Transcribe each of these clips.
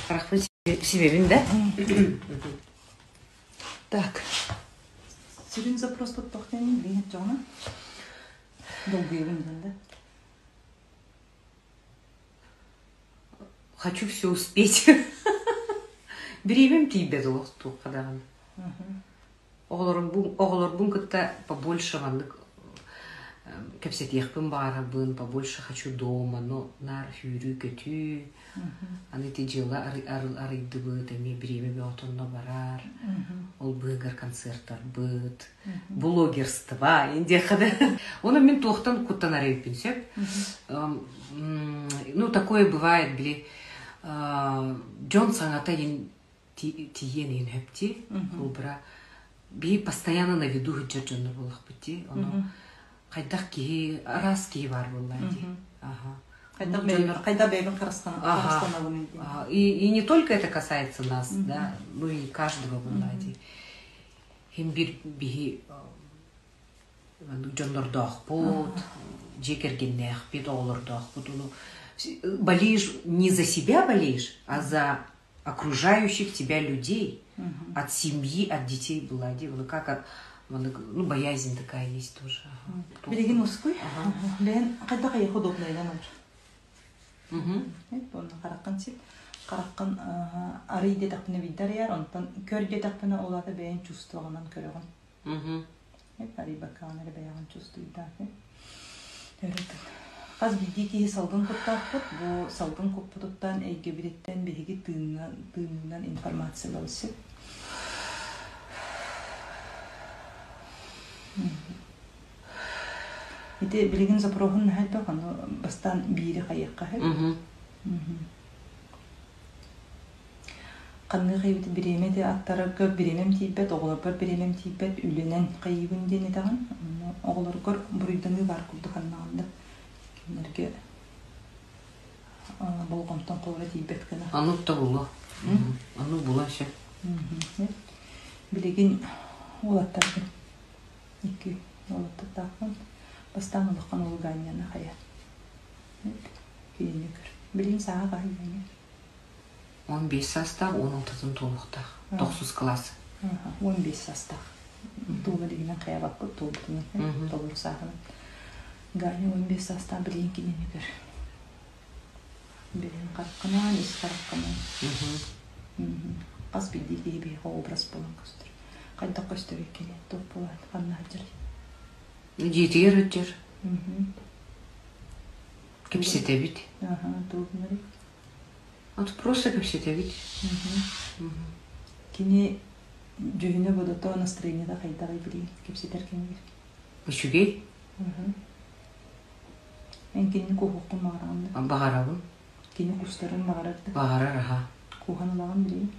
Харахпын сибэбин да? Так. Сүрүн запроспут туох диэн билигин оччоҕуна? Долгуйабын диэн да? Хочу все успеть. Бириэмэм тиийбэт олох туохха даҕаны. Оҕолорбун, оҕолорбун кытта побольше маннык кэпсэтиэхпин баҕарабын, побольше хочу дома, но наар сүүрүү-көтүү, аны ити дьыала арыйдыбыт, эмиэ бириэмэ бөҕөтө онно барар, ол быыһыгар концертарбыт, блогерство диэххэ да. Ону мин туохтан куттанар эбиппин сөп. Ну, такое бывает, били, дьон саҥата тиийэн иһин хөпти, холбура биһи постоянно на виду сылдьар дьоннор буоллахпыт дии. Ону хайдах киһи, араас киһи баар буолла дии. Ага. Хайдах бэйэбин харыстанабын дии. И, и не только это касается нас, да, ну и каждого буолла дии. Хим бир биһи дьоннордоохпут, дьиэ кэргэннээхпит, оҕолордоохпут. Ону болеешь не за себя болеешь, а за окружающих тебя людей, от семьи, от детей была. Ну как от ну, боязнь такая есть тоже. Билигин ускуй. Бэйэн хайдах айах удобнайынан олор. Онно хараххын сит. Хараххын арый диэтэхпинэ биирдэ арыйар, онтон көр диэтэхпинэ ол аата бэйэн чувствоҕынан көрөҕүн. Арыйбаккаҕын эрэ бэйэҕин чувствуйдаах. Өрөтүн. Хас биирдии киһи салгын куттаахпыт. Бу салгын куппутуттан, эйгэбититтэн биһиги тыынынан, тыынынан информациялабыт сөп. Ити билигин запроһун наһаа элбэх, ону бастаан биири хайыахха сөп. Ханнык эбит бириэмэ ити аттарарга бириэмэм тиийбэт, оҕолорбор бириэмэм тиийбэт, үлэнэн хайыыбын диэн этэҕин. Онно оҕолоргор буруйданыы баар курдук аннаҕын да кинилэргэ болҕомтоҥ холоро тиийбэт гына. Оннук да буолуо. Оннук буолуон сөп. Билигин уолаттарбын икки уолаттардаахпын. Бастаан улахан уол Ганяны хайа. Кинини көр. Билигин сааһа хаһый Ганя? 15 саастаах, 16-ын туолуохтаах. Тохсус кылаас. 15 саастаах. Туола илигинэн хайабаппыт, туолбутунан, толору сааһынан. Ганя 15 саастаах билигин кинини көр. Билигин хараххынан, ис хараххынан. Хас биирдии киһи биһиэхэ образ буолан көстөр. Хайдах көстөрүй кини? Туох буолан, ханна сылдьарый? Дьиэтигэр сылдьар. Кэпсэтэбит. Туох гынарый? Вот просто кэпсэтэбит. Кини дьүһүнэ-бодото, настроениета хайдаҕый билигин кэпсэтэр кэмигэр? Үчүгэй. Эн кинини куһуоххун баҕараҕын да? Баҕарабын. Кини кустарын баҕарар да? Баҕарар аха. Кууһан ылаҕын билигин?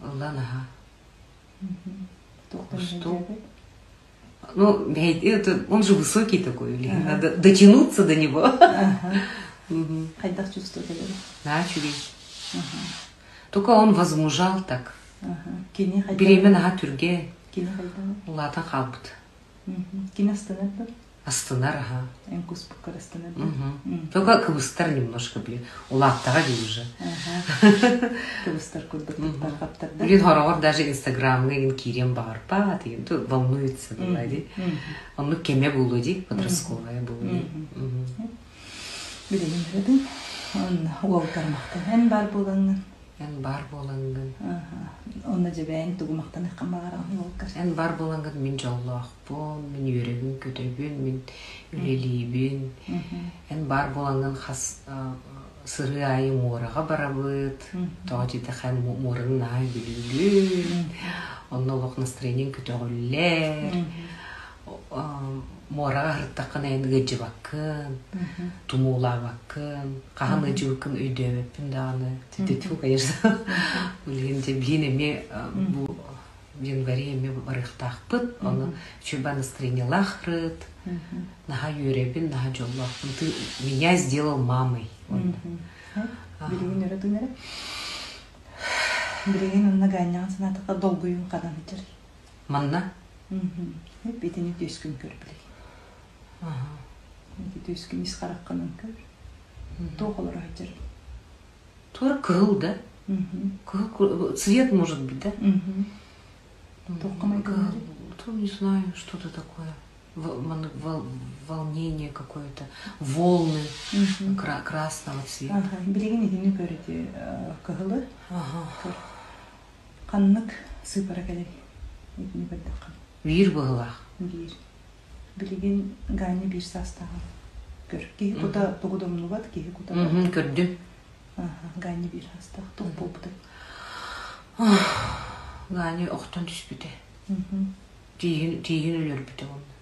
Ылан аха. Туохтан Что? Ну, это, он же высокий такой, или надо дотянуться до него. Хайдах чувствует Да, үчүгэй. Только он возмужал так. Кини хайдах? Бириэмэ наһаа түргэн. Кини хайдах? Улаатан хаалбыт. Кини астынар да? Астынар, аха. Эн куспуккар астынар да? Только кыбыстар немножко, блин. Улааттаҕа дии уже. Кыбыстар курдук туттар да? Блин, хороҕор даже инстаграмҥа игин киириэн баҕарбат, игин волнуется была ди. Оннук кэмэ буолуо ди, подростковая буолуо ди. Билигин көрөбүн. Уолгар махтан. Эн баар буолаҥҥын. Эн баар буолаҥҥын. Онно дьэбээн тугу махтаныаххын баҕараҕын уолгар? Эн баар буолаҥҥын мин дьоллоохпун, мин үөрэбин, көтөбүн, мин үлэлиибин. Эн баар буолаҥҥын хас сырыы аайы муораҕа барабыт. Тоҕо диэтэххэ муораны наһаа бүлүүлүүр. Онно олох настроениеҥ көтөҕүллэр. Муораҕа аһыртаххына эн ыалдьыбаккын, тумуулаабаккын, хаһан ыалдьыбыккын өйдөөбөппүн даҕаны. Тьфу, конечно. Билигин дьэ билигин эмиэ бу январе эмиэ барыахтаахпыт. Ону үчүгэй настроениелаах ырыт. Наһаа үөрэбин, наһаа дьоллоохпун. Ты меня сделал мамой. Билигин өрө тыынара. Билигин онно Гаанньаҕын санаатахха долгуйуҥ ханан сылдьар? Манна? Итини түөскүн көр билигин. Ити түөскүн ис хараххынан көр. Туох олоро сылдьар? Туора кыһыл да? Цвет может быть, да? Не знаю, что-то такое. Волнение какое-то, волны красного цвета. Билигин итини көрүтү кыһылы. Ханнык сыыпара кэлэй? Итини көрдөххө. Биир быһылаах. Биир. Билигин Ганя биир саастааҕын көр. Киһи кута тугу да умнубат, киһи кута. Көрдүм. Ганя биир саастаах туох буолбутай? Ганя охтон түспүтэ. Тииһин тииһин өлөрбүтэ уонна.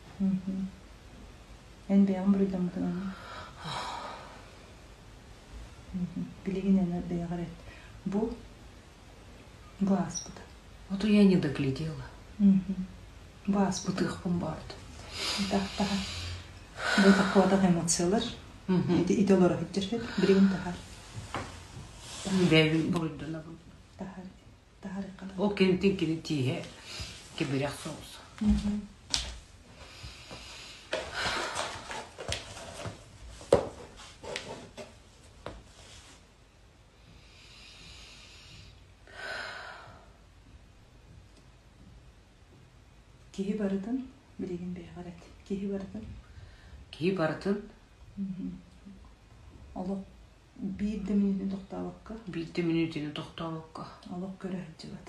Эн бэйэҕин буруйдаммытыҥ аны? Билигин эн бэйэҕэр эт. Бу бу ааспыта. Вот я не доглядела. Бу ааспыта. Ытыахпын баард. Таһар. Бу таккыбатах эмоциялар. Ити ити олоро сылдьар билигин таһар. Бэйэбин буруйданабын. Таһар. Ол кэнниттэн кини тииһэ кэбирэх соҕус. Киһи барытын билигин бэйэҕэр эт. Киһи барытын. Киһи барытын. Олох биир да мүнүүтүн тохтообокко. Биир да мүнүүтүнү тохтообокко. Олох көрө сылдьыбат.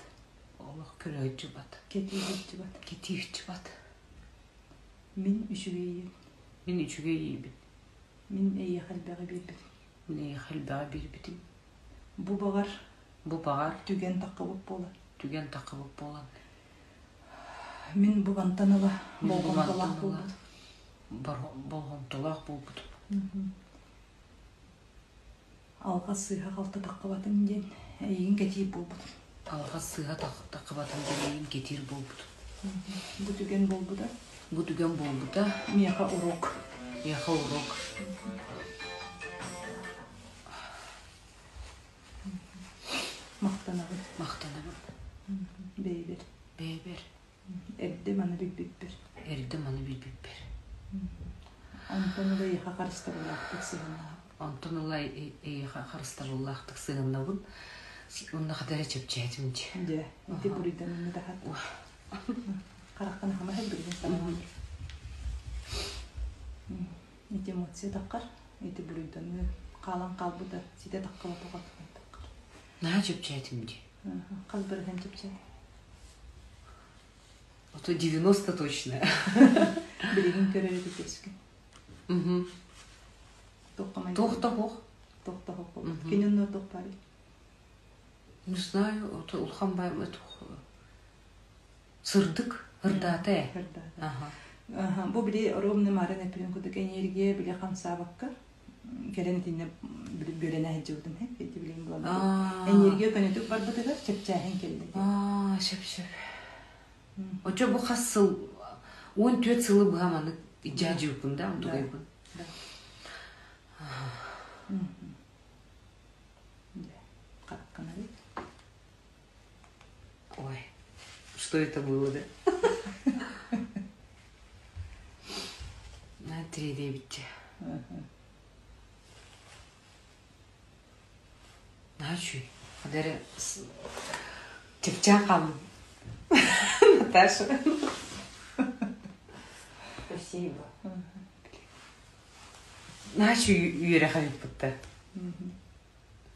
Олох көрө сылдьыбат. Кэтии сылдьыбат. Кэтии сылдьыбат. Мин үчүгэйиим. Мин үчүгэйиибин. Мин эйиэхэ элбэҕи биэрбитим. Мин эйиэхэ элбэҕи биэрбитим. Бу баҕар. Бу баҕар. Түгэн таххыбыт буолан. Түгэн таххыбыт буолан. Мин бу бантан ыла болҕомтолоох буолбутум. Болҕомтолоох буолбутум. Алҕас сыыһа-халты таххыбатым диэн эйигин кэтиир буолбутум. Алҕас сыыһа таххыбатым диэн эйигин кэтиир буолбутум. Бу түгэн буолбута. Бу түгэн буолбута. Миэхэ урок. Миэхэ урок. Махтанабын. Махтанабын. Бэйэбэр. Бэйэбэр. Эрдэ маны билбиппэр. Эрдэ маны билбиппэр. Онтон ыла эйиэхэ харыстабыллаахтык сыһыаннаһабын. Онтон ыла эйиэхэ харыстабыллаахтык сыһыаннабын. Онно хата эрэ чэпчээтим дии. Дьэ, ити буруйданыммыт аһат. Хараххын аһама билигин санаан. Ити эмоция таххар, ити буруйданыы хаалан хаалбыта ситэ таххыбатаҕа таххар. Наһаа чэпчээтим дии. Хас бырыһыан чэпчээтим? А то 90 точно. Билигин көрөр эбит Угу. Туох да суох. Туох да суох буолбут. Кини онно туох баарый? Не знаю, ото улахан баайым сырдык, ырдаата ээ. Ырдаата. Ага. Бу били ровно марын эппитин курдук энергия били хамсаабакка кэлэн итиннэ бүөлэнэ сылдьыбытым ити билигин булан энергия көнөтүк барбытыгар чэпчээһин кэллэ. Аа, сөп-сөп. Очо бу хас сыл 14 сылы быһа маннык дьаадьыыппын да, онтугайбын. Да. Ой, что это было, да? На 3,9. Наһаа Хадары чэпчээн хааллым. Наташа. Спасибо. Наһаа үөрэх эбиппит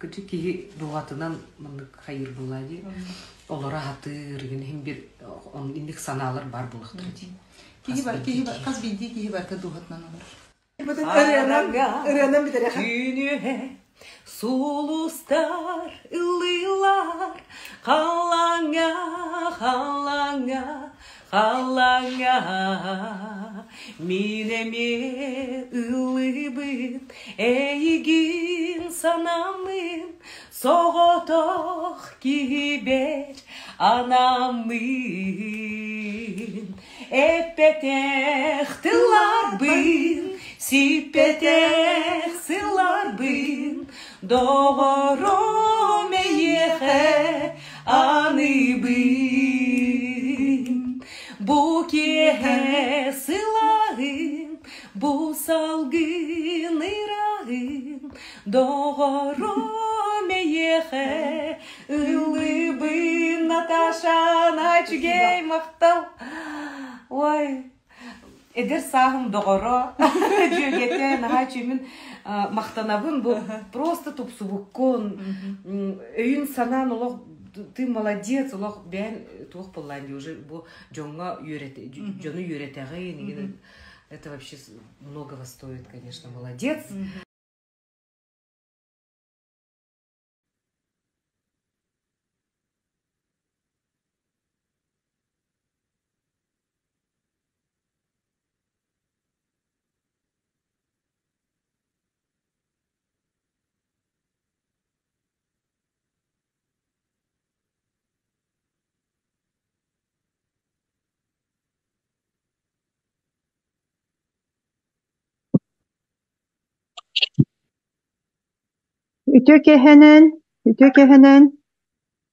Күтү киһи дууһатынан маннык хайыыр буолаа дии. Олоро сатыыр, иһин бир инник санаалар бар буолуохтара дии. Киһи бар, киһи бар, хас биирдии киһи барыта дууһатынан олорор. Ырыанан, ырыанан бүтэриэхэ. Күнүһэ сулустар ыллыылар халлааҥҥа, халлааҥҥа, халлааҥҥа. Мин эмиэ ыллыыбын эйигин санаммын соҕотох киһибэр анаммын. Эппэтэх тылларбын, сиппэтэх сылларбын, доҕорум эйиэхэ аныыбын. Бу киэһэ сылааһын, бу салгын ыраһын, доҕорум эйиэхэ. Ыллыыбын, Наташа, наһаа үчүгэй, махтал. Ой, эдэр сааһым доҕоро, дьүөгэтэ, наһаа үчүгүн махтанабын. Бу просто тупсубуккун, өйүн санаан олох ты молодец, олох бэйэн туох буоллаан дии уже бу дьоҥҥо үөрэт дьону үөрэтэҕин, это вообще многого стоит, конечно, молодец. Үтүө киэһэнэн, үтүө киэһэнэн,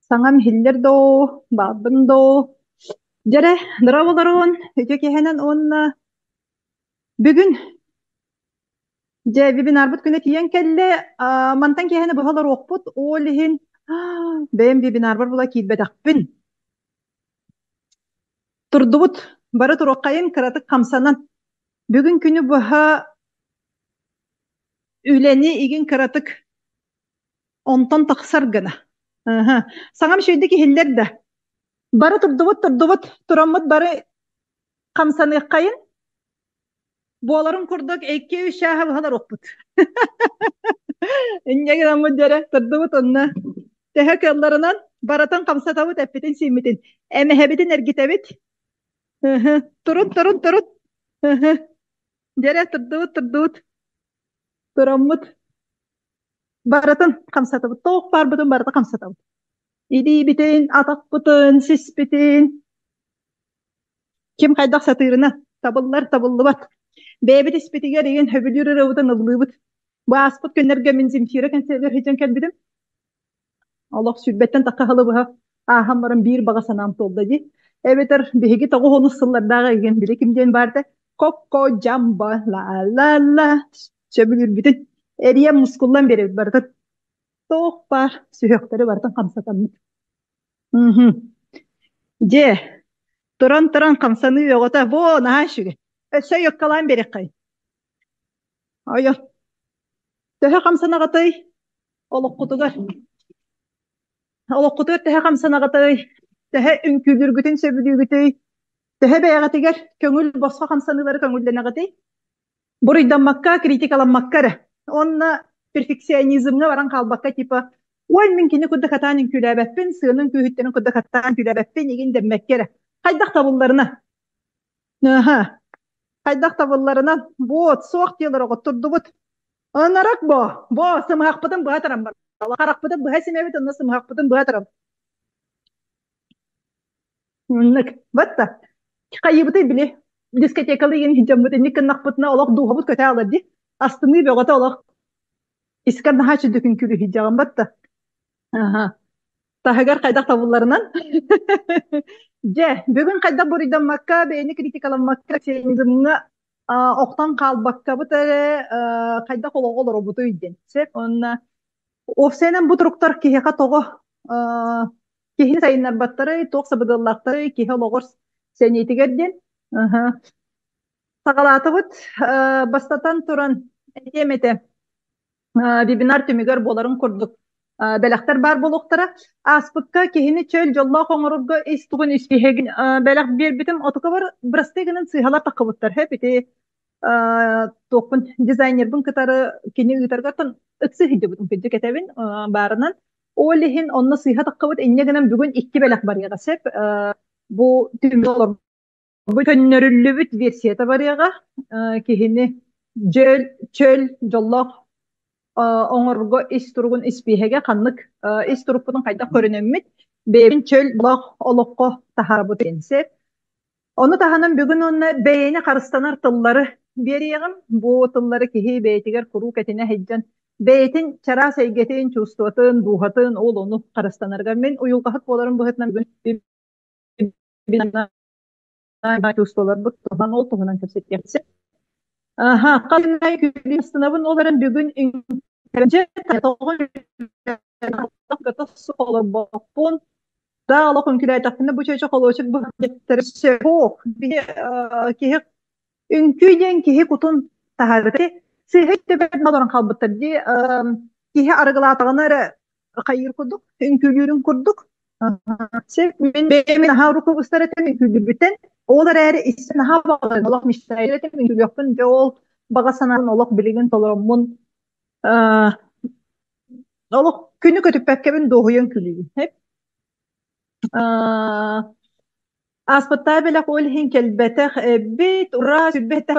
саҥам иһиллэр доо, баарбын доо. Дьэрэ, дорооболоруун, үтүө киэһэнэн уонна бүгүн дьэ вебинарбыт күнэ тиийэн кэллэ. Аа, мантан киэһэни быһа олоруохпут, ол иһин бэйэм вебинарбар була киирбэтэхпин. Турдубут, бары туруоххайын кыратык хамсанан. Бүгүн күнү быһа үлэни игин кыратык онтон тахсар гына. Аха. Саҥам үчүгэйдик иһиллэр да. Бары турдубут, турдубут, тураммыт бары хамсаныаххайын. Буоларын курдук икки-үс чааһы быһалар охпут. Инньэ гынаммыт дьэрэ турдубут онно. Төһө кыалларынан барытын хамсатабыт эппитин-сииммитин. Эмэһэбитин эргитэбит. Турун, турун, турун. Дьэрэ турдубут, турдубут. Тураммыт барытын хамсатабыт. Туох баарбытын барыта хамсатабыт. Илиибитин, атахпытын, сиспитин. Ким хайдах сатыырына табыллар, табыллыбат. Бэйэбит испитигэр игин хөбүлүүр ырыабытын ыллыыбыт. Бу ааспыт күннэргэ мин Земфира кэнсиэригэр сылдьан кэлбитим. Олох сүүрбэттэн тахха сылы быһа ааһан баран биир баҕа санаам туолла дии. Эбэтэр биһиги 90 сыллардааҕы игин били ким диэн баар этэ Кокко Джамбо ла ла ла сөбүлүүрбүтүн эрийэн мускуллан биэрэбит барытын. Туох баар сүһүөхтэри барытын хамсатаммыт. Мгм. Дьэ, туран-туран хамсаныы бөҕөтө, во, наһаа үчүгэй. Өссө ойуоккалаан биэриэххэй. Ойо. Төһө хамсанаҕытый олоххутугар? Олоххутугар төһө хамсанаҕытый? Төһө үҥкүүлүүргүтүн сөбүлүүгүтүй? Төһө бэйэҕитигэр көҥүл босхо хамсаныылары көҥүллэнэҕитий? Буруйдаммакка, критикаламмакка эрэ. Уонна перфекционизмҥа баран хаалбакка типа ой мин кини курдук хатаан үҥкүүлээбэппин, сыанын күүһүттэрин курдук хатаан үҥкүүлээбэппин игин дэммэккэ эрэ. Хайдах табылларына. Аха. Хайдах табылларынан вот суох диэлэр оҕоттурдубут. Ынырык бо, бо сымыһахпытын быһа таран бар. Харахпытын быһа симэбит, онно сымыһахпытын быһа таран. Оннук. Батта. Хайыбыты били дискотекалы игин дьоммут инник гыннахпытына олох дууһабыт көтө алар ди. Астыныы бөҕөтө олох. Искар наһаа чүдүкүн күлү батта. Аха. Таһыгар хайдах табылларынан. Дьэ, бүгүн хайдах буруйдаммакка, бэйэни критикаламмакка, акционизмҥа охтон хаалбаккабыт эрэ хайдах олоҕу олоробутуй диэн. Сөп. Онно офсенэн бу туруктар киһиэхэ тоҕо киһини сайыннарбаттарый, туох сабыдыаллаахтарый, киһи олоҕор сэниэтигэр диэн. Саҕалаатыбыт. Бастатан туран, этиэм этэ, вебинар түмүгэр буоларын курдук бэлэхтэр баар буолуохтара. Ааспыкка киһини чөл дьоллоох оҥорорго ис тугун испииһэгин бэлэх биэрбитим. Отукабар бырастыы гынан сыыһалар таххыбыттар. Хэп ити туохпун дизайнербын кытары кини ыытаргаттан ыксы сылдьыбытым кырдьык этэбин баарынан. Ол иһин онно сыыһа таххыбыт инньэ гынан бүгүн икки бэлэх барыаҕа сөп. Бу түмүк олорбут көннөрүллүбүт версията барыаҕа. Киһини дьөл, чөл, дьоллоох оҥорго ис туругун испииһэгэ ханнык ис турукпутун хайдах көрүнэммит бэйэбин чөл олоххо таһаарабыт диэн сөп. Ону таһынан бүгүн уонна бэйэни харыстанар тыллары биэриэҕим. Бу тыллары киһи бэйэтигэр куруук этинэ сылдьан, бэйэтин чараас эйгэтин, чувствотын, дууһатын, ол ону харыстанарыгар мин уйулҕаһыт буоларым быһыытынан бүгүн чувстволарбыт туһунан ол туһунан кэпсэтиэхсэ. Аха, ханна күлүстынабын ол эрэн бүгүн Гата олорбоппун. Да олох үҥкүүлээтэхпинэ бу чүөчэ холуочук быһыттары сөп. Киһи үҥкүү диэн киһи кутун таһаарбыт. Сыыһа төбөтүн олорон хаалбыттар дии. Киһи арыгылаатаҕына эрэ хайыыр курдук, үҥкүүлүүрүн курдук. Сөп, мин бэйэм наһаа урукку быстар этим үҥкүүлүүрбүттэн. Ол эрээри истэн наһаа баҕарабын, олох мечтайар этим үҥкүүлүөхпүн. Дьэ ол баҕа санаабын олох билигин толороммун олох күнү көтүппэккэбин дуоһуйан күлүүбүн. Ааспыттаа бэлэх ол иһин кэлбэтэх эбит, ура, сүрбэтэх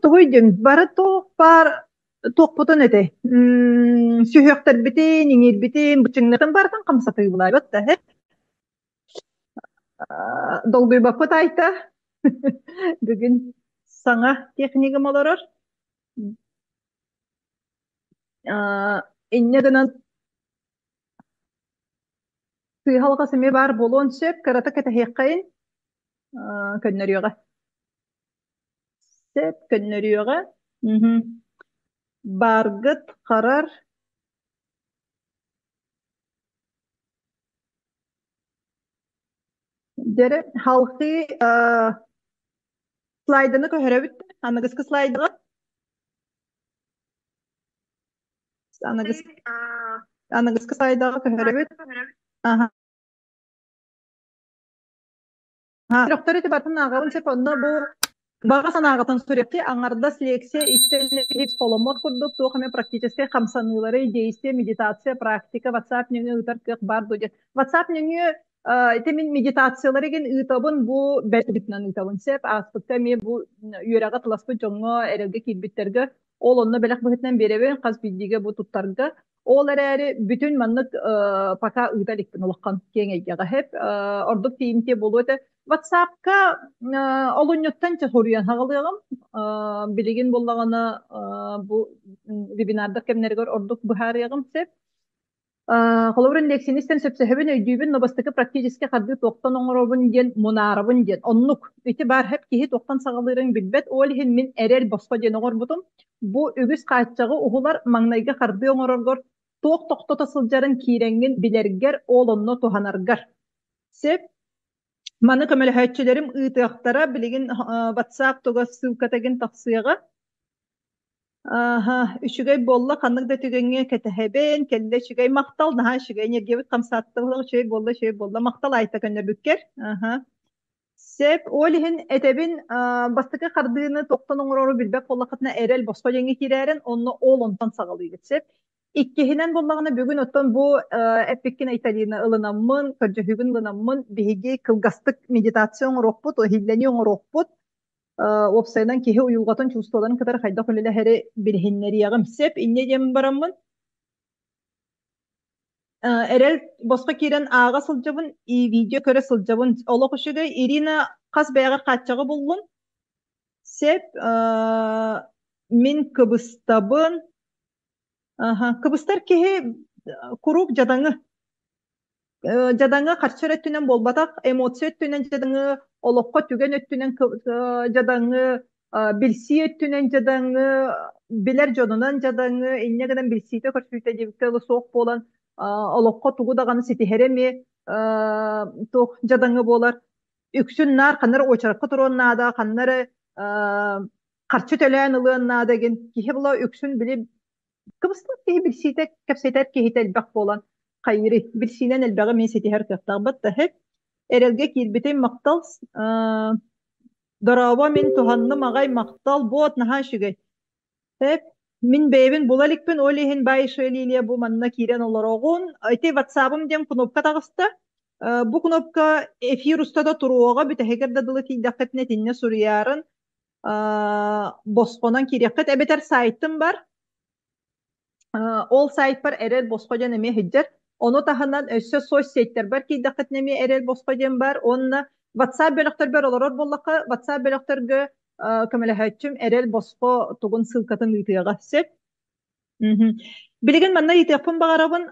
Тугуй диэн бары туох баар туохпутун этэй сүһүөхтэрбитин, иҥиирбитин, быччыҥнарын барытын хамсатыылаабыт да Долгуйбаппыт Айта. Бүгүн саҥа техникум олорор. Инньэ гынан сыыһа-алҕас эмиэ баар буолуон сөп, кырата кэтэһиэххэйин, көннөрүөҕэ. Сөп, көннөрүөҕэ. Бааргыт харар Дьэрэ, халхыы слайданы көһөрөбүт. Аныгыскы слайдыга. Аныгыс, аныгыскы слайдаҕа көһөрөбүт. Аха. Сорохтор ити батын ааҕабын сөп, онно бу баҕа санааҕытын суруйахтыы аҥардас лекция истэн холоммот курдук туох эмэ практическай хамсаныылары, действие, медитация, практика, WhatsApp нөҥүө ыытар кыах баар дуо диэн. WhatsApp нөҥүө ити мин медитациялары игин ыытабын, бу бэртибитинэн ыытабын сөп. Ааспыкка эмиэ бу үөрэҕи тыласпыт дьоҥҥо, эрэлгэ киирбиттэргэ ол онно бэлэх быһыытынан биэрэбин, хас биирдиигэ бу туттарга. Ол эрээри бүтүн маннык пока ыыта иликпин улахан киэҥ эйгэҕэ сөп. Ордук тиийимтиэ буолуо этэ. WhatsApp-ка олунньуттан суруйан хаҕылыаҕым. Билигин буоллаҕына бу вебинардар кэмнэригэр ордук быһаарыаҕым сөп. Холобурун лексини истэн сөпсөһөбүн, өйдүүбүн, но бастакы практически хардыы туохтан оҥоробун диэн мунаарабын диэн. Оннук. Ити баар сөп киһи туохтан саҕалыырын билбэт. Ол иһин мин эрэл босхо диэн оҥорбутум. Бу үгүс хааччаҕы уһулар, маҥнайгы хардыы оҥороргор туох тохтото сылдьарын киирэҥҥин билэргэр, ол онно туһанаргар. Сөп. Маны көмөлөһөөччүлэрим ыытыахтара, билигин WhatsApp туга ссылката гин тахсыаҕа. Аха, үчүгэй буолла, ханнык да түгэҥҥэ кэтэһэбин, кэллэ үчүгэй махтал, наһаа үчүгэй энергиябыт хамсааттыбыт, үчүгэй буолла, үчүгэй буолла, махтал Айта көннөрбүккэр. Аха. Сөп, ол иһин этэбин, бастакы хардыыны туохтан оҥорору билбэт буоллаххытына эрэл босхо диэҥҥэ киирээрин, онно ол онтон саҕалыыгыт, сөп. Иккиһинэн буоллаҕына бүгүн оттон бу эппиккин Айталина ылынаммын, көрдөһүүгүн ылынаммын, биһиги кылгастык медитация оҥоруохпут, иһиллэнии оҥоруохпут, уопсайынан киһи уйулҕатын чувстволарын кытары хайдах үлэлэһэри билиһиннэриэҕим. Сөп, инньэ диэн бараммын, эрэл босхо киирэн ааҕа сылдьабын, и видео көрө сылдьабын. Олох үчүгэй. Ирина хас бэйэҕэр хааччаҕы буллун? Сөп, мин кыбыстабын. Аха, кыбыстар киһи куруук дьадаҥы. Дьадаҥы харчы эрэ өттүнэн буолбатах, эмоция өттүнэн дьадаҥы, олоххо түгэн өттүнэн дьадаҥы, билсии өттүнэн дьадаҥы, билэр дьонунан дьадаҥы, инньэ гынан билсиитэ-көрсүүтэ диэбиккэ дылы суох буолан, олоххо тугу даҕаны ситиһэрэ эмиэ туох дьадаҥы буолар. Үксүн наар ханна эрэ уочаракка туруон наада, ханна эрэ харчы төлөөн ылыан наада диэн киһи була үксүн били кыбыстар киһи билсиитэ кэпсэтэр киһитэ элбэх буолан хайыырый билсиинэн элбэҕи мин ситиһэр кыахтаахпыт да эрэлгэ киирбитим махтал дорообо мин туһанным аҕай махтал буот наһаа үчүгэй Эп, мин бэйэбин була иликпин, ол иһин Баишева Лилия бу манна киирэн олороҕун. Ити ватсабым диэн кнопка таҕыста. Бу кнопка эфир устата туруоҕа, бүтэһигэр да дылы тиийдэххитинэ итиннэ суруйаарын босхонон киириэххит. Эбэтэр сайтым бар. Ол сайтпар эрэл босхо диэн эмиэ сылдьар. Ону таһынан өссө соцсетьтэрбэр киирдэххитинэ эмиэ эрэл босхо диэн бар. Уонна WhatsApp бөлөхтөрбөр олорор буоллахха, WhatsApp бөлөхтөргө көмөлөһөөччүм эрэл босхо тугун ссылкатын ыытыаҕа сөп. Билигин манна ыйытыахпын баҕарабын,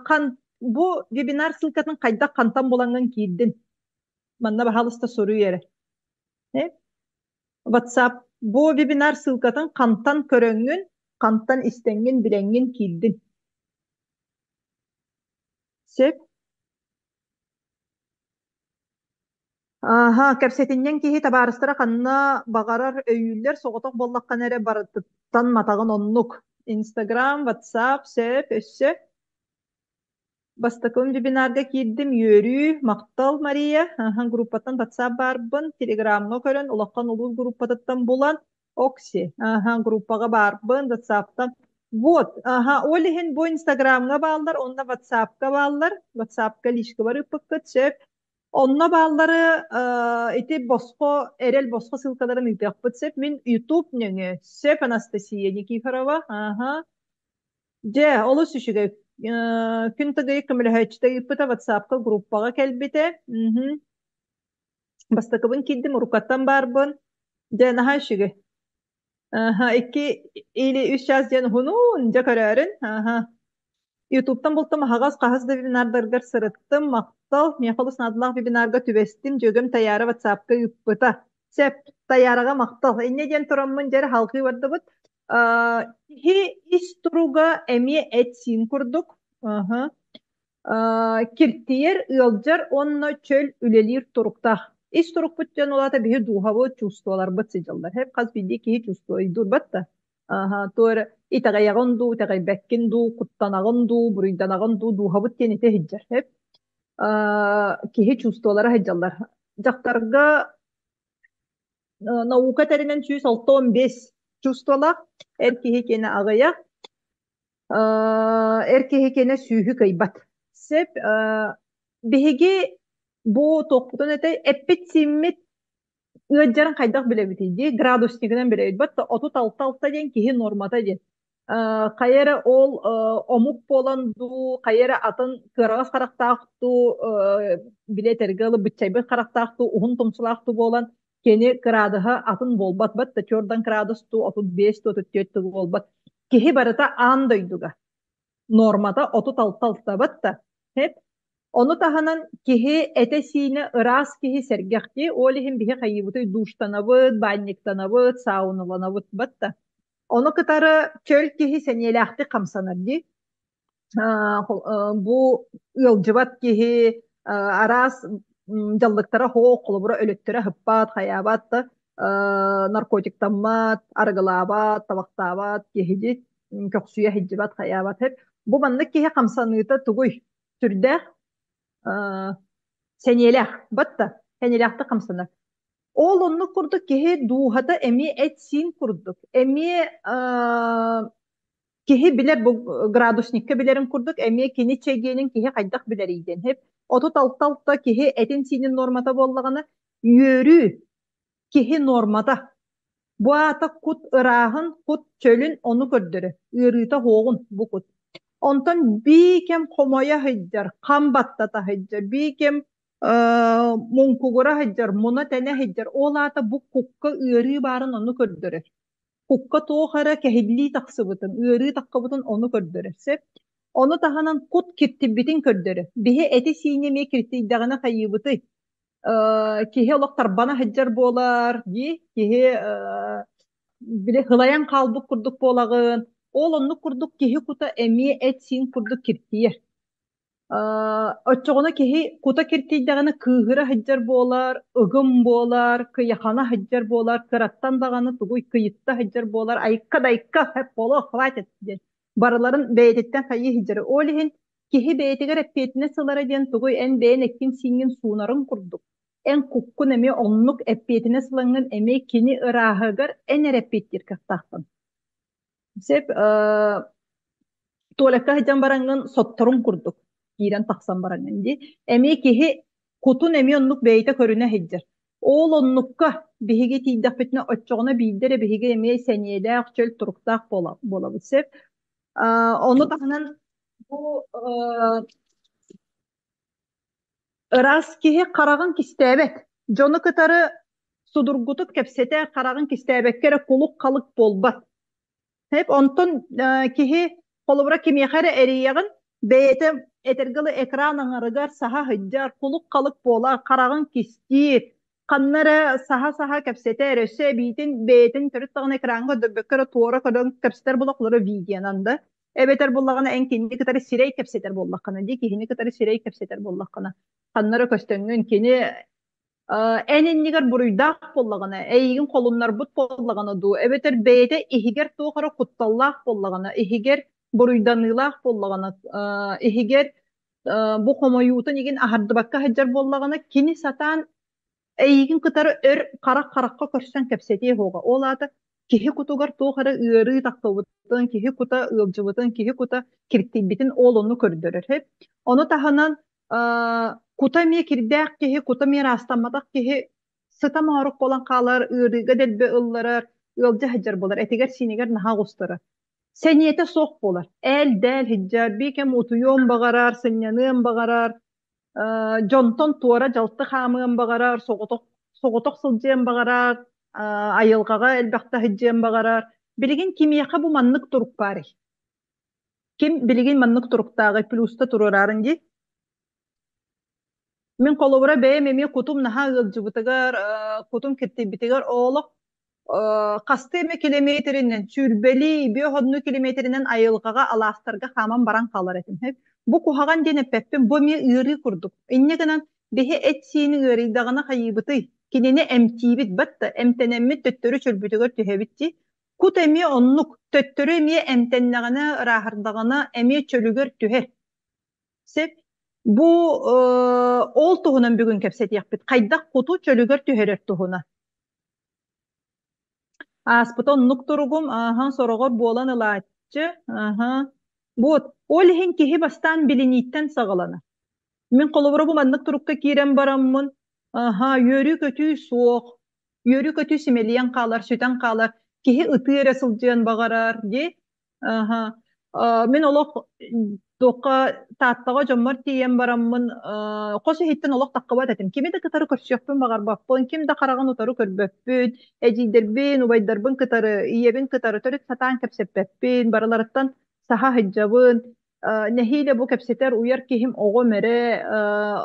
хан бу вебинар ссылкатын хайдах хантан булаҥҥын киирдин? Манна баһаалыста суруй эрэ. WhatsApp. Бу вебинар ссылкатын хантан көрөҥҥүн, хантан истэҥҥин, билэҥҥин киирдин? Сөп. Аһа, кэпсэтинньэҥ киһи табаарыстара ханна баҕарар өйүүллэр, соҕотох буоллаххына эрэ барытыттан матаҕын оннук. Инстаграм, Ватсап, сөп, өссө Бастакы вебинарга киирдим, үөрүү, махтал, Мария. Аһа, группаттан WhatsApp баарбын, Телеграмҥа көрөн, улахан улуус группатыттан булан, Окси, аһа, группаҕа баарбын, WhatsApp'тан. Вот, аһа, ол иһин бу Инстаграмҥа бааллар, онно WhatsApp'ка бааллар, WhatsApp'ка личкабар ыыппыккыт, сөп. Онно бааллары ити босхо, эрэл босхо ссылкаларын ыытыахпыт сөп. Мин YouTube нөҥүө, сөп Анастасия Никифорова, аһа, Дьэ, олус үчүгэй. Күн Тыгый көмөлөһөөччүтэ ыыппыта WhatsApp-ка группаҕа кэлбитэ. Мгм. Бастакыбын киирдим, уруккаттан баарбын. Дьэ, наһаа үчүгэй. Аха, 2 или 3 час диэн уһунуун, дьэ көрөөрүн. Аха. Ютубтан бултум аһаҕас хаһыс да вебинардаргар сырыттым. Махтал. Миэхэ олус наадалаах вебинарга түбэстим. Дьүөгэм Тайаара WhatsApp-ка ыыппыта. Сөп, Тайаараҕа махтал. Инньэ диэн тураммын дьэ эрэ халҕыы бардыбыт. Киһи ис туруга эмиэ эт-сиин курдук. Аһа. Киртийэр, ыалдьар уонна чөл үлэлиир туруктаах. Ис турукпут диэн ол аата биһи дууһабыт, чувстволарбыт сыдьаллар. Хеп хас биирдии киһи чувство өйдүүрбэт да. Аһа, туох эрэ итэҕэйэҕин дуу, итэҕэйбэккин дуу, куттанаҕын дуу, буруйданаҕын дуу, дууһабыт диэн ити сылдьар. Хеп киһи чувстволара сылдьаллар. Дьахтарга наука тэринэн 165 чувстволаах, эр киһи киэнэ аҕыйах, эр киһи киэнэ сүүһү кыайбат. Сөп, биһиги бу туохпутун этэй, эппит-сииммит ыалдьарын хайдах билэбитий дии, градусникынан билэбит. Бат 36 алта диэн киһи нуормата диэн. Хайа эрэ ол омук буолан дуу, хайа эрэ атын кыараҕас харахтаах дуу, били этэргэ ылы быччайбыт харахтаах дуу, уһун тумсулаах дуу буолан кини кыраадыһа атын буолбат, бат да төрдөн кыраадыс дуу, 35 дуу, 34 дуу буолбат. Киһи барыта аан дойдуга нуормата 36 алта да. Хеп. Ону таһынан киһи этэ-сиинэ ыраас киһи сэргэхтии, ол иһин биһи хайыыбытый душтанабыт, баанньыктанабыт, сауналанабыт батта. Ону кытары чөл киһи сэниэлээхтик хамсанар дии. Бу ыалдьыбат киһи араас дьаллыктара хоох, холобура өлөттөрө ыһыппат, хайаабат да, наркотиктаммат, арыгылаабат, табахтаабат киһи көхсүйэ сылдьыбат, хайаабат. Бу маннык киһи хамсаныыта тугуй? Сүрдээх сэниэлээх, батта, сэниэлээхтик хамсанар. Ол оннук курдук киһи дууһата эмиэ эт-сиин курдук, эмиэ киһи билэр бу градусникка билэрин курдук эмиэ кини чэгиэнин киһи хайдах билэрий диэн иһип 36 алта киһи этин-сиинин нуормата буоллаҕына үөрүү киһи нуормата бу аата кут ырааһын кут чөлүн ону көрдөрөр ыарыыта суоҕун бу кут онтон бии кэм хомойо сылдьар хам баттата сылдьар бии кэм муҥкугура сылдьар муна-тэнэ сылдьар ол аата бу кукка ыарыы баарын ону көрдөрөр кукка туох эрэ кэһиллии тахсыбытын, ыарыы таххыбытын ону көрдөрөр. Сөп. Ону таһынан кут киртийбитин көрдөрөр. Биһи эти-сиини эмиэ киртийдэҕинэ хайыыбытый? Киһи олох тарбана сылдьар буолар дии. Киһи били һылайан хаалбыт курдук буолаҕын. Ол оннук курдук киһи кута эмиэ эт-сиин курдук киртийэр. Оччоҕуна киһи кута киртийдэҕинэ кыыһыра сылдьар буолар, ыгым буолар, кыйахана сылдьар буолар, кыраттан даҕаны тугуй кыйытта сылдьар буолар, айыкка да айыкка, поло, хватит диэн барыларын бэйэтиттэн хайыы сылдьар. Ол иһин киһи бэйэтигэр эппиэтинэс ылара диэн тугуй эн бэйэн эккин-сииҥҥин суунарыҥ курдук, эн куккун эмиэ оннук эппиэтинэс ылаҥҥын эмиэ кини ырааһыгар эн эрэ эппиэттиир кыахтааххын. Сөп, туалекка сылдьан бараҥҥын сотторуҥ курдук киирэн тахсан бараҥҥын дии. Эмиэ киһи кутун эмиэ оннук бэйэтэ көрүнэ сылдьар. Ол оннукка биһиги тиийдэхпитинэ оччоҕуна биирдэ эрэ биһиги эмиэ сэниэлээх, чөл туруктаах буолабыт сөп. Ону таһынан бу ыраас киһи хараҕын кистээбэт. Дьону кытары судургутук кэпсэтэ, хараҕын кистээбэккэ эрэ кулук-халык буолбат. Тэп онтон киһи холобура кимиэхэ эрэ эрийэҕин, бэйэтэ этэргэ дылы экран аҥарыгар саһа сылдьар, кулук-халык буолар, хараҕын кистиир. Ханна эрэ саһа-саһа кэпсэтэр, өссө эбиитин бэйэтин төрүт даҕаны экраҥҥа көрдөрбөккө эрэ туора көрөн кэпсэтэр буоллахтара видеонан да. Эбэтэр буоллаҕына эн кинини кытары сирэй кэпсэтэр буоллаххына дии, киһини кытары сирэй кэпсэтэр буоллаххына, ханна эрэ көстөҥҥүн кини эн иннигэр буруйдаах буоллаҕына, эйигин холуннарбыт буоллаҕына дуу, эбэтэр бэйэтэ иһигэр туох эрэ кутталлаах буоллаҕына, иһигэр буруйданыылаах буоллаҕына, иһигэр бу хомойуутун игин аһардыбакка сылдьар буоллаҕына, кини сатаан эйигин кытары өр харах харахха көрсөн кэпсэтиэ суоҕа. Ол аата киһи кутугар туох эрэ ыарыы тахсыбытын, киһи кута ыалдьыбытын, киһи кута киртийбитин ол ону көрдөрөр. Ону таһынан кута эмиэ кирдээх киһи, кута эмиэ ыраастамматах киһи сыта моорук буолан хаалар, ыарыыга дэлби ылларар, ыалдьа сылдьар буолар, этигэр-сиинигэр наһаа оҕустарар. Сэниэтэ суох буолар. Ээл-дээл сылдьар, биир кэм утуйуон баҕарар, сынньаныан баҕарар, дьонтон туора дьалты хаамыан баҕарар, соҕотох соҕотох сылдьыан баҕарар, айылҕаҕа элбэхтэ сылдьыан баҕарар. Билигин кимиэхэ бу маннык турук баарый? Ким билигин маннык туруктааҕый плюста туруораарын дии? Мин холобура бэйэм эмиэ кутум наһаа ыалдьыбытыгар, кутум киртийбитигэр олох хастыы эмэ килэмиэтиринэн, сүүрбэлии, биэс килэмиэтиринэн айылҕаҕа, алаастарга хааман баран хаалар этим. Бу куһаҕан диэн эппэппин, бу эмиэ ыарыы курдук. Инньэ гынан биһи эт-сиини ыарыйдаҕына хайыыбытый? Кинини эмтиибит, батта эмтэнэммит төттөрү чөлбүтүгэр түһэбит дии. Кут эмиэ оннук, төттөрү эмиэ эмтэннэҕинэ, ырааһырдаҕына эмиэ чөлүгэр түһэр. Сөп. Бу ол туһунан бүгүн кэпсэтиэхпит. Хайдах куту чөлүгэр түһэрэр туһунан. Ааспыта оннук туругум, ааһа, сороҕор буолан ылааччы, ааһа. Вот, ол иһин киһи бастаан билинииттэн саҕаланар. Мин холобура бу маннык турукка киирэн бараммын, аһа, үөрүү-көтүү суох, үөрүү-көтүү симэлийэн хаалар, сүтэн хаалар, киһи ытыы эрэ сылдьыан баҕарар дии. Аһа. Мин олох туохха Тааттаҕа дьоммор тиийэн бараммын хос иһиттэн олох таххыбат этим. Кими да кытары көрсүөхпүн баҕарбаппын, ким да хараҕын утары көрбөппүн, эдьиийдэрбин, убайдарбын кытары, ийэбин кытары төрүт сатаан кэпсэппэппин, барыларыттан саһа сылдьабын. Нэһиилэ бу кэпсэтэр, уйар киһим оҕом эрэ.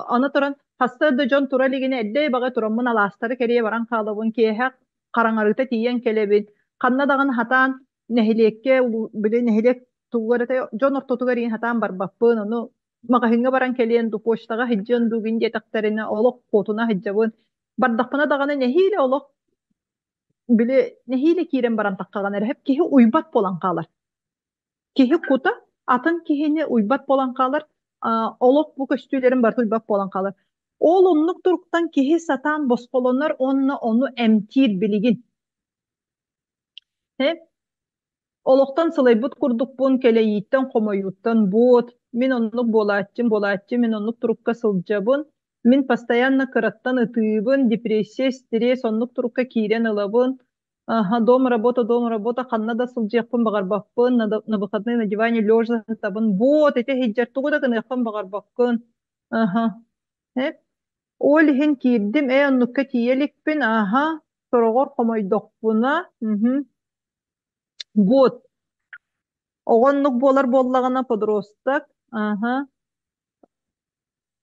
Аны туран хаста да дьон тура илигинэ эрдэ баҕа тураммын алаастары кэрийэ баран хаалабын, киэһэ хараҥарыыта тиийэн кэлэбин. Ханна даҕаны хатаан нэһилиэккэ, били нэһилиэк тугугар этэ дьон ортотугар иин хатаан барбаппын, ону маҕаһыыҥҥа баран кэлиэн дуу, почтаҕа сылдьыан дуу гин диэтэхтэринэ олох куотуна сылдьабын. Бардахпына даҕаны нэһиилэ олох били нэһиилэ киирэн баран таххаҕына эрэ киһи уйбат буолан хаалар. Киһи кута атын киһини уйбат буолан хаалар, олох бу көстүүлэрин барыта уйбат буолан хаалар. Ол оннук туруктан киһи сатаан босхолонор уонна ону эмтиир билигин. Олохтон сылайбыт курдукпун, кэлэйииттэн, хомойууттан буот, мин оннук буолааччым, буолааччы, мин оннук турукка сылдьабын, мин постоянно кыраттан ытыыбын, депрессия, стресс оннук турукка киирэн ылабын, аха, дом, работа, дом, работа, ханна да сылдьыахпын баҕарбаппын, на, на выходные на диване лежа сытабын, буот, ити сылдьар тугу да гыныахпын баҕарбаккын, аха, Ол иһин киирдим, ээ оннукка тиийэ иликпин, ааһа, сороҕор хомойдохпуна, мхм. Вот, оҕо оннук буолар буоллаҕына подросток, ааһа.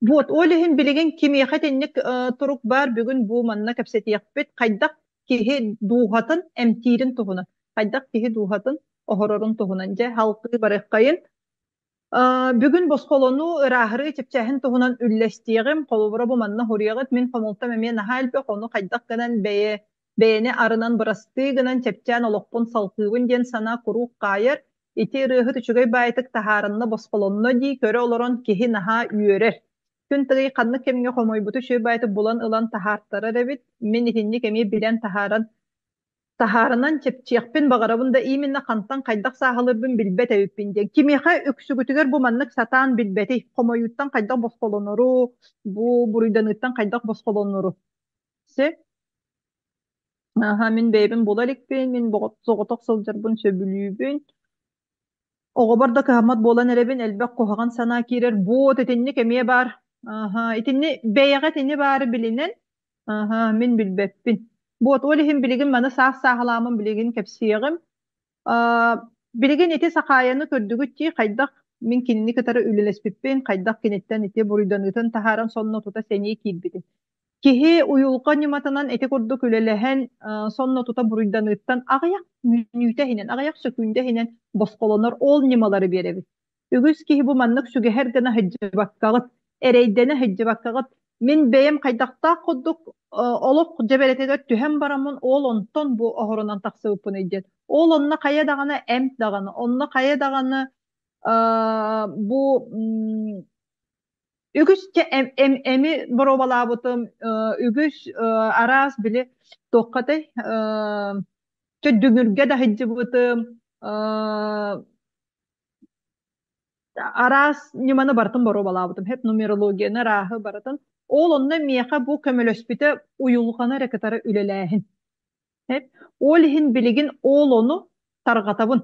Вот, ол иһин билигин кимиэхэ итинник турук баар бүгүн бу манна кэпсэтиэхпит, хайдах киһи дууһатын эмтиирин туһунан, хайдах киһи дууһатын оһорорун туһунан. Дьэ, халкыы барыаххайын. Бүгүн босхолонуу, ырааһырыы, чэпчээһин туһунан үллэстиэҕим. Холобура, бу манна суруйаҕыт, мин хомолтом эмиэ наһаа элбэх, ону хайдах гынан бэйэ бэйэни арынан бырастыы гынан чэпчээн олохпун салҕыыбын диэн санаа куруук хаайар. Ити ырыаһыт үчүгэй баайытык таһаарынна, босхолонно дии көрө олорон киһи наһаа үөрэр. Күн тыгый ханнык кэмҥэ хомойбуту үчүгэй баайытык булан ылан таһаартарар эбит. Мин итинник эмиэ билэн таһааран таһаарынан чэпчиэхпин баҕарабын да именно хантан хайдах сааһылыырбын билбэт эбиппин диэн. Кимиэхэ үксүгүтүгэр бу маннык сатаан билбэтий, хомойууттан хайдах босхолонору, бу буруйданыыттан хайдах босхолонору. Сөп? Аха, мин бэйэбин була иликпин, мин соҕотох сылдьарбын сөбүлүүбүн. Оҕобор да кыһаммат буолан эрэбин, элбэх куһаҕан санаа киирэр. Буот, итинник эмиэ баар. Аха, итинни бэйэҕэ итини баары билинэн, аха, мин билбэппин. Буот, ол иһин билигин маны саас сааһылаамын билигин кэпсиэҕим. Аа, билигин ити Сахаайаны көрдүгүт дии, хайдах мин кинини кытары үлэлэспиппин, хайдах киниттэн ити буруйданыытын таһааран сонно тута сэниэ киирбитин. Киһи уйулҕа ньыматынан ити курдук үлэлэһэн, сонно тута буруйданыыттан аҕыйах мүнүүтэ иһинэн, аҕыйах сөкүүндэ иһинэн босхолонор ол ньымалары биэрэбит. Үгүс киһи бу маннык сүгэһэр гына сылдьыбаккаҕыт, эрэйдэнэ сылдьыбаккаҕыт, мин бэйэм хайдахтаах курдук олох дьэбэрэтигэр түһэн бараммын ол онтон бу оһоронон тахсыбыппыный диэн. Ол онно хайа даҕаны эмп даҕаны, онно хайа даҕаны бу үгүс эми боруобалаабытым, үгүс араас били туоххатай дүҥүргэ да сылдьыбытым, араас ньыманы барытын боруобалаабытым, хэп нумерологияны арааһы барытын. Ол онно миэхэ бу көмөлөспүтэ уйулҕаны эрэ кытары үлэлээһин. Ол иһин билигин ол ону тарҕатабын.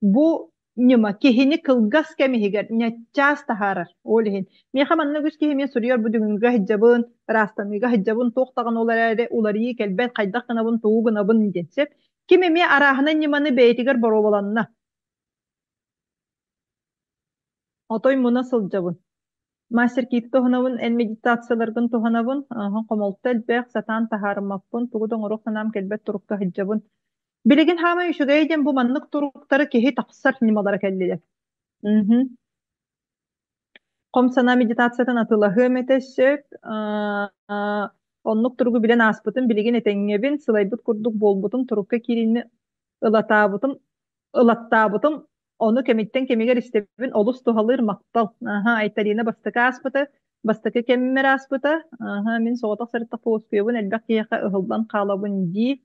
Бу ньыма киһини кылгас кэм иһигэр ньаччаас таһаарар. Ол иһин миэхэ манна үгүс киһи эмиэ суруйар бу бүгүҥҥүгэ сылдьабын, ыраастаныыга сылдьабын, туох даҕаны ол эрээри уларыйыы кэлбэт, хайдах гынабын, тугу гынабын диэн сөп. Ким эмиэ арааһынай ньыманы бэйэтигэр боруобаланна. Отой муна сылдьабын. Мастер-кит туһанабын, эн медитацияларгын туһанабын, хомолто элбэх, сатаан таһаарыммаппын, тугу да оҥоруох санаам кэлбэт турукка сылдьабын. Билигин хаамай үчүгэй диэн бу маннык туруктары киһи тахсар ньымалара кэллилэр. Мгм. Хом санаа медитациятын атыылаһыам этэ сөп. Оннук туругу билэн ааспытым, билигин этэҥҥэбин, сылайбыт курдук буолбутум, турукка киириини ылатаабытым, ылаттаабытым Ону кэмиттэн кэмигэр истэбин, олус туһалыыр махтал. Аһа, Айталина бастакы ааспыта, бастакы кэммэр ааспыта. Аһа, мин соҕотох сырыттахпа уоскуйабын, элбэх киһиэхэ ыһыллан хаалабын дии.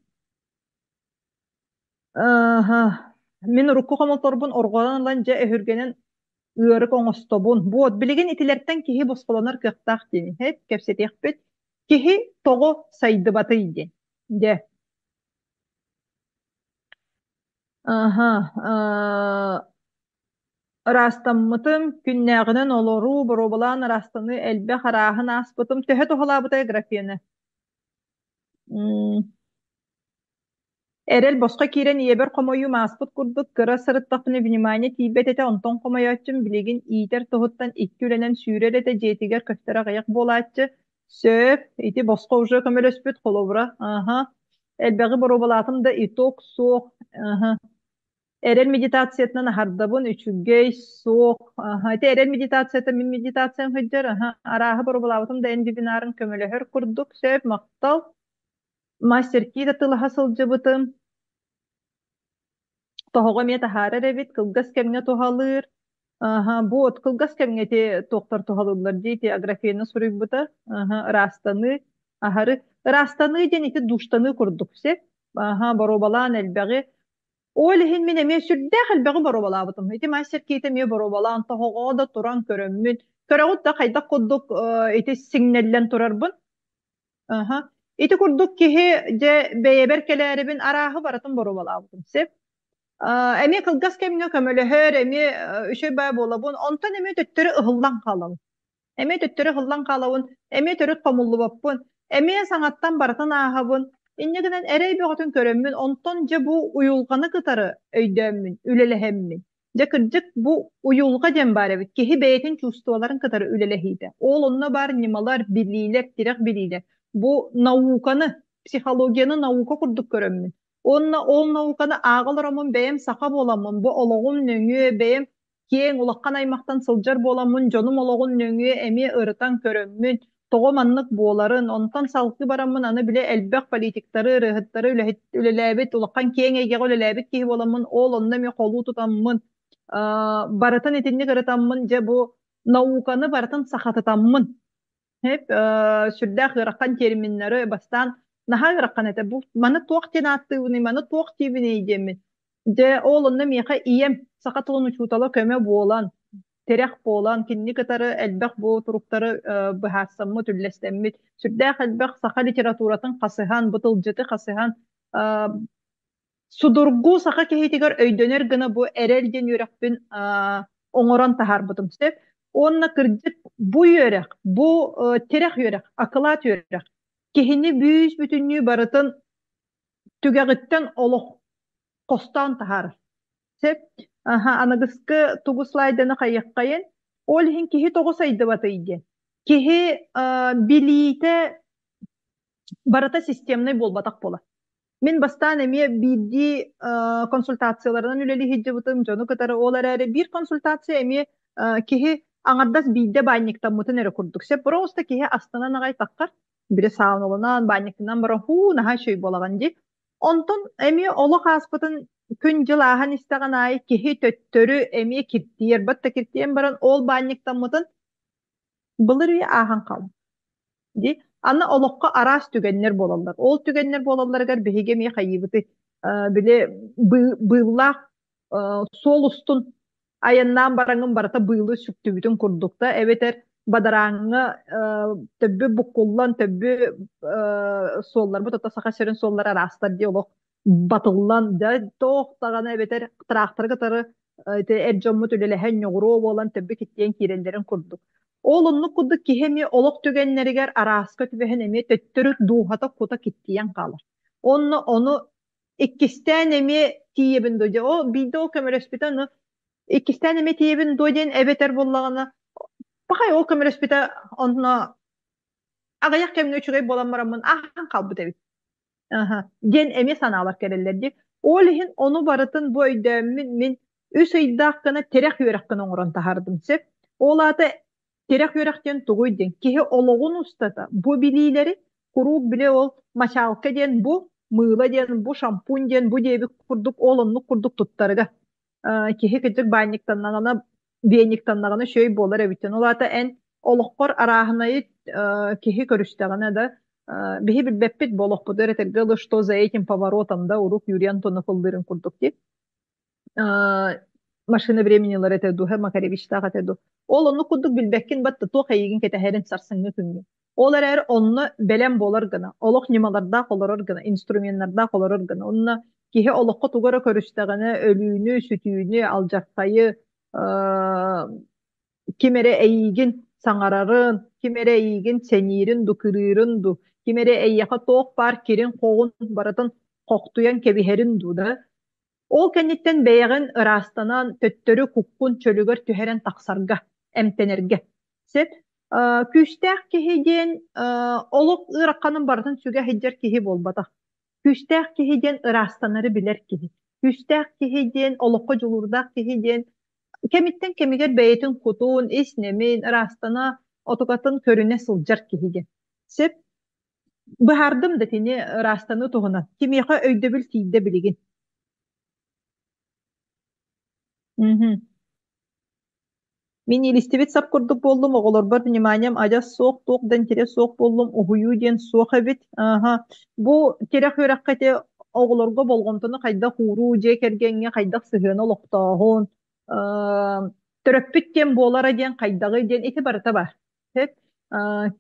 Аһа, мин урукку хомолторбун орҕонон ылан дьэ өһүргэнэн ыарык оҥостобун. Буот, билигин итилэртэн киһи босхолонор кыахтаах диэн иһит, кэпсэтиэхпит. Киһи тоҕо сайдыбатый диэн. Дьэ. Аһа, ыраастаммытым, күннээҕинэн олоруу, боруобалаан ыраастаныы элбэх арааһын ааспытым. Төһө туһалаабытай графена? М, Эрэл босхо киирэн ийэбэр хомойуум ааспыт курдук, кыра сырыттахпына внимание тиийбэт этэ, онтон хомойооччум билигин иитэр туһуттан икки үлэнэн сүүрэр этэ, дьиэтигэр көстөрө аҕыйах буолааччы. Сөп, ити босхо уже көмөлөспүт холобура. Аһа. Элбэҕи боруобалаатым да итог суох. Аһа. Эрэл медитациятынан аһардабын, үчүгэй, суох. Аһа. Ити эрэл медитацията мин медитациям сылдьар. Аһа. Арааһы боруобалаабытым да эн вебинарын көмөлөһөр курдук. Сөп, махтал. Мастер-кит атыылаһа сылдьыбытым. Тоһоҕо эмиэ таһаарар эбит, кылгас кэмҥэ туһалыыр. Аһа, бу от кылгас кэмҥэ ити туохтар туһалыыллар дии, ити Аграфена суруйбута. Аһа, ыраастаныы, аһары. Ыраастаныы диэн ити душтаныы курдук сөп. Аһа, боруобалаан элбэҕи. Ол иһин мин эмиэ сүрдээх элбэҕи боруобалаабытым. Ити мастер киитэ эмиэ боруобалаан, тоһоҕоҕо да туран көрөммүн. Көрөҕүт да хайдах курдук ити сиҥнэллэн турарбын. Аһа. Ити курдук киһи дьэ бэйэбэр кэлээрибин арааһы барытын боруобалаабытым сөп. Эмиэ кылгас кэмҥэ көмөлөһөр, эмиэ үчүгэй баа буолабын, онтон эмиэ төттөрү ыһыллан хаалабын. Эмиэ төттөрү ыһыллан хаалабын, эмиэ төрүт хомуллубаппын, эмиэ саҥаттан барытын ааһабын. Инньэ гынан эрэй бөҕөтүн көрөммүн, онтон дьэ бу уйулҕаны кытары өйдөөммүн, үлэлэһэммин. Дьэ, кырдьык, бу уйулҕа диэн баар эбит. Киһи бэйэтин чувстволарын кытары үлэлэһиитэ. Ол онно баар ньымалар, билиилэр, тирэх билиилэр. Бу науканы, психологияны наука курдук көрөммүн. Уонна ол науканы ааҕа олороммун бэйэм саха буоламмын, бу олоҕум нөҥүө бэйэм киэҥ улахан аймахтан сылдьар буоламмын, дьонум олоҕун нөҥүө эмиэ ырытан көрөммүн, тоҕо маннык буоларын, онтон салгыы бараммын аны бile элбэх политиктары, ырыаһыттары үлэһит, үлэлээбит, улахан киэҥ эйгэҕэ үлэлээбит киһи буоламмын, ол онно эмиэ холуу тутаммын, барытын итинник ырытаммын, дьэ бу науканы барытын сахатытаммын, Эп, сүрдээх ыарахан терминнэри бастаан наһаа ыарахан этэ. Бу маны туох диэн ааттыыбыный, маны туох диибиний диэммин. Дьэ, ол онно миэхэ ийэм саха тылын учуутала көмө буолан, тирэх буолан, кинини кытары элбэх бу туруктары быһаарсаммыт, үллэстэммит, сүрдээх элбэх саха литературатын хасыһан, бу тылдьыты хасыһан, судургу саха киһитигэр өйдөнөр гына бу эрэл диэн үөрэхпин оҥорон таһаарбытым сөп. Уонна кырдьык бу үөрэх, бу тирэх үөрэх, акылаат үөрэх киһини бүүс бүтүннүү барытын түгэҕиттэн олох хостоон таһаарар. Сөп. Аха, аныгыскы тугу слайданы хайыаххайын. Ол иһин киһи тоҕо сайдыбатый диэн. Киһи билиитэ. Барыта системнай буолбатах буолар. Мин бастаан эмиэ биирдии консультацияларынан үлэлии сылдьыбытым, дьону кытары ол эрээри биир консультация эмиэ киһи аҥардас биирдэ баанньыктаммытын эрэ курдук. Сөп просто киһи астынан аҕай таххар, били сауналанан, баанньыктанан баран һуу наһаа үчүгэй буолаҕын дии. Онтон эмиэ олох ааспытын күн-дьыл ааһан истэҕин аайы киһи төттөрү эмиэ киртийэр, батта киртийэн баран ол баанньыктаммытын былыр үйэ ааһан хаалбыт. Дии. Аны олоххо араас түгэннэр буолаллар. Ол түгэннэр буолалларыгар биһиги эмиэ хайыыбытый? Били быыллаах суол устун айаннаан бараҥҥын барыта быылы сүктүбүтүн курдук да, эбэтэр бадарааҥҥа төббү буккуллан, төббү суолларбыт, ото Саха сирин суоллара араастар дии олох батыллан, да туох даҕаны эбэтэр тракторы кытары ити эр дьоммут үлэлэһэн ньоҕуруо буолан төббү киттиэн киирэллэрин курдук. Ол оннук курдук киһи эмиэ олох түгэннэригэр арааска түбэһэн эмиэ төттөрү дууһата кута киттийэн хаалар. Онно ону иккистээн эмиэ тиийэбин дуо диэн, ол биирдэ ол көмөлөспүтэ ону иккистээн эмиэ тиийэбин дуо диэн эбэтэр буоллаҕына, пахай ол көмөлөспүтэ онно аҕыйах кэмҥэ үчүгэй буолан бараммын ааһан хаалбыт эбит. Аха. Диэн эмиэ санаалар кэлэллэр дии. Ол иһин ону барытын бу өйдөөммүн мин үс ыйдаах гына тирэх үөрэххин оҥорон таһаардым сөп. Ол аата тирэх үөрэх диэн тугуй диэн киһи олоҕун устата бу билиилэри куруук билэ ол мачаалка диэн бу, мыыла диэн бу, шампунь диэн бу диэбит курдук ол оннук курдук туттарга киһи кырдьык баанньыктаннаҕына вениктаннаҕына үчүгэй буолар эбит. Ол аата эн олоххор арааһынайы киһи көрүстэҕинэ да биһи билбэппит бу олохпутугар этэргэ дылы что за этим поворотом да урук Юрий Антонов ыллыырын курдук дии машина временилар этэ дуу Макаревичтаах этэ дуу ол оннук курдук билбэккин батта туох эйигин кэтэһэрин сарсыҥҥы күҥҥэ ол эрээри онно бэлэм буолар гына олох ньымалардаах олорор гына инструменнардаах олорор гына онно киһи олоххо тугу эрэ көрүстэҕинэ өлүүнү сүтүүнү алдьархайы ким эрэ эйиигин саҥарарын, ким эрэ эйиигин сэниирин ду, кырыырын ду, ким эрэ эйиэхэ туох баар кирин-хоҕун барытын хохтуйан кэбиһэрин дуу да, ол кэнниттэн бэйэҕин ыраастанан, төттөрү куккун чөлүгэр түһэрэн тахсарга, эмтэнэргэ. Сөп. Күүстээх киһи диэн олох ыараханын барытын сүгэ сылдьар киһи буолбатах. Күүстээх киһи диэн ыраастанары билэр киһи. Күүстээх киһи диэн олоххо дьулуурдаах киһи диэн кэмиттэн кэмигэр бэйэтин кутун, ис нэмин ыраастана, отукатын көрүнэ сылдьар киһи диэн. Сөп. Быһаардым да итини ыраастаныы туһунан. Кимиэхэ өйдөбүл тиийдэ билигин? Мгм. Мин илистибит сап курдук буоллум, оҕолорбор вниманием адьас суох, туох да интерес суох буоллум, уһуйуу диэн суох эбит. Аһа. Бу тирэх үөрэххэ ити оҕолорго болҕомтону хайдах ууруу, дьиэ кэргэҥҥэ хайдах сыһыаны олохтооһун, төрөппүт диэн буолара диэн хайдаҕый диэн ити барыта баар. Сөп.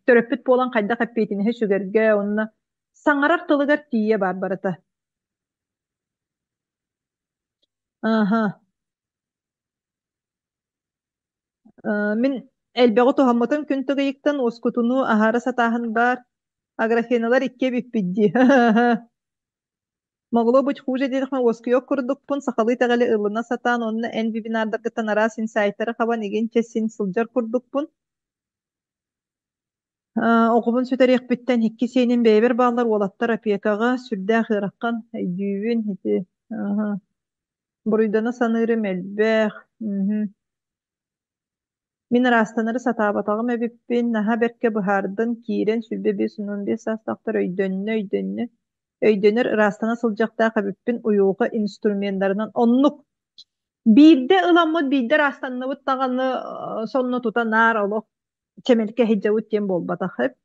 Төрөппүт буолан хайдах эппиэтинэһи сүгэргэ уонна саҥарар тылыгар тиийэ баар барыта. Аһа. Мин элбэҕи туһаммытым күн тыгыйыктан уоскутунуу аһара сатааһын баар. Аграфеналар икки эбиппит дии. Могло быть хуже диэтэхпинэ уоскуйуох курдукпун, сахалыы итэҕэли ылына сатаан уонна эн вебинардаргыттан араас инсайтары хабан игин-чэ син сылдьар курдукпун. Оҕобун сүтэриэхпиттэн икки сиэним бэйэбэр бааллар уолаттар опекаҕа сүрдээх ыарахан өйдүүбүн ити буруйдана саныырым элбэх. Мин ыраастанары сатаабатаҕым эбиппин, наһаа бэркэ быһаардын, киирэн 25-15 саастаахтар өйдөннө, өйдөннө, өйдөнөр, ыраастана сылдьыахтаах эбиппин уйулҕа инструменнарынан оннук биирдэ ыламмыт, биирдэ ыраастанныбыт даҕаны сонно тута наар олох чэмэлкэ сылдьабыт диэн буолбатах эбит.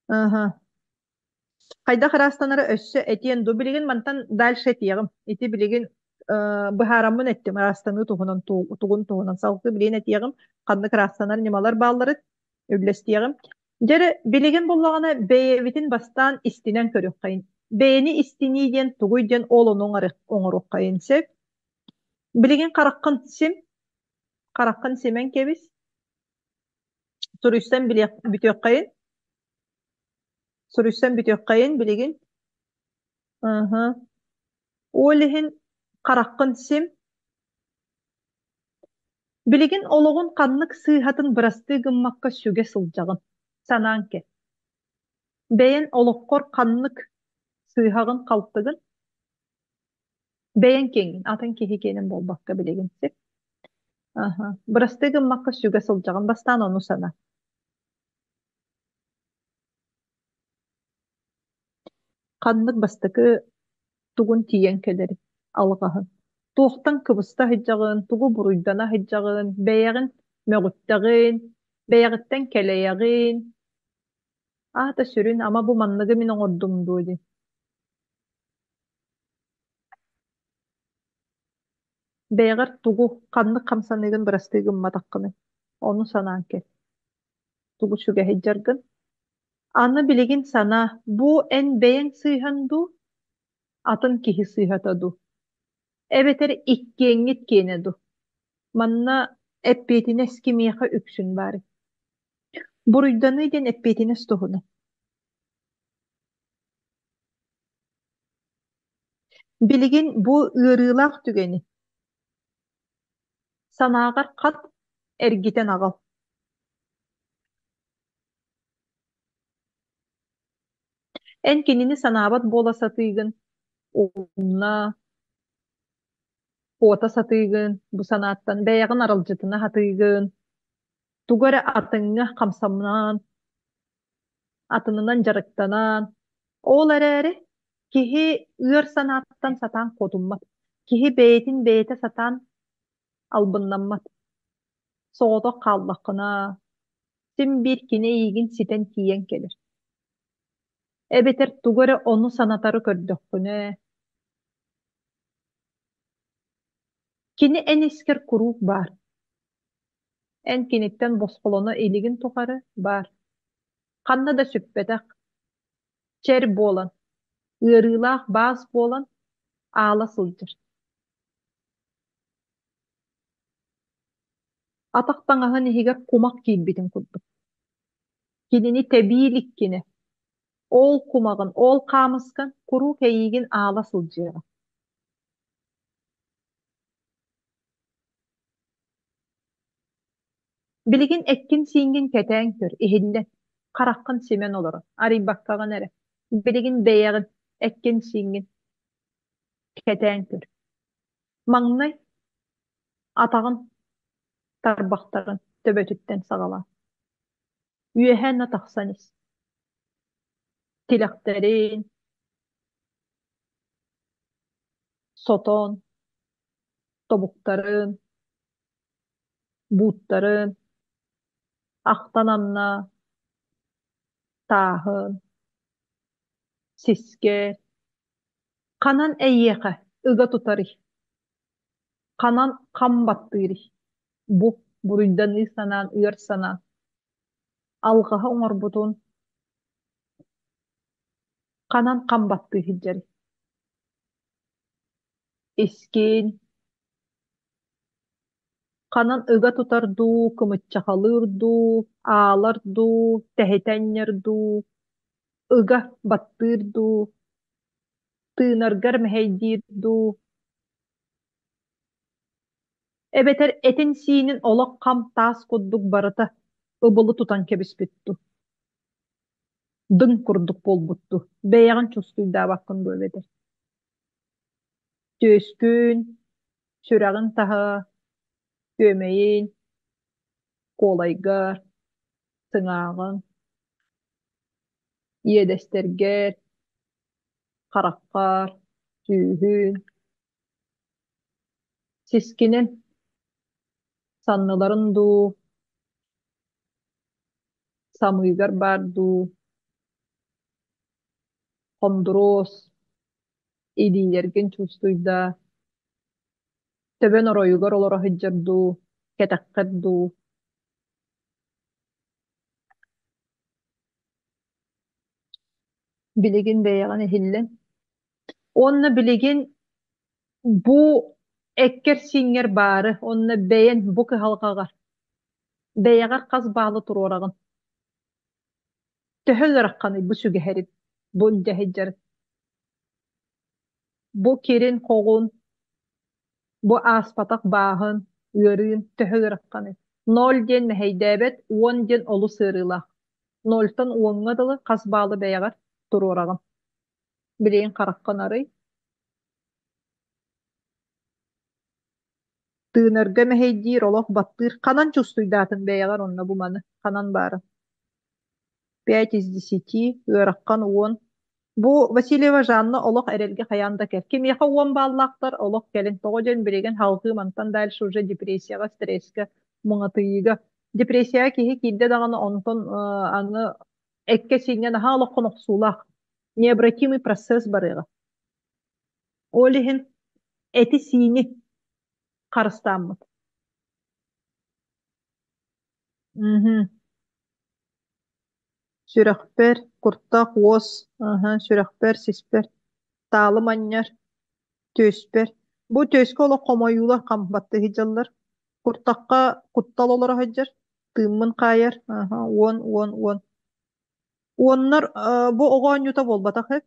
Аха. Хайдах ыраастанара өссө этиэн дуу? Билигин мантан дальше этиэҕим. Ити билигин быһаараммын эттим ыраастаныы туһунан тугун туһунан. Салгыы билигин этиэҕим ханнык ыраастанар ньымалар баалларын үллэстиэҕим. Дьэ эрэ билигин буллаҕына бэйэбитин бастаан истинэн көрүөххэйин. Бэйэни истинии диэн тугуй диэн ол ону оҥоруоххайын сөп. Билигин хараххын сим, хараххын симэн кэбис. Суруйсан билиэх бүтүөххэйин. Суруйсан бүтүөххэйин билигин. Ыһы. Ол иһин хараххын сим. Билигин олоҕун ханнык сыыһатын бырастыы гыммакка сүгэ сылдьаҕын. Санаан кэл. Бэйэн олоххор ханнык сыыһаҕын-халтыгын бэйэҥ киэҥҥин, атын киһи киэнин буолбакка билигин сип. Аһа. Бырастыы гыммакка сүгэ сылдьаҕын, бастаан ону санаа. Ханнык бастакы тугун тиийэн кэлэрий, алҕаһын. Туохтан кыбыста сылдьаҕын, тугу буруйдана сылдьаҕын, бэйэҕин мөҕүттэҕин, бэйэҕиттэн кэлэйэҕин. Аата сүрүн, ама бу манныгы мин оҥордум дуо диэн. Бэйэҕэр тугу, ханнык хамсаныыгын бырастыы гымматаххыный, ону санаан кэл. Тугу сүгэ сылдьаргын. Аны билигин санаа, бу эн бэйэҥ сыыһан дуу, атын киһи сыыһата дуу, эбэтэр иккиэҥҥит киэнэ дуу? Манна эппиэтинэс кимиэхэ үксүн баарый? Буруйданыы диэн эппиэтинэс туһунан. Билигин бу ыарыылаах түгэни санааҕар хат эргитэн аҕал. Эн кинини санаабат буола сатыыгын, умна, куота сатыыгын, бу санааттан бэйэҕин аралдьытына сатыыгын, тугу эрэ атыҥҥа хамсамнаан, атынынан дьарыктанан. Ол эрээри киһи ыар санааттан сатаан куотуммат. Киһи бэйэтин бэйэтэ сатаан албыннаммат. Соҕотох хааллаххына, син биир кини эйиигин ситэн тиийэн кэлэр. Эбэтэр тугу эрэ ону санатары көрдөххүнэ, кини эн искэр куруук баар. Эн киниттэн босхолоно илигин тухары баар. Ханна да сүппэтэх, чэр буолан, ыарыылаах баас буолан аала сылдьар. Атах таҥаһын иһигэр кумах киирбитин курдук. Кинини тэбии иликкинэ, ол кумаҕын, ол хаамыскан куруук эйиигин аала сылдьыаҕа. Билигин эккин-сииҥҥин кэтээн көр, иһиллэн, хараххын симэн олорон, арыйбаккаҕын эрэ, билигин бэйэҕин, эккин-сииҥҥин кэтээн көр. Маҥнай атаҕын тарбахтарын төбөтүттэн саҕалаа. Үөһэ тахсан ис. Тилэхтэрин, сотон, тобуктарын, бууттарын, ахтан анна, тааһын, сискэ, ханан эйиэхэ ыга тутарый, ханан хам баттыырый? Бу буруйданыы санаан ыар санаа, алҕаһы оҥорбутун ханан хам баттыы сылдьарый? Искин, ханан ыга тутар дуу, кымыччахалыыр дуу, аалар дуу, тэһитэ анньар дуу, ыга баттыыр дуу, тыынаргар мэһэйдиир дуу, эбэтэр этин-сиинин олох хам таас курдук барыта ыбылы тутан кэбиспит дуу, дыҥ курдук буолбут дуу, бэйэҕин чувствуйдаабаккын дуу эбэтэр Түөскүн, сүрэҕин таһа, күөмэйин, куолайгар, сыҥааҕын, иэдэстэргэр, хараххар, сүүһүн, сискинэн санныларын дуу, самыыгар баар дуу, хондуруос, илиилэргин чувствуйдаа, төбөн оройугар олоро сылдьар дуу, кэтэххэр дуу. Билигин бэйэҕин иһиллэн. Уонна билигин бу эккэр-сииҥҥэр баары уонна бэйэн бу кыһалҕаҕар бэйэҕэр хас баалы туруораҕын? Төһө ыараханый бу сүгэһэрин, бу илдьэ сылдьарын? Бу кирин-хоҕун, бу ааспатах бааһын, ыарыын төһө ыараханый? Ноль диэн мэһэйдээбэт, уон диэн олус ыарыылаах. Нольтан уоҥҥа дылы хас баалы бэйэҕэр туруораҕын? Билигин хараххын арый. Тыынарга мэһэйдиир, олох баттыыр. Ханан чувствуйдаатын бэйэҕэр онно бу маны? Ханан баарын? 5 из 10, ыараххан 10. Бу Васильева Жанна олох эрэлгэ хайаан да кэл. Кимиэхэ 10 бааллаахтар олох кэлин. Тоҕо диэн билигин салҕыы мантан дальше уже депрессияҕа, стресскэ, муҥатыйыыга. Депрессияҕа киһи киирдэ даҕаны онтон аны эккэ-сииҥҥэ наһаа олоххун охсуулаах. Необратимый процесс барыаҕа. Ол иһин эти-сиини харыстааммыт. Мгм. Сүрэхпэр, куртах, уос, аһа, сүрэхпэр, сиспэр, таалым анньар, түөспэр. Бу түөскэ олох хомойуулар хам баттыы сылдьаллар. Куртахха куттал олоро сылдьар, тыыммын хаайар, аһа, 10, 10, 10. Уоннар бу оҕо оонньуута буолбатах эбит.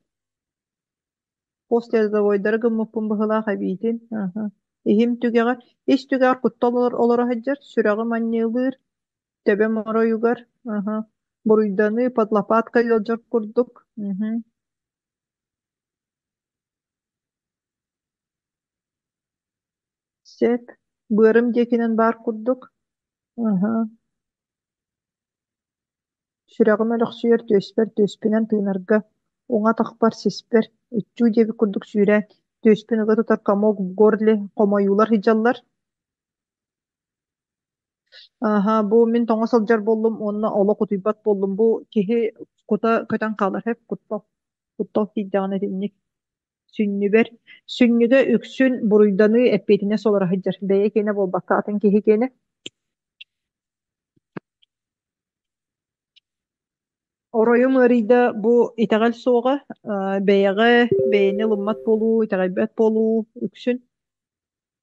Послеродовойдары гыммыппын быһыылаах эбиитин, аһа. Иһим түгэҕэр, ис түгэҕэр куттал олоро сылдьар, сүрэҕим анньыалыыр, төбөм оройугар, аһа, буруйданыы под лопаткой ыалдьар курдук. Мгм. Сөп. Быарым диэкинэн баар курдук. Аһа. Сүрэҕим өлөхсүйэр түөспэр түөспүнэн тыынарга, уҥа атахпар, сиспэр, иччүү диэбит курдук сүүрэн, түөспүн ыга тутар комок в горле хомойуулар сылдьаллар. Аһа, бу мин тоҥо сылдьар буоллум уонна олох утуйбат буоллум. Бу киһи кута көтөн хаалар, һэп куттал. Куттал киирдэҕинэ итинник. Сүнньүбэр, сүнньүгэ үксүн буруйданыы эппиэтинэс олоро сылдьар. Бэйэ киэнэ буолбакка атын киһи киэнэ. Оройум ыарыйда бу итэҕэл суоҕа, бэйэҕэ бэйэни ылыммат буолуу, итэҕэйбэт буолуу үксүн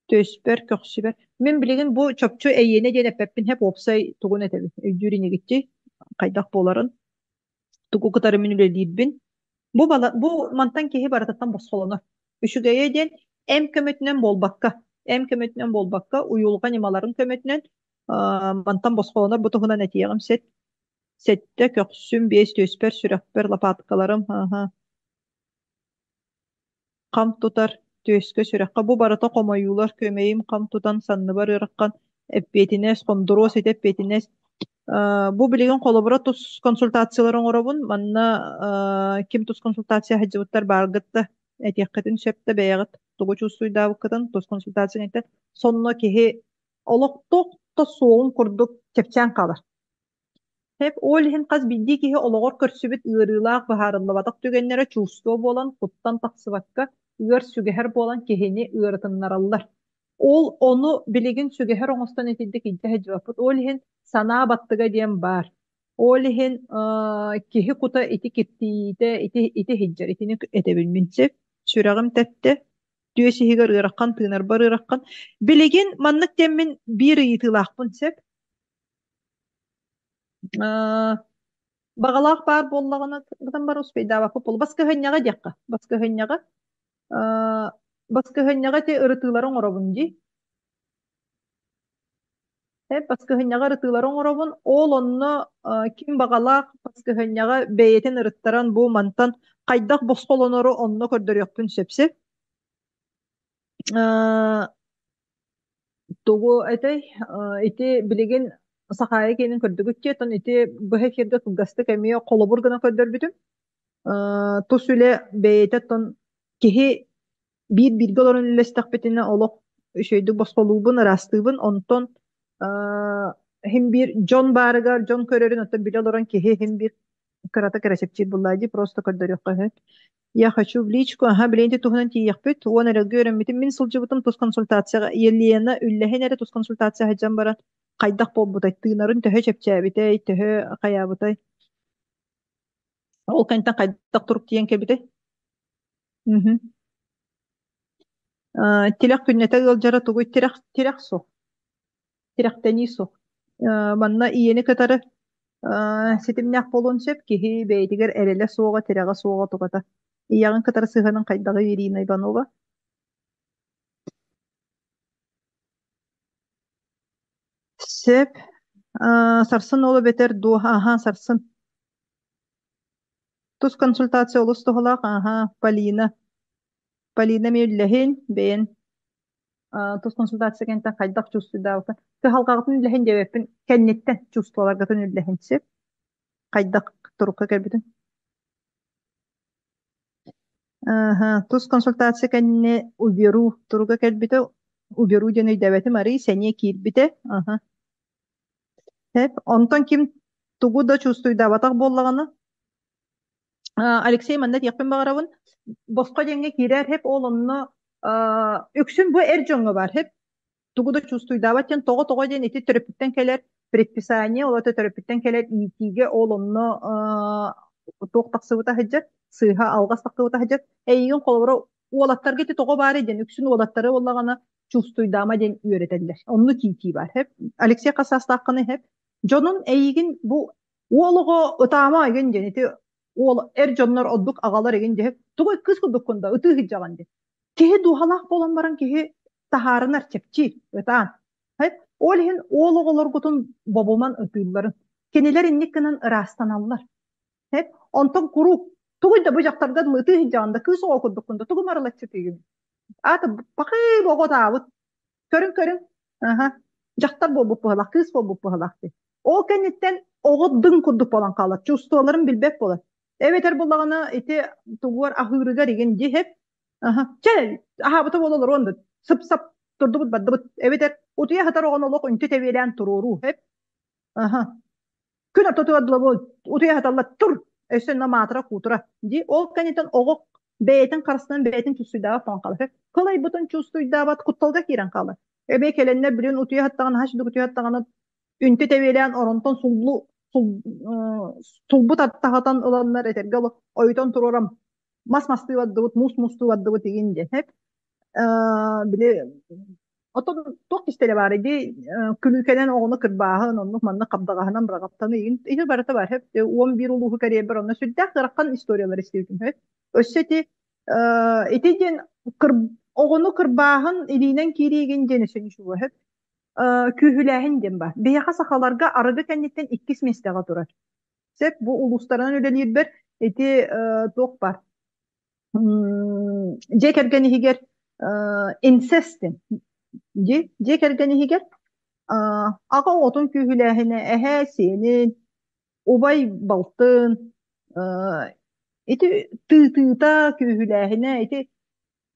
түөспэр, көхсүбэр. Мин билигин бу чопчу эйиэнэ диэн эппэппин һэп уопсай тугун этэбин, өйдүүр инигитти хайдах буоларын, тугу кытары мин үлэлиирбин. Бу, бу мантан киһи барытыттан босхолонор. Үчүгэйэ диэн эм көмөтүнэн буолбакка, эм көмөтүнэн буолбакка, уйулҕа ньымаларын көмөтүнэн мантан босхолонор бу туһунан этиэҕим сит. Сэттэ, көхсүм, биэс түөспэр, сүрэхпэр, лопаткаларым, аһа, хам тутар, түөскэ, сүрэххэ бу барыта хомойуулар, күөмэйим хам тутан, санныбар ыарахан, эппиэтинэс, хондуруос ити эппиэтинэс. Бу билигин холобура тус консультациялар оҥоробун. Манна ким тус консультация сылдьыбыттар бааргыт да этиэххитин сөп да бэйэҕит тугу чувствуйдаабыккытын тус консультация сонно киһи олохтоох да суоҕун курдук чэпчээн хаалар. Сөп, ол иһин хас биирдии киһи олоҕор көрсүбүт ыарыылаах быһаарыллыбатах түгэннэрэ чувство буолан, куттан тахсыбакка, ыар сүгэһэр буолан киһини ыарытыннараллар. Ол ону билигин сүгэһэр оҥостон итирдик илдьэ сылдьыбаппыт. Ол иһин санаа баттыга диэн баар. Ол иһин киһи кута ити киртийиитэ ити ити сылдьар. Итини этэбин мин сөп. Сүрэҕим тэптэ, түөс иһигэр ыарахан, тыынарбар ыарахан. Билигин маннык диэммин биир ыйытыылаахпын сөп. Баҕалаах баар буоллаҕына гынан баран успейдаабаппыт буолуо. Баскыһыанньаҕа диэххэ. Баскыһыанньаҕа баскыһыанньаҕа ити ырытыылары оҥоробун дии. Баскыһыанньаҕа ырытыылары оҥоробун. Ол онно ким баҕалаах баскыһыанньаҕа бэйэтин ырыттаран бу мантан хайдах босхолонору онно көрдөрүөхпүн сөп сөп. Тугу этэй, ити билигин Сахаайа киэнин көрдүгүт дии, оттон ити быһа эфиргэ кылгастык эмиэ холобур гына көрдөрбүтүм. Тус үлэ бэйэтэ оттон киһи биир бииргэ олорон үллэстэхпитинэ олох үчүгэйдик босхолуубун, ыраастыыбын, онтон иһин биир дьон баарыгар дьон көрөрүн оттон билэ олорон киһи иһин биир кырата кэрэсэпчиир буллаа дии, просто көрдөрүөххэ үһү. Я хочу в личку, аһа, билиэнти туһунан тиийиэхпит. Уон эрэлгэ үөрэммитим. Мин сылдьыбытым тус консультацияҕа Елена үллэһин эрэ тус консультация сылдьан баран хайдах буолбутай, тыынарын төһө чэпчээбитэй, төһө хайаабытай? Ол кэнтэн хайдах турук тиийэн кэлбитэй? Мгм. Тилэх күннэтэ ыалдьара тугуй? Тирэх, тирэх суох. Тирэхтэнии суох. Манна ийэни кытары ситимнээх буолуон сөп. Киһи бэйэтигэр эрэлэ суоҕа, тирэҕэ суоҕа тугата. Ийэҕин кытары сыһыаныҥ хайдаҕый, Ирина Иванова? Сөп. Сарсын ол эбэтэр дуо? Аһаа, сарсын. Тус консультация олус туһалаах, аха, Полина. Полина эмиэ үллэһин, бэйэн тус консультация кэнниттэн хайдах чувствуйдаабыккын, кыһалҕаҕытын үллэһин диэбэппин, кэнниттэн чувстволаргытын үллэһин сип, хайдах турукка кэлбитин. Аха, тус консультация кэннэ уберу туруга кэлбитэ, уберу диэн өйдөөбөтүм, арый сэниэ киирбитэ. Аха. Сөп. Онтон ким тугу да чувствуйдаабатах буоллаҕына, Алексей манна этиэхпин баҕарабын, босхо диэҥҥэ киирэр хэп ол онно үксүн бу эр дьоҥҥо баар хэп тугу да чувствуйдаабат диэн тоҕо-тоҕо диэн ити төрөппүттэн кэлэр предписание, ол это төрөппүттэн кэлэр иитиигэ ол онно туох тахсыбыта сылдьар, сыыһа алҕас тахсыбыта сылдьар. Эйигин холобура уолаттарга ити тоҕо баарый диэн үксүн уолаттары буоллаҕына чувствуйдаама диэн үөрэтэллэр. Оннук иитии баар. Хэп. Алексей хас саастааххыный хэп? Дьонун эйигин бу уол оҕо ытаама игин диэн ити уол эр дьоннор ордук аҕалар игин диэһип тугу кыыс курдуккун да ытыы сылдьаҕын диэн. Киһи дууһалаах буолан баран киһи таһаарынар чэпчиир ытаан. Хэп. Ол иһин уол оҕолоргутун бобуман ытыылларын. Кинилэр инник гынан ыраастаналлар. Хэп. Онтон куруук тугуй да бу дьахтарга ытыы сылдьаҕын да кыыс оҕо курдуккун да тугу марылаччытыыгын Аата пахыы оҕо ытаабыт. Көрүҥ-көрүҥ. Аха. Дьахтар буолбут быһалаах, кыыс буолбут быһалаах дии. Ол кэнниттэн оҕо дыҥ курдук буолан хаалар. Чувстволарын билбэт буолар. Эбэтэр буллаҕына ити тугуар аһыырыгар игин диэһэп. Аха. Чэ, аһаабыта буола олоруон да сып-сап турдубут бардыбыт. Эбэтэр утуйа сытар оҕону олох үнтү тэбиэлээн туруоруу. Эп. Аха. Күн ортотугар дылы утуйа сыталлар тур өссө онно маатыра куутура дии ол кэнниттэн оҕо бэйэтин харыстынан бэйэтин чувствуйдаабат буолан хаалар кылайбытын чувствуйдаабат кутталга киирэн хаалар эбээ кэлэннэр билин утуйа сыттаҕына хас утуйа сыттаҕына үнтү тэбиэлээн оронтон суллу сулбу таттаһатан ыланнар этэргэ ойутан туруорам мас мастыы бардыбыт муус муустуу бардыбыт игин диэн били Оттон туох кистэлэ баарый дии, күлүүкэнэн оҕону кырбааһын, оннук маннык хабдаҕаһынан быраҕаттаны игин иһи барыта бар хөп. 11 улууһу кэриэбэр онно сүрдээх ыарахан историялар истибитим хөп. Өссө ити ити диэн кыр оҕону кырбааһын илиинэн киирии игин диэн өссө ничего хөп. Күүһүлээһин диэн бар. Биһиэхэ сахаларга арыгы кэнниттэн иккис миэстэҕэ турар. Сөп бу улуустарынан үлэлиирбэр ити туох бар дьиэ кэргэн иһигэр инцест дьиэ дьиэ кэргэн иһигэр аҕа оҕотун күүһүлээһинэ эһээ сиэнин убай балтын ити тыытыыта күүһүлээһинэ ити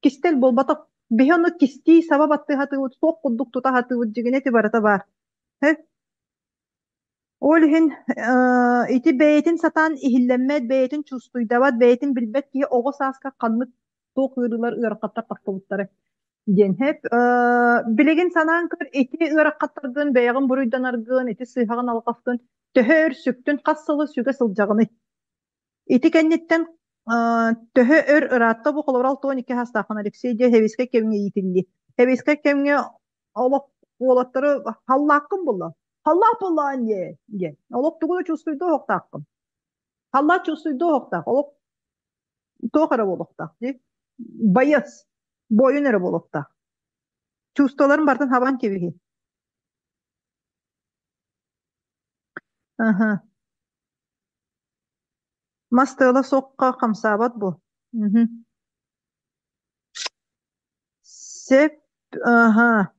кистэл буолбатах биһи ону кистии саба баттыы сатыыбыт суох курдук тута сатыыбыт дьигинэ ити барыта баар Ол иһин ити бэйэтин сатаан иһиллэммэт, бэйэтин чувствуйдабат, бэйэтин билбэт киһи оҕо сааска ханнык туох ыарыылар ыарахаттар тахсыбыттара диэн сөп. Билигин санаан көр, ити ыарахаттаргын, бэйэҕин буруйданаргын, ити сыыһаҕын алҕаскын төһө өр сүктүн, хас сылы сүгэ сылдьаҕыный? Ити кэнниттэн төһө өр ыраатта бу холобур 62 саастааххын Алексей диэн сэбиэскэй кэмҥэ иитиллии. Сэбиэскэй кэмҥэ олох уолаттары халлааккын булла. Халлаак буллаан диэ диэн. Олох тугу да чувствуйдуо оһохтааххын. Халлаак чувствуйдуо оһохтаах. Олох туох эрэ буолуохтаах дии. Боец, буойун эрэ буолуохтаах. Чувстволарын барытын хабан кэбиһи. Аха. Мас тыала суохха хамсаабат буо. Мгм. Сөп, аһаа.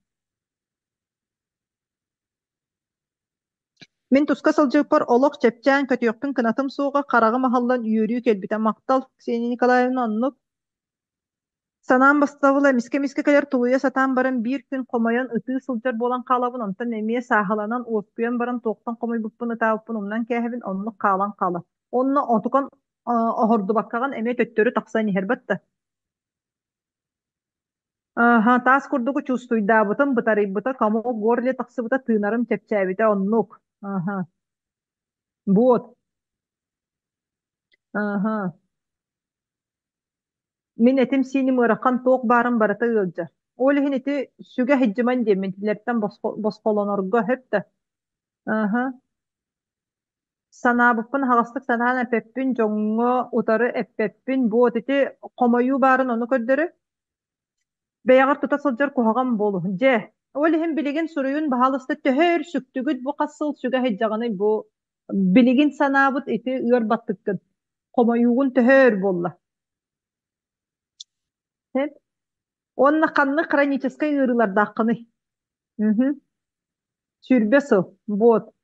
Мин туска сылдьыбыппар олох чэпчээн көтүөхпүн кынатым суоҕа, хараҕым аһыллан үөрүү кэлбитэ. Махтал, Ксения Николаевна, оннук. Санаам бастабыла эмискэ-эмискэ кэлэр тулуйа сатаан баран биир күн хомойон ытыы сылдьар буолан хаалабын, онтон эмиэ сааһыланан уоскуйан баран туохтан хомойбуппун ытаабыппын умнан кээһэбин, оннук хаалан хаалар. Уонна отукан оһордубаккаҕын эмиэ төттөрү тахсан иһэр батта. Аһа, таас курдугу чувствуйдаабытым, бытарыйбыта, комок горле тахсыбыта, тыынарым чэпчээбитэ, оннук. Аһа. Вот. Аһа. Мин этим-сииним ыарахан туох баарын барыта ыалдьар. Ол иһин ити сүгэ сылдьыман диэммин кинилэртэн босхолонорго сөп да. Аһа. Санаабыппын аһаҕастык санаан эппэппин, дьоҥҥо утары эппэппин. Буот ити хомойуу баарын ону көрдөрөр. Бэйэҕэр тута сылдьар куһаҕан буолуһун. Дьэ, ол иһин билигин суруйун баһаалыста төһө өр сүктүгүт бу хас сыл сүгэ сылдьаҕыный бу билигин санаабыт ити ыар баттыккын. Хомойуугун төһө өр буолла? Сөп. Уонна ханнык хроническай ыарыылардааххыный? Мгм. 20 сыл. Вот.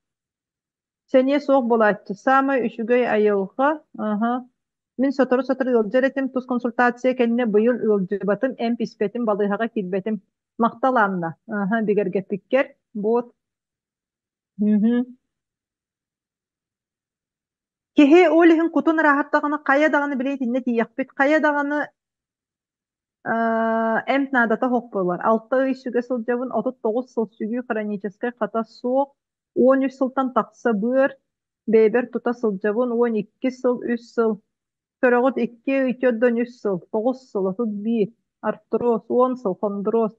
Сэниэ суох буолааччы. Саамай үчүгэй айылҕа. Аһа. Мин сотору-сотору ыалдьар этим, тус консультация кэннэ быйыл ыалдьыбатым, эмп испэтим, балыыһаҕа киирбэтим. Махтал, Анна. Аһа, бигэргэппиккэр. Вот. Мгм. Киһи ол иһин кутун ырааһыртаҕына хайа даҕаны били итиннэ тиийиэхпит, хайа даҕаны эмп наадата суох буолар. 6 ый сүгэ сылдьабын, 39 сыл сүгүү хроническай хата суох, 13 сылтан тахса быар, бэйэбэр тута сылдьабын, 12 сыл, 3 сыл. Көрөҕүт 2 ый 43 сыл, 9 сыл, 31, артроз, 10 сыл, хондроз.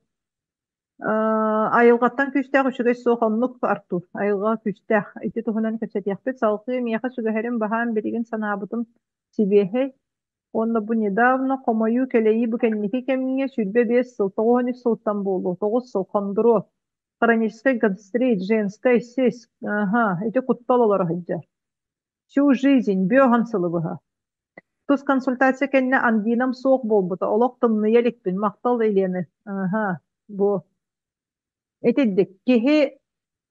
Айылҕаттан күүстээх үчүгэй суох оннук Артур, айылҕа күүстээх. Ити туһунан кэпсэтиэхпит. Салгыы миэхэ сүгэһэрим баһаам билигин санаабытым сибиэһэй. Уонна бу недавно хомойуу кэлэйии бу кэнники кэмҥэ 25 сыл, 93 сылтан буолуо, 9 сыл хондуруо, хроническай гастрит, женскай сис, аха, ити куттал олоро сылдьар. Всю жизнь, бүөһөн сылы быһа. Тус консультация кэннэ ангинам суох буолбута, олох тымныйа иликпин, махтал Елены. Аха, бу. Итинник киһи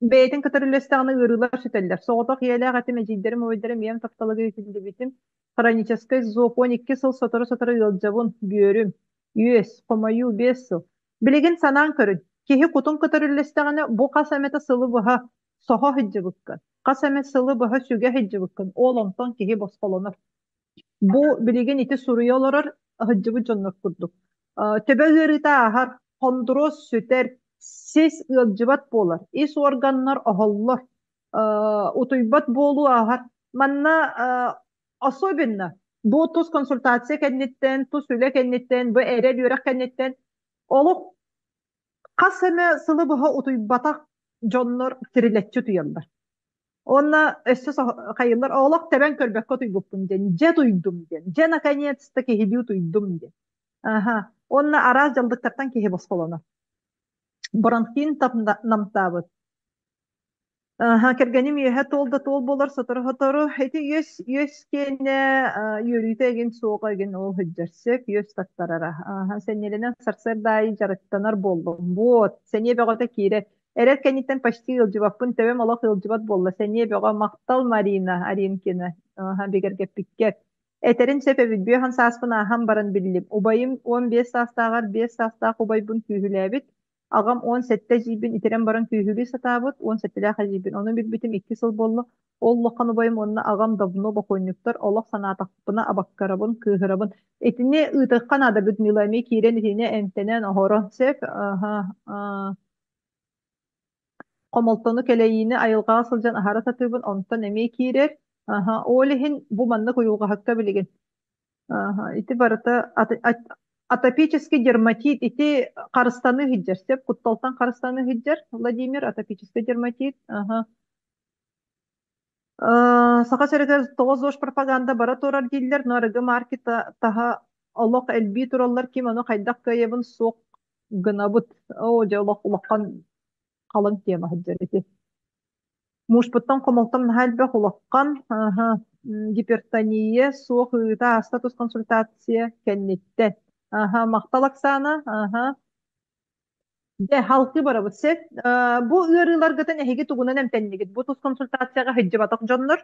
бэйэтин кытары үллэстэҕинэ ыарыылар сүтэллэр. Соҕотох ийэлээх этим, эдьиийдэрим, убайдарым ийэм тапталыгар иитиллибитим. Хроническай зоб 12 сыл сотору-сотору ыалдьабын, бүөрүм, үөс, хомойуу 5 сыл. Билигин санаан көрүн, киһи кутун кытары үллэстэҕинэ бу хас эмэтэ сылы быһа соһо сылдьыбыккын, хас эмэ сылы быһа сүгэ сылдьыбыккын, ол онтон киһи босхолонор. Бу билигин ити суруйа олорор сылдьыбыт дьоннор курдук. Төбө ыарыыта ааһар, хондуруос сүтэр, сис ыалдьыбат буолар, ис органнар оһоллор, утуйбат буолуу ааһар. Манна особенно бу тус консультация кэнниттэн, тус үлэ кэнниттэн, бу эрэл үөрэх кэнниттэн олох хас эмэ сылы быһа утуйбатах дьоннор тирилэччи утуйаллар. Уонна өссө хайыллар олох тэбэн көрбөккө утуйбуппун диэн, дьэ утуйдум диэн, дьэ наконец-то киһилии утуйдум диэн. Аха. Уонна араас дьаллыктартан киһи босхолонор. Бронхин намтаабыт. Аһа, кэргэним үөһэ туол да туол буолар сотору-сотору. Ити үөс үөс киэнэ үөрүүтэ игин суоҕа игин ол сылдьар сөп үөс таттарара. Аһа, сэниэлэнэн сарсыарда аайы дьарыктанар буоллум. Вот, сэниэ бөҕөтө киирэр. Эрэр кэнниттэн почти ыалдьыбаппын, төбөм олох ыалдьыбат буолла. Сэниэ бөҕө махтал Марина Аринкина. Аһа, бигэргэппиккэр. Этэрин сөп эбит, бүөһэн сааспын ааһан баран биллим. Убайым 15 саастааҕар 5 саастаах убайбын күүһүлээбит. Аҕам 17 эдьиийбин итирэн баран күүһүлүү сатаабыт, 17-лээх эдьиийбин. Ону билбитим 2 сыл буолла. Ол улахан убайым уонна аҕам давно бокуонньуктар, олох санаатахпына абаккарабын, кыыһырабын. Итини ыытыахха наада Людмила эмиэ киирэн итини эмтэнэн оһорон сөп. Аһа, хомолтону кэлэйиини айылҕаҕа сылдьан аһара сатыыбын, онтон эмиэ киирэр. Аһа, ол иһин бу маннык уйулҕаһыкка билигин Ааһа, ити барыта атопический дерматит ити харыстаныы сылдьар сөп кутталтан харыстаныы сылдьар Владимир атопический дерматит аха Саха сиригэр тоҕо ЗОЖ пропаганда бара турар дииллэр но арыгы маркета таһа олох элбии тураллар ким ону хайдах кыайабын суох гынабыт оо дьэ олох улахан халыҥ тема сылдьар ити Мууспуттан хомолтом наһаа элбэх улахан аһа, гипертония суох ыыта ааста тус консультация кэнниттэн. Аһа, махтал Оксана. Аһа. Дьэ, халкы барабыт сеп. Бу ыарыыларгытын эһиги тугунан эмтэннигит? Бу тус консультацияҕа сылдьыбатах дьоннор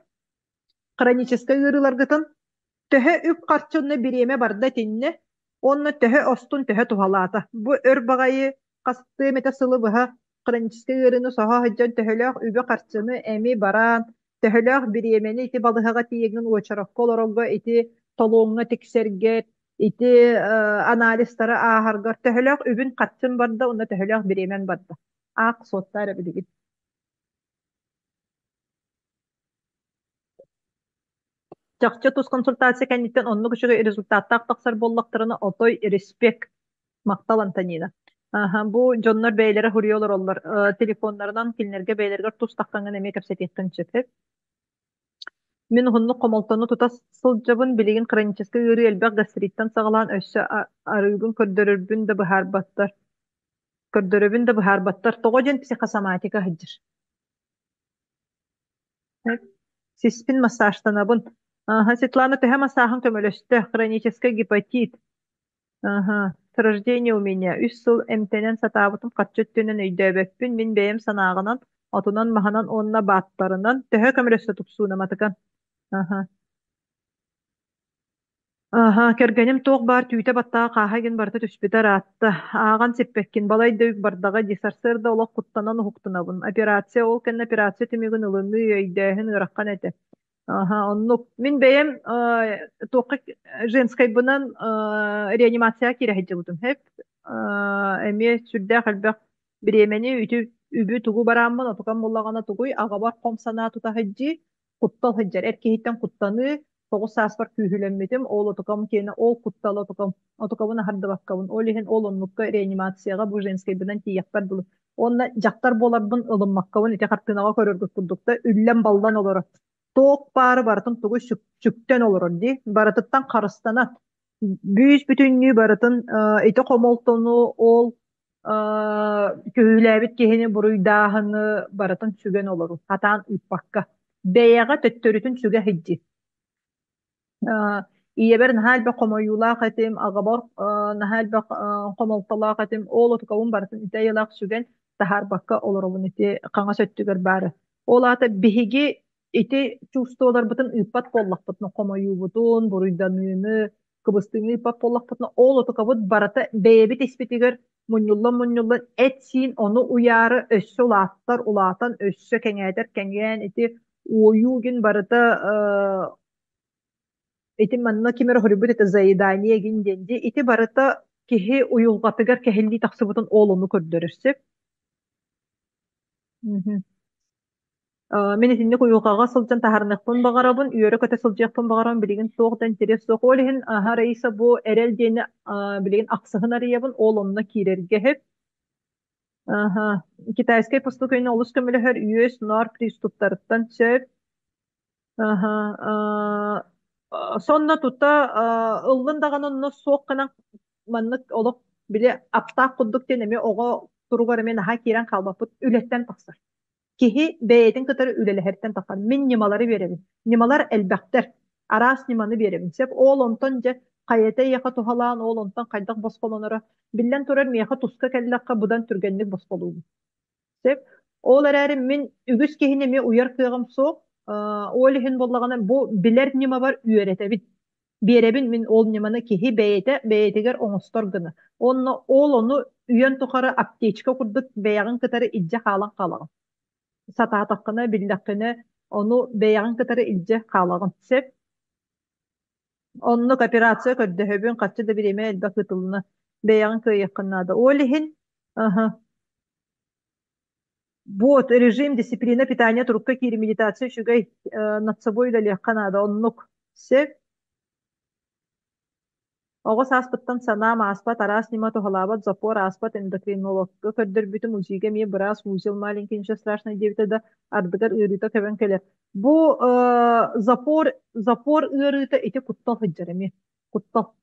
хроническай ыарыыларгытын төһө үп-харчы онно бириэмэ барда итиннэ уонна төһө остун төһө туһалаата. Бу өр баҕайы хастыы эмэтэ сылы быһа хроническай ыарыыны соһо сылдьан төһөлөөх үбү-харчыны эми бараан, төһөлөөх бириэмэни ити балыһаҕа тиийэҥҥин уочаракка олорорго, ити толуоҥҥа тиксэргэ, ити анализтары ааһаргар төһөлөөх үбүн-харчын барда уонна төһөлөөх бириэмэн барда. Аах суоттаа эрэ билигин. Чахчы тус консультация кэнниттэн оннук үчүгэй результаттаах тахсар буоллахтарына, отой респект, махтал Антонина. Аһа, бу дьоннор бэйэлэрэ суруйа олороллор. Телефоннарынан кинилэргэ бэйэлэригэр тус таххаҥҥын эмиэ кэпсэтиэххин сөп. Мин уһуннук хомолтону тута сылдьабын, билигин хроническай ыарыы элбэх гастриттан саҕалаан өссө арыыбын көрдөрөрбүн да быһаарбаттар. Көрдөрөбүн да быһаарбаттар. Тоҕо диэн психосоматика сылдьар. Сиспин массажтанабын. Аха, Светлана төһө масааһын көмөлөстө? Хроническай гепатит. Аха, с рождения у меня. Үс сыл эмтэнэн сатаабытым харчы өттүнэн өйдөөбөппүн. Мин бэйэм санааҕынан, отунан-маһынан уонна бааттарынан төһө көмөлөстө тупсуунаматыган. Аха. Аһа, кэргэним туох баар түүтэ баттаҕа хааһа игин барыта түспүтэ ыраатта. Ааҕан сиппэккин, балай да үк бардаҕа дии, сарсыарда олох куттанан уһуктунабын. Операция, ол кэннэ операция түмүгүн ылыныы, өйдөөһүн ыарахан этэ. Аһа, оннук. Мин бэйэм туохха женскайбынан реанимацияҕа киирэ сылдьыбытым. Хэп эмиэ сүрдээх элбэх бириэмэни, үтү үбү тугу барааммын, отукам буллаҕына тугуй, аҕабар хом санаа тута сылдьыы, куттал сылдьар. Эр киһиттэн куттаныы, 9 сааспар күүһүлэммитим, ол отукам киэнэ ол куттал отукам, отукабын аһардыбаккабын. Ол иһин ол оннукка реанимацияҕа бу женскайбынан тиийэхпэр дылы. Уонна дьахтар буоларбын ылыммаккабын ити хартыынаҕа көрөргүт курдук да үллэн-баллан олорор. Туох баары барытын тугу сүктэн олорор дии. Барытыттан харыстана. Бүүс бүтүннүү барытын ити хомолтону ол күһүүлээбит киһини буруйдааһыны барытын сүгэн олоруу, хатаан ыыппакка. Бэйэҕэ төттөрүтүн сүгэ сылдьыы. Ийэбэр наһаа элбэх хомойуулаах этим, аҕабар наһаа элбэх хомолтолоох этим. Ол отукабын барытын ити айылаах сүгэн таһаарбакка олоробун ити хаҥас өттүгэр баары. Ол аата биһиги ити чувстволарбытын ыыппат буоллахпытына, хомойуубутун, буруйданыыны, кыбыстыыны ыыппат буоллахпытына, ол отукабыт барыта бэйэбит испитигэр мунньуллан-мунньуллан эт-сиин ону уйаары өссө улааттар, улаатан, өссө кэҥээтэр кэҥээн ити уойуу гин барыта ити манна ким эрэ хоруйбут это заедание гин диэн дии ити барыта киһи уйулҕатыгар кэһиллии тахсыбытын ол ону көрдөрөр сөп. Мгм. Мин итинник уйулҕаҕа сылдьан таһаарыныахпын баҕарабын, үөрэ-көтө сылдьыахпын баҕарабын, билигин туох да интэриэс суох. Ол иһин аһа Раиса бу эрэл диэни билигин ахсыһын арыйабын, ол онно киирэргэ иһит. Аха. Китайскай постукайны олус көмөлөһөр үөс, ноор приступтарыттан сөп. Аха. Сонно тута ыллын даҕаны онно суох гынан маннык олох били аптаах курдук диэн эмиэ оҕо туругар эмиэ наһаа киирэн хаалбаппыт үлэттэн тахсар. Киһи бэйэтин кытары үлэлэһэртэн тахсар. Мин ньымалары биэрэбин. Ньымалар элбэхтэр. Араас ньыманы биэрэбин. Сөп ол онтон дьэ хайата эйиэхэ туһалаан, ол онтон хайдах босхолоноро. Биллэн турар, миэхэ туска кэллэххэ быдан түргэнник босхолуубун. Сөп. Ол эрээри мин үгүс киһини эмиэ уйар кыаҕым суох. Ол иһин буоллаҕына бу билэр ньымабар үөрэтэбин. Биэрэбин мин ол ньыманы киһи бэйэтэ бэйэтигэр оҥостор гына. Уонна ол ону үйэн тухары аптечка курдук бэйэҕин кытары илдьэ хаалан хаалаҕын. Сатаатаххына, биллэххинэ, ону бэйэҕин кытары илдьэ хаалаҕын. Сөп. Оннук операция көрдөһөбүн, харчы да бириэмэ элбэх ыытылынна. Бэйэҕин кыайыаххын наада. Ол иһин, аһа, вот, режим, дисциплина, питание турукка киири, медитация үчүгэй, над собой үлэлиэххэ наада, оннук. Сөп. Оҕо сааспыттан санаам ааспат, араас ньыма туһалаабат, запор ааспат эндокринологка көрдөрбүтүм, УЗИга эмиэ быраас узел маленький, ничего страшного диэбитэ да, ардыгар ыарыыта көбөн кэлэр. Бу запор, запор ыарыыта ити куттал сылдьар эмиэ. Куттал.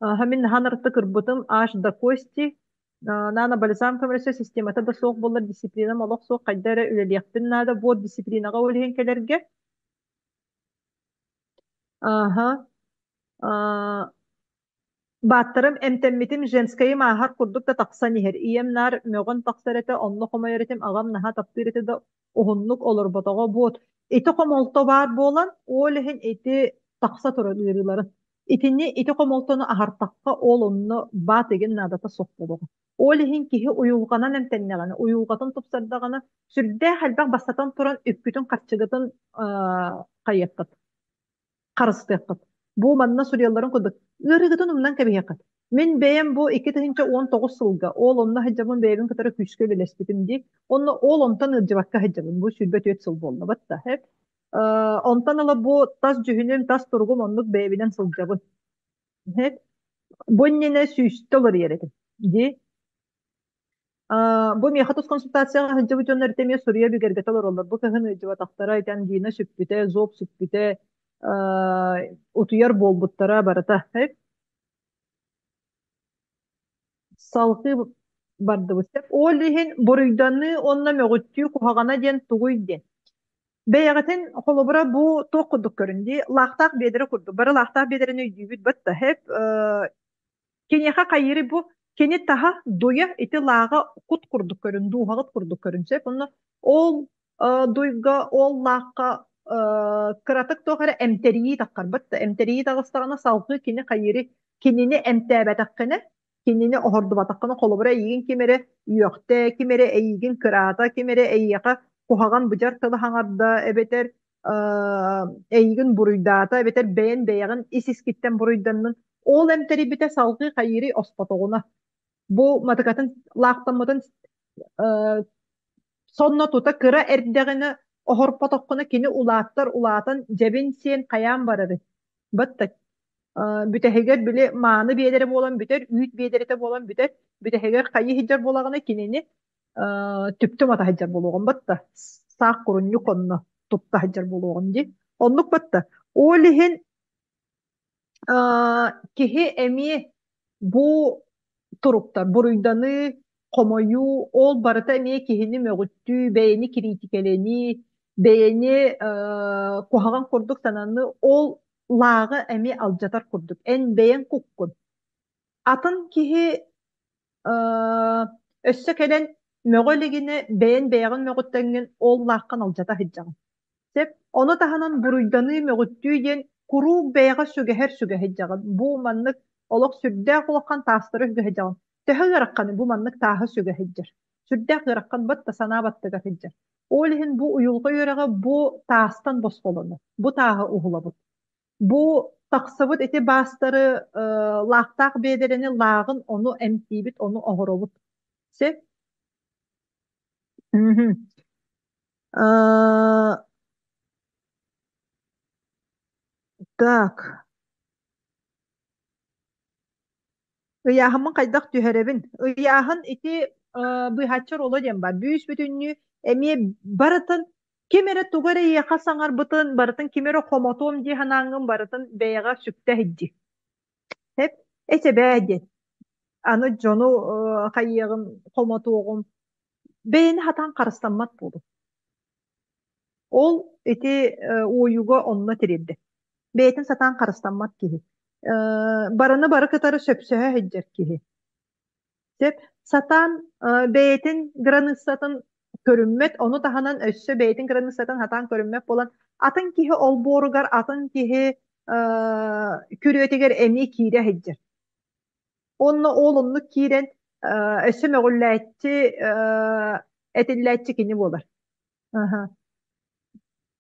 Мин наһаа нарытта кырбытым, аж до кости. Нано бальзам көмөлөсө системата да суох буоллар дисциплинам олох суох хайда эрэ үлэлиэхпин наада. Вот дисциплинаҕа ол иһин кэлэргэ. Аха. Бааттарым эмтэммитим женскайым ааһар курдук да тахсан иһэр. Ийэм наар мөҕөн тахсар этэ, онно хомойор этим, аҕам наһаа таптыыр этэ да уһуннук олорботоҕо буот. Ити хомолто баар буолан, ол иһин ити тахса турар ыарыыларын. Итини ити хомолтону аһартахха ол онно баат игин наадата суох буолуоҕа. Ол иһин киһи уйулҕанан эмтэннэҕинэ, уйулҕатын тупсардаҕына, сүрдээх элбэх бастатан туран үпкүтүн-харчыгытын хайыаххыт, харыстыаххыт. Бу манна суруйалларын курдук, ыарыыгытын умнан кэбиһиэххит. Мин бэйэм бу 2019 сылга ол онно сылдьабын бэйэбин кытары күүскэ үлэлэспитим дии. Онно ол онтон ыалдьыбакка сылдьабын. Бу 24 сыл буолла батта. Онтон ыла бу тас дьүһүнүм, тас туругум оннук бэйэбинэн сылдьабын. Бу иннинэ сүүстэ уларыйар этим. Дии. Бу миэхэ тус консультацияҕа сылдьыбыт дьоннор ити эмиэ суруйа бигэргэтэ олороллор. Бу кыһын ыалдьыбатахтара, ити ангина сүппүтэ, зоб сүппүтэ, утуйар буолбуттара барыта. Салгыы бардыбыт. Ол иһин буруйданыы уонна мөҕүттүү куһаҕана диэн тугуй диэн. Бэйэҕитин холобура бу туох курдук көрүн дии лаахтаах биэдэрэ курдук бары лаахтаах биэдэрэни өйдүүбүт батта хэп киниэхэ хайыырый бу кини таһа дуйа ити лааҕа кут курдук көрүн дууһаҕыт курдук көрүн сөп онно ол дуйга ол лаахха кыратык туох эрэ эмтэрийии таххарбат да эмтэрийии таҕыстаҕына салгыы кини хайыырый кинини эмтээбэтэххинэ кинини оһордубатаххына холобура эйигин ким эрэ үөхтэ ким эрэ эйигин кыраата ким эрэ эйиэхэ куһаҕан быдьар тылы хаҥарда эбэтэр эйигин буруйдаата эбэтэр бэйэн бэйэҕин ис искиттэн буруйданнын ол эмтэрийбитэ салгыы хайыырый оспотоҕуна бу матыкатын лаахтаммытын сонно тута кыра эрдэҕинэ оһорпотоххуна кини улааттар улаатан дьэбин сиэн хайаан барарый батта бүтэһигэр били мааны биэдэрэ буолан бүтэр үүт биэдэрэтэ буолан бүтэр бүтэһигэр хайыы сылдьар буолаҕына кинини түптэ умата сылдьар буолуоҕун батта саах курунньук онно тутта сылдьар буолуоҕун дии оннук батта ол иһин киһи эмиэ бу туруктар буруйданыы, хомойуу ол барыта эмиэ киһини мөҕүттүү, бэйэни кириитикэлэнии, бэйэни куһаҕан курдук сананыы ол лааҕы эмиэ алдьатар курдук. Эн бэйэҥ куккун. Атын киһи өссө кэлэн мөҕө илигинэ бэйэн бэйэҕин мөҕүттэҥҥин ол лааххын алдьата сылдьаҕын. Сөп. Ону таһынан буруйданыы, мөҕүттүү диэн куруук бэйэҕэ сүгэһэр сүгэ сылдьаҕын. Бу маннык олох сүрдээх улахан таастары сүгэ сылдьаҕын. Төһө ыарахханый бу маннык тааһы сүгэ сылдьар? Сүрдээх ыарахан батта санаа баттыгар сылдьар. Ол иһин бу уйулҕа үөрэҕэ бу таастан босхолонор. Бу тааһы уһулабыт. Бу тахсыбыт ити баастары лаахтаах биэдэрэни лааҕын ону эмтиибит, ону оһоробут. Сөп? Мгм. Так. Ыйааһыммын хайдах түһэрэбин? Ыйааһын ити быыһааччы оруола диэн баар. Бүүс-бүтүннүү эмиэ барытын ким эрэ тугу эрэ эйиэхэ саҥарбытын, барытын ким эрэ хомотуом дии санааҥҥын барытын бэйэҕэ сүктэ иһдьи. Эп эчэбээ диэн. Аны дьону хайыаҕым, хомотуоҕум. Бэйэни хатаан харыстаммат буолуу. Ол ити уойууга онно тириэрдэр. Бэйэтин сатаан харыстаммат киһи. Барыны бары кытары сөпсөһө сылдьар киһи. Сөп. Сатаан бэйэтин границатын көрүммэт, ону таһынан өссө бэйэтин границатын сатаан көрүммэт буолан, атын киһи олбуоругар, атын киһи күрүөтүгэр эмиэ киирэ сылдьар. Онно ол оннук киирэн өссө мөҕүллээччи, этиллээччи кини буолар. Аха.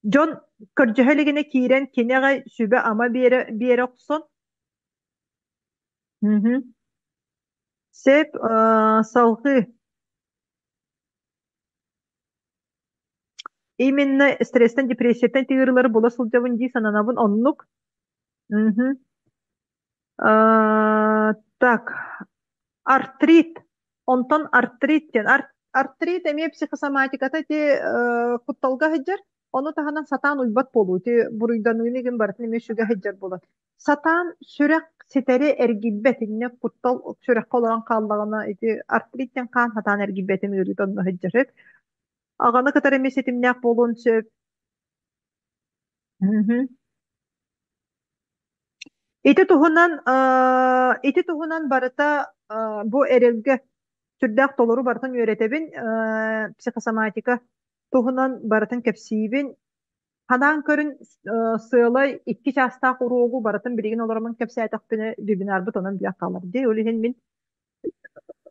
Дьон көрдьөһө илигинэ киирэн кини аҕай сүбэ-ама биэрэ, биэрэ охсон Мгм. Сөп, салгыы. Именно стресстэн, депрессияттан тыырылары була сылдьабын дии сананабын оннук. Мгм. Так, артрит. Онтон артрит диэн. Артрит эмиэ психосоматиката ити кутталга сылдьар. Ону таһынан сатаан уйбат буолуу. Ити буруйданыыны игин барытын эмиэ сүгэ сылдьар буолар. Сатаан сүрэх ситэри эргийбэт. Инньэ куттал сүрэххэ олорон хааллаҕына ити артрит диэн хаан сатаан эргийбэтин ыарыыта онно сылдьар. Аҕаны кытары эмиэ ситимнээх буолуон сөп. Мгм. Ити туһунан ити туһунан барыта бу эрэлгэ сүрдээх толору барытын үөрэтэбин психосоматика туһунан барытын кэпсиибин ханаан көрүн сыалай икки чаастаах уруогу барытын билигин олоромун кэпсээтэхпинэ вебинарбыт онон билэх хаалар дии ол иһин мин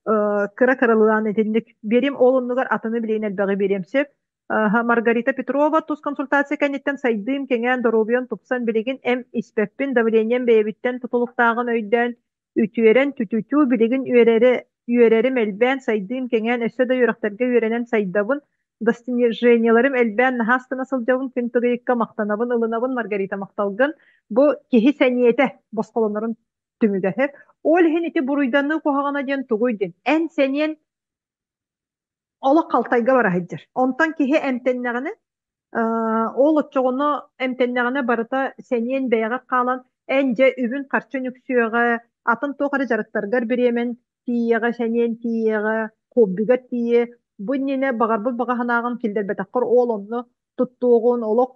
кыра-кыралаан итинник биэриэм ол оннугар атыны билигин элбэҕи биэриэм сөп. Маргарита Петрова тус консультация кэнниттэн сайдыым кэҥээн доруобуйам тупсан билигин эм испэппин давлением бэйэбиттэн тутулуктааҕын өйдөөн үтүөрэн түтүтүү билигин үөрэри үөрэрим элбээн сайдыым кэҥээн өссө да үөрэхтэргэ үөрэнэн сайдабын достижениеларым элбээн наһаа астына сылдьабын күн тыгыйыкка махтанабын ылынабын Маргарита махталгын бу киһи сэниэтэ босхолонорун түмүгэ сөп. Ол иһин ити буруйданыы куһаҕана диэн тугуй диэн. Эн сэниэн олох халтайга бара сылдьар. Онтон киһи эмтэннэҕинэ, ол оччоҕуна эмтэннэҕинэ барыта сэниэн бэйэҕэр хаалан, эн дьэ үбүн-харчын үксүөҕэ, атын туох эрэ дьарыктаргар бириэмэн тиийиэҕэ, сэниэн тиийиэҕэ, хоббигар тиийиэ. Бу иннинэ баҕарбыт баҕа санааҕын киллэрбэтэххэр ол онно. туттуоҕун, олох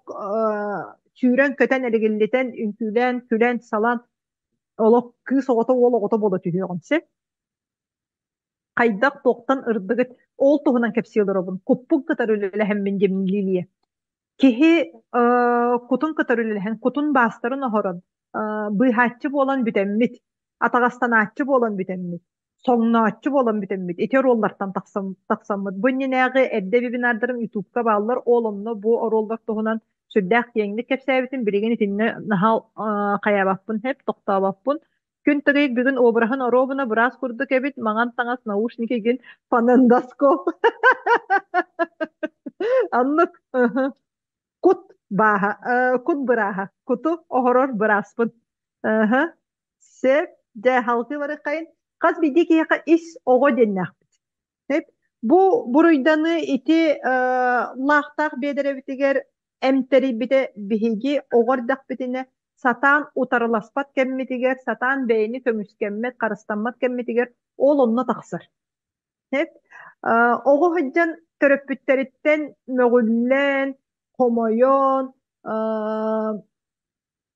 сүүрэн-көтөн, эригиллитэн, үҥкүүлээн, күлэн-салан, олох кыыс оҕото, уол оҕото буола түһүөҕүн сөп. Хайдах туохтан ырдыгыт ол туһунан кэпсии олоробун. Куппун кытары үлэлэһэммин диэн Лилия. Киһи кутун кытары үлэлэһэн, кутун баастарын оһорон, быыһааччы буолан бүтэммит, атаҕастанааччы буолан бүтэммит, соҥнооччу буолан бүтэммит, ити оруоллартан тахсаммыт. Бу иннинээҕи эрдэ вебинардарым ютубка бааллар, ол онно бу оруоллар туһунан сүрдээх киэҥник кэпсээбитим. Билигин итиннэ наһаа хайаабаппын, хэп, тохтообоппун. Күн тыгыйык бүгүн обраһын оруобуна быраас курдук эбит, маҥан таҥас, наушник игин, фонендоскоп. Оннук. Кут бааһа, кут бырааһа, куту оһорор бырааспын. Сөп, дьэ, халкы барыххайын. Хас биирдии киһиэхэ ис оҕо диэннээхпит. Сөп. Бу буруйданыы ити лаахтаах биэдэрэбитигэр эмтэрийбитэ биһиги оҕо эрдэхпитинэ сатаан утарыласпат кэммитигэр, сатаан бэйэни көмүскэммэт, харыстаммат кэммитигэр ол онно тахсар. Сөп. Оҕо сылдьан төрөппүттэриттэн мөҕүллэн, хомойон,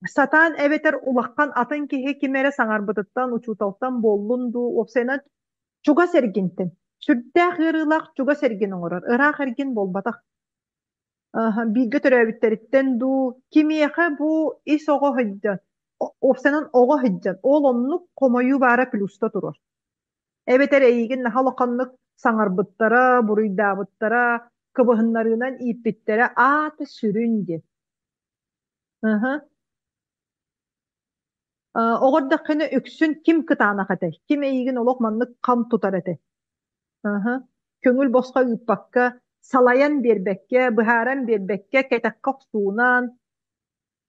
сатаан эбэтэр улахан атын киһи ким эрэ саҥарбытыттан, учууталтан буоллун дуу, уопсайынан чугас эргинтэн, сүрдээх ыарыылаах чугас эргин оҥорор, ыраах эргин буолбатах. Бииргэ төрөөбүттэриттэн дуу, кимиэхэ бу ис оҕо сылдьан, уопсайынан оҕо сылдьан, ол оннук хомойуу баара плюска турар. Эбэтэр эйигин наһаа улаханнык саҥарбыттара, буруйдаабыттара, кыбыһыннарыынан ииппиттэрэ аата сүрүн диэн. Ыһы. Оҕо эрдэххинэ үксүн ким кытаанах этэй? Ким эйигин олох маннык хам тутар этэй? Ыһы. Көҥүл босхо ыыппакка, салайан биэрбэккэ, быһааран биэрбэккэ, кэтэххэ охсуунан,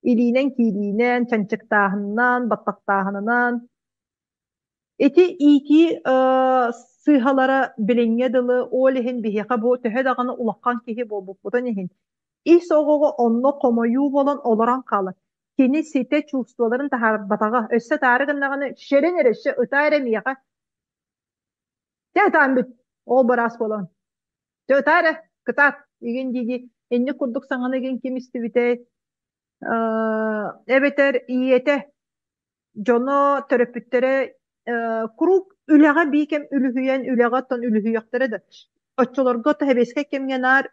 илиинэн киириинэн, чанчыктааһынынан, баттахтааһынынан Ити иитии сыыһалара билиҥҥэ дылы ол иһин биһиэхэ бу төһө даҕаны улахан киһи буолбуппутун иһин, ис оҕоҕо онно хомойуу буолан олорон хаалар. Кини ситэ чувстволарын таһаарбатаҕа, өссө таары гыннаҕына шэрин эрэ өссө ытаа эрэ миэхэ дьэ ытаан бүт, ол быраас буолан дьэ ытаа эрэ, кытаат игин дии-дии инник курдук саҥаны игин ким истибитэй эбэтэр ийэтэ дьоно, төрөппүттэрэ куруук үлэҕэ бии кэм үлүһүйэн, үлэҕэ оттон үлүһүйүөхтэрэ да. Оччолорго сэбиэскэй кэмҥэ наар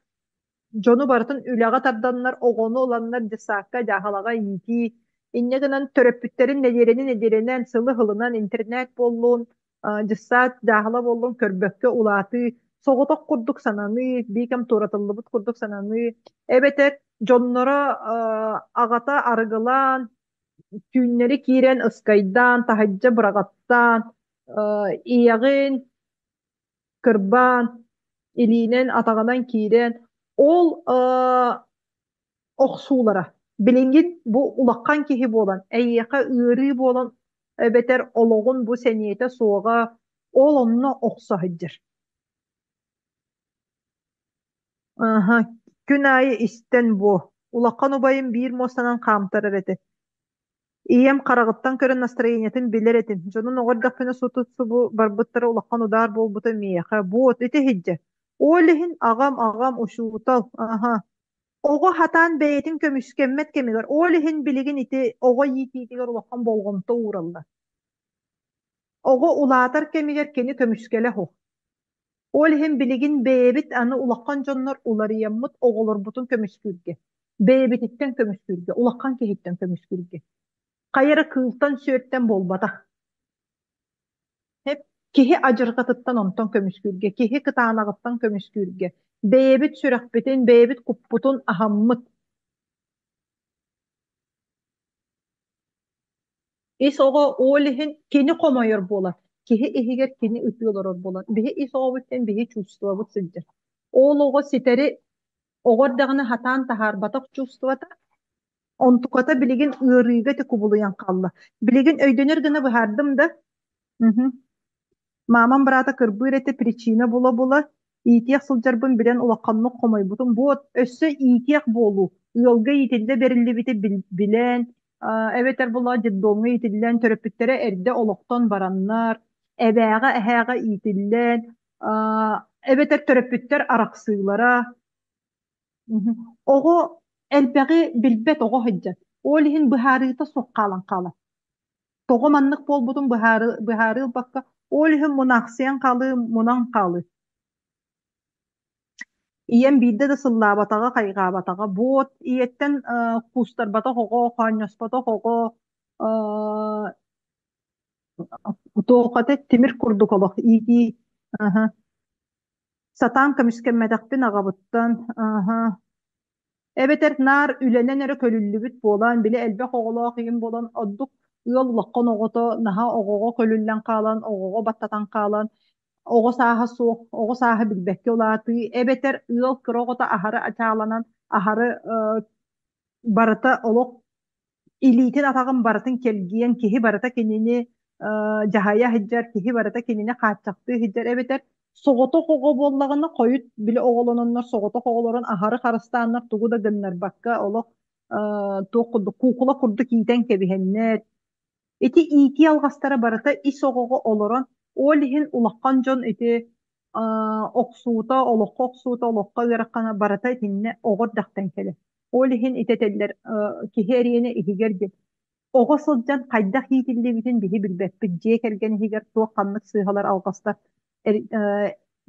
дьону барытын үлэҕэ тарданнар, оҕону ыланнар детсадка, дьааһылаҕа иитии. Инньэ гынан төрөппүттэрин нэдиэлэни нэдиэлэнэн, сылы сылынан интернет буоллун, дьыссаат, дьааһыла буоллун көрбөккө улаатыы, соҕотох курдук сананыы, бии кэм туоратыллыбыт курдук сананыы, эбэтэр дьонноро аҕата арыгылаан, Түүннэри киирэн ыскайдаан, таһырдьа быраҕаттаан, ийэҕин кырбаан, илиинэн, атаҕынан киирэн, ол охсуулара билигин бу улахан киһи буолан, эйиэхэ ыарыы буолан эбэтэр олоҕун бу сэниэтэ суоҕа, ол онно охсо сылдьар. Аһа, күн аайы истэн буо, улахан убайым биир муостанан хаамтарар этэ. Ийэм хараҕыттан көрөн настроениетын билэр этим, дьонун оҕо эрдэхпинэ суту-субу барбыттара улахан удаар буолбута миэхэ, буот, ити иһирдьэ. Ол иһин аҕам, аҕам, учуутал, аһа. Оҕо сатаан бэйэтин көмүскэммэт кэмигэр, ол иһин билигин ити оҕо иитиитигэр улахан болҕомто уураллар. Оҕо улаатар кэмигэр кини көмүскэлэ суох. Ол иһин билигин бэйэбит аны улахан дьоннор уларыйаммыт оҕолорбутун көмүскүүргэ, бэйэбититтэн көмүскүүргэ, улахан киһиттэн көмүскүүргэ. Хайа эрэ кыылтан-сүөртэн буолбатах. Киһи адьырҕатыттан онтон көмүскүүргэ, киһи кытаанаҕыттан көмүскүүргэ, бэйэбит сүрэхпитин, бэйэбит куппутун аһаммыт Ис оҕо ол иһин кини хомойор буолар. Киһи иһигэр кини ытыы олорор буолар. Биһи ис оҕобут диэн биһи чувствобут сылдьар. Ол оҕо ситэри оҕо эрдэҕинэ сатаан таһаарбатах чувствота, онтуката билигин ыарыыга ити кубулуйан хаалла. Билигин өйдөнөр гына быһаардым да, мхм. Маамам быраата кырбыыр этэ причина була-була, иитиэх сылдьарбын билэн улаханнык хомойбутум. Буот, өссө иитиэх буолуу, ыалга иитиллэ бэриллибити билэн, эбэтэр була детдомҥа иитиллэн, төрөппүттэрэ эрдэ олохтон бараннар, эбээҕэ, эһээҕэ иитиллэн, эбэтэр төрөппүттэр арахсыылара. Мгм. Оҕо элбэҕи билбэт оҕо сылдьар. Ол иһин быһаарыыта суох хаалан хаалар. Тоҕо маннык буолбутун быһаары быһаарыы ылбакка, ол иһин мунаахсыйан хаалыы, мунан хаалыы. Ийэм биирдэ да сыллаабатаҕа, хайҕаабатаҕа. Буот ийэттэн куустарбатах оҕо, хоонньоспотох оҕо э, туохата тимир курдук олох иитии. Аһа. Сатаан көмүскэммэтэхпин аҕабыттан. Аһа. Эбэтэр наар үлэнэн эрэ көлүллүбүт буолан, били элбэх оҕолоох ийэм буолан, ордук ыал улахан оҕото наһаа оҕоҕо көлүллэн хаалан, оҕоҕо баттатан хаалан, оҕо сааһа суох, оҕо сааһа билбэккэ улаатыы, эбэтэр ыал кыра оҕото аһары ачааланан, аһары барыта олох илиитин атаҕын барытын кэлгийэн киһи барыта кинини дьаһайа сылдьар, киһи барыта кинини хааччахтыы сылдьар эбэтэр соҕотох оҕо буоллаҕына хойут били оҕолононнор соҕотох оҕолорун аһары харыстааннар тугу да гыннарбакка олох туох курдук куукула курдук иитэн кэбиһэннэр ити иитии алҕастара барыта ис оҕоҕо олорон ол иһин улахан дьон ити охсуута олоххо охсуута олоххо ыарахана барыта итиннэ оҕо эрдэхтэн кэлэр ол иһин ити этэллэр киһи эриэнэ иһигэр диэн оҕо сылдьан хайдах иитиллибитин биһи билбэппит дьиэ кэргэн иһигэр туох ханнык сыыһалар алҕастар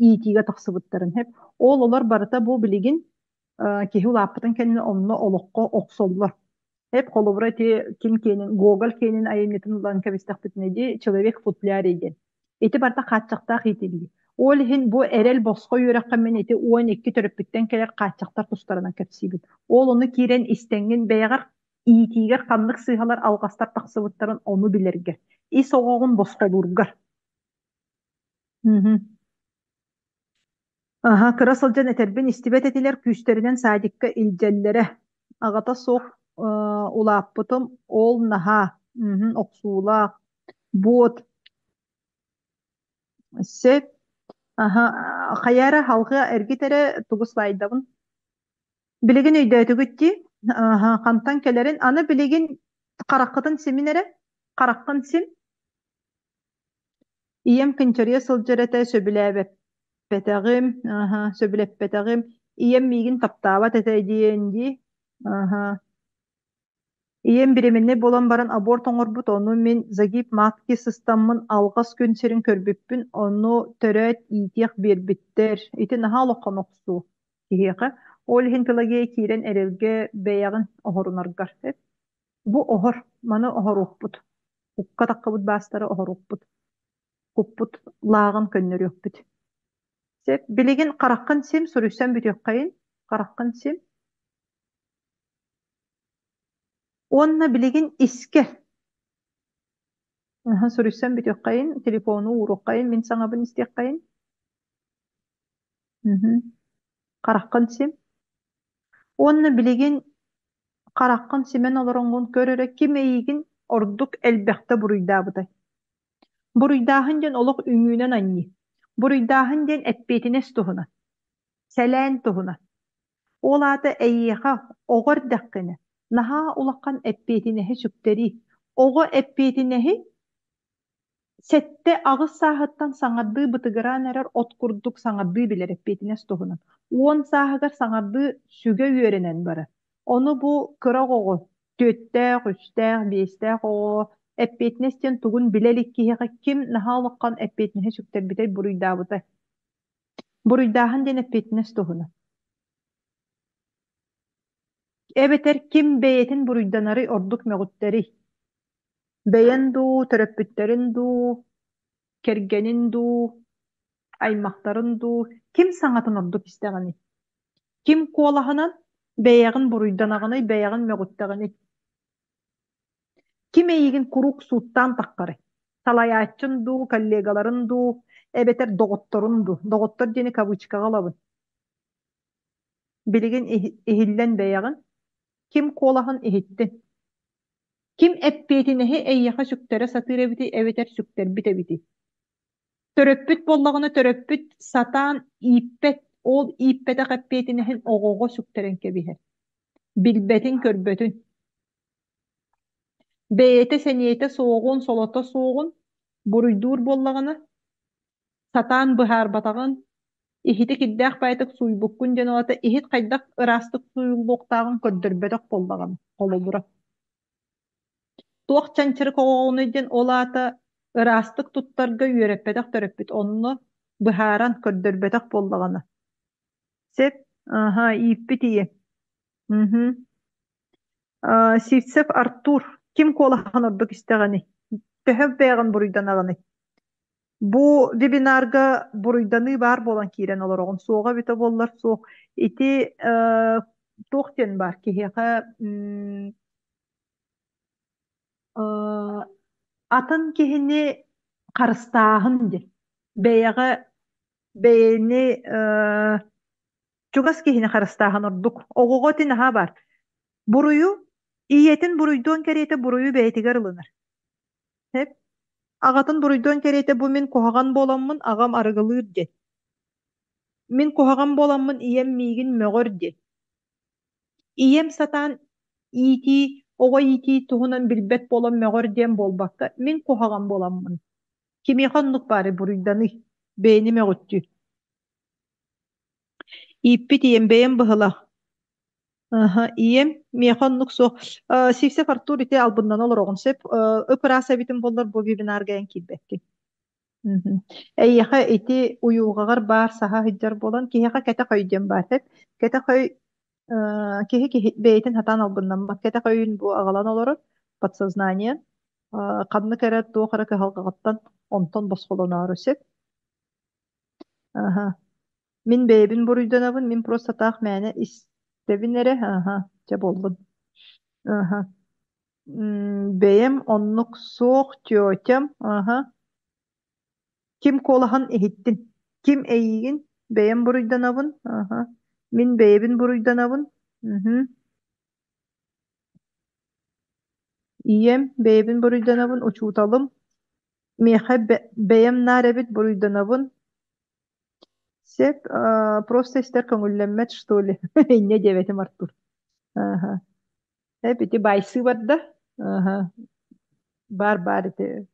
иитиигэ тахсыбыттарын сөп ол олор барыта бу билигин киһи улааппытын кэннэ онно олоххо охсоллор. Эп холобура ити ким киэнин, Гоголь киэнин айымньытын ылан кэбистэхпитинэ дии «Человек в футляре» диэн. Ити барыта хааччахтаах иитиллии. Ол иһин бу эрэл босхо үөрэххэ мин ити 12 төрөппүттэн кэлэр хааччахтар тустарынан кэпсиибин. Ол ону киирэн истэҥҥин бэйэҕэр иитиигэр ханнык сыыһалар алҕастар тахсыбыттарын ону билэргэ, ис оҕоҕун босхолуургар. Мгм. Аһа, кыра сылдьан этэрбин истибэт этилэр, күүстэринэн садикка илдьэллэрэ. Аҕата суох улааппытым, ол наһаа охсуулаах. Буот сөп. Аһа, хайа эрэ халҕыа эргит эрэ тугу слайдабын. Билигин өйдөөтүгүт дии? Аһа, хантан кэлэрин. Аны билигин хараххытын симин эрэ. Хараххын сим. Ийэм кынчарыйа сылдьар этэ, сөбүлээбэппэтэҕим, аһа, сөбүлэппэтэҕим, ийэм миигин таптаабат этэ диэн дии. Аһа. Ийэм беременнэй буолан баран аборт оҥорбут, ону мин загиб матки сыстаммын алҕас күн сирин көрбүппүн, ону төрөөт иитиэх биэрбиттэр. Ити наһаа улахан охсуу киһиэхэ. Ол иһин Пелагея киирэн эрэлгэ бэйэҕин оһорунаргар. Бу оһор, маны оһоруохпут. Укка таххыбыт баастары оһоруохпут. Куппут лааҕын көннөрүөхпүт. Сөп. Билигин хараххын сим, суруйсан бүтүөххэйин. Хараххын сим. Уонна билигин искэ. Аха, суруйсан бүтүөххэйин, телефону ууруоххайын, мин саҥабын истиэххэйин. Мгм. Хараххын сим. Уонна билигин Хараххын симэн олороҥҥун көр эрэ, ким эйигин ордук элбэхтэ буруйдаабытай? Буруйдааһын диэн олох үҥүүнэн анньыы. Буруйдааһын диэн эппиэтинэс туһунан, сэлээн туһунан. Ол аата эйиэхэ оҕо эрдэххинэ наһаа улахан эппиэтинэһи сүктэрии. Оҕо эппиэтинэһи 7-8 сааһыттан саҥардыы бытыгыраан эрэр от курдук саҥардыы билэр эппиэтинэс туһунан. 10 сааһыгар саҥардыы сүгэ үөрэнэн барар. Ону бу кыра оҕоҕо, түөртээх, үстээх, биэстээх оҕоҕо эппиэтинэс диэн тугун билэ илик киһиэхэ ким наһаа улахан эппиэтинэһи сүктэрбитэй, буруйдаабытай? Буруйдааһын диэн эппиэтинэс туһунан. Эбэтэр ким бэйэтин буруйданарый ордук мөҕүттэрий? Бэйэн дуу, төрөппүттэрин дуу, кэргэнин дуу, аймахтарын дуу ким саҥатын ордук истэҕиний? Ким куолаһынан бэйэҕин буруйданаҕыный, бэйэҕин мөҕүттэҕиний? Ким эйигин куруук сууттаан таххарый? Салайааччын дуу, коллегаларын дуу, эбэтэр доҕотторун дуу? Доҕоттор диэни кавычкаҕа ылабын. Билигин иһиллэн бэйэҕин ким куолаһын иһиттин? Ким эппиэтинэһи эйиэхэ сүктэрэ сатыыр эбитий эбэтэр сүктэрбит эбитий? Төрөппүт буоллаҕына төрөппүт сатаан ииппэт, ол ииппэтэх эппиэтинэһин оҕоҕо сүктэрэн кэбиһэр. Билбэтин-көрбөтүн. Бэйэтэ сэниэтэ суоҕун, солото суоҕун буруйдуур буоллаҕына, сатаан быһаарбатаҕын, Иһити кирдээх баайытык сууйбуккун диэн ол аата иһит хайдах ыраастык сууйуллуохтааҕын көрдөрбөтөх буоллаҕына, холобура. Туох чанчарык оҕоҕунуй диэн ол аата ыраастык туттарга үөрэппэтэх төрөппүт онно быһааран көрдөрбөтөх буоллаҕына. Сөп, аһа, ииппит ийэ. Мгм. Сивцев Артур ким куолаһын ордук истэҕиний? Төһө бэйэҕин буруйданаҕыный? Бу вебинарга буруйданыы баар буолан киирэн олороҕун. Суоҕа эбитэ буоллар суох. Ити туох диэн баар киһиэхэ атын киһини харыстааһын диэн. Бэйэҕэ бэйэни чугас киһини харыстааһын ордук. Оҕоҕо ити наһаа баар. Буруйу ийэтин буруйдуон кэриэтэ буруйу бэйэтигэр ылынар. Сөп. Аҕатын буруйдуон кэриэтэ бу мин куһаҕан буоламмын аҕам арыгылыыр диэн. Мин куһаҕан буоламмын ийэм миигин мөҕөр диэн. Ийэм сатаан иитии, оҕо иитии туһунан билбэт буолан мөҕөр диэн буолбакка, мин куһаҕан буоламмын. Кимиэхэ оннук баарый буруйданый? Бэйэни мөҕүттүү. Ииппит ийэм бэйэм быһылаах. Аһа, ийэм миэхэ оннук суох. Сивцев Артур ити албыннана олороҕун сөп. Ып-ыраас эбитим буоллар бу вебинарга эн киирбэккин. Мгм. Эйиэхэ ити уйулҕаҕар баар саһа сылдьар буолан киһиэхэ кэтэх өй диэн баар эт. Кэтэх өй киһи киһи бэйэтин сатаан албыннаммат. Кэтэх өйүн бу аҕалан олорор подсознание ханнык эрэ туох эрэ кыһалҕаҕыттан онтон босхолоноору сөп. Аха. Мин бэйэбин буруйданабын, мин просто таах мээнэ истэбин эрэ, аха, чэ буоллун. Аха. Бэйэм оннук суох тетям, аха. Ким куолаһын иһиттин? Ким эйиигин? Бэйэм буруйданабын, аха. Мин бэйэбин буруйданабын. Мгм. Ийэм, бэйэбин буруйданабын, учууталым. Миэхэ бэйэм наар эбит буруйданабын. Сөп, просто истэр көҥүллэммэт что ли? Инньэ диэбэтим Артур. Аха. Эп ити байсыы барда. Аха. Бар бар ити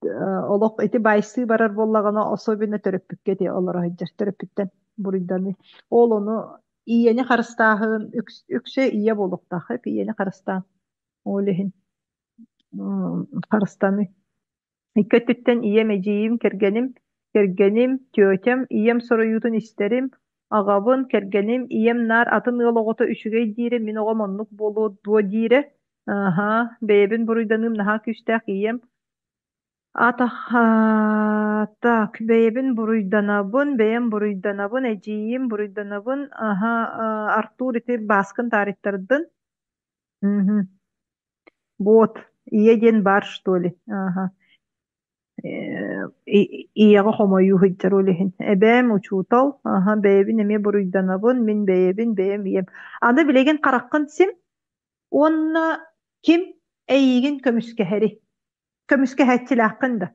олох ити байсыы барар буоллаҕына особенно төрөппүккэ ити олоро сылдьар төрөппүттэн буруйданыы. Ол ону ийэни харыстааһын үксэ ийэ буолуохтаах эп ийэни харыстаан ол иһин харыстаныы. Икки өттүттэн ийэм, эдьиийим, кэргэним, кэргэним, тетям, ийэм соруйуутун истэрим, аҕабын, кэргэним, ийэм наар атын ыал оҕото үчүгэй диирэ, мин оҕом оннук буолуо дуо диирэ. Аһаа, бэйэбин буруйданыым наһаа күүстээх ийэм. Атаха так, бэйэбин буруйданабын, бэйэм буруйданабын, эдьиийим буруйданабын, аһаа, Артур ити бааскын таарыйтардын. Мгм. Вот, ийэ диэн баар что ли? Ааһа. Ийэҕэ хомойуу сылдьар ол иһин. Эбээм учуутал, аһа, бэйэбин эмиэ буруйданабын, мин бэйэбин, бэйэм ийэм. Аны билигин хараххын сим уонна ким эйиигин көмүскэһэрий? Көмүскэһээччилээххин да?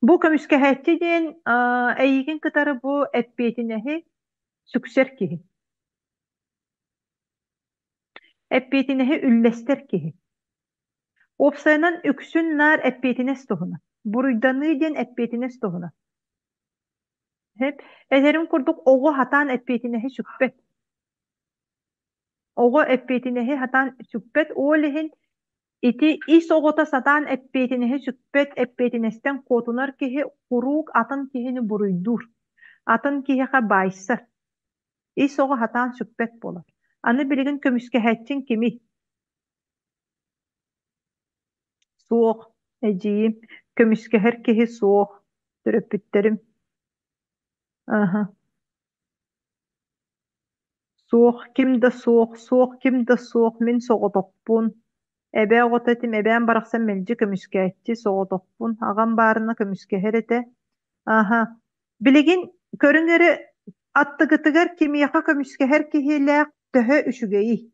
Бу көмүскэһээччи диэн эйиигин кытары бу эппиэтинэһи сүксэр киһи. Эппиэтинэһи үллэстэр киһи. Уопсайынан үксүн наар эппиэтинэс туһунан. Буруйданыы диэн эппиэтинэс туһунан. Этэрим курдук оҕо сатаан эппиэтинэһи сүкпэт. Оҕо эппиэтинэһи сатаан сүкпэт, ол иһин ити ис оҕото сатаан эппиэтинэһи сүкпэт, эппиэтинэстэн куотунар киһи куруук атын киһини буруйдуур, атын киһиэхэ баайсар. Ис оҕо сатаан сүкпэт буолар. Аны билигин көмүскэһээччиҥ кимий? Суох, эдьиийим, көмүскэһэр киһи суох, төрөппүттэрим. Аһа. Суох, ким да суох, суох, ким да суох, мин соҕотохпун. Эбээ оҕото этим, эбээм барахсан мэлдьи көмүскээччи, соҕотохпун, аҕам баарына көмүскэһэр этэ. Аһа, билигин көрүҥ эрэ, аттыгытыгар кимиэхэ көмүскэһэр киһилээх төһө үчүгэйий?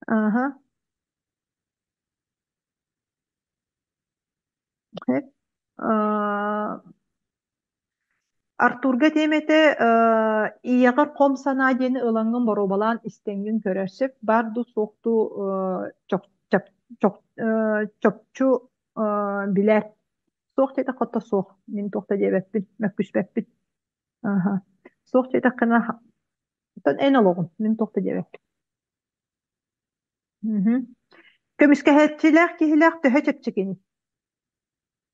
Аһа. Артурга этиэм этэ, ийэҕэр хом санаа диэни ылаҥҥын боруобалаан истэҥҥин көрөр сөп, баар дуу суох дуу чопчу Билэр. Суох диэтэххэ хото суох. Мин туох да диэбэппин, мөккүспэппин. Аһа. Суох диэтэххинэ, оттон эн олоҕун, мин туох да диэбэппин. Мгм. Көмүскэһээччилээх киһилээх төһө чэпчэкиний?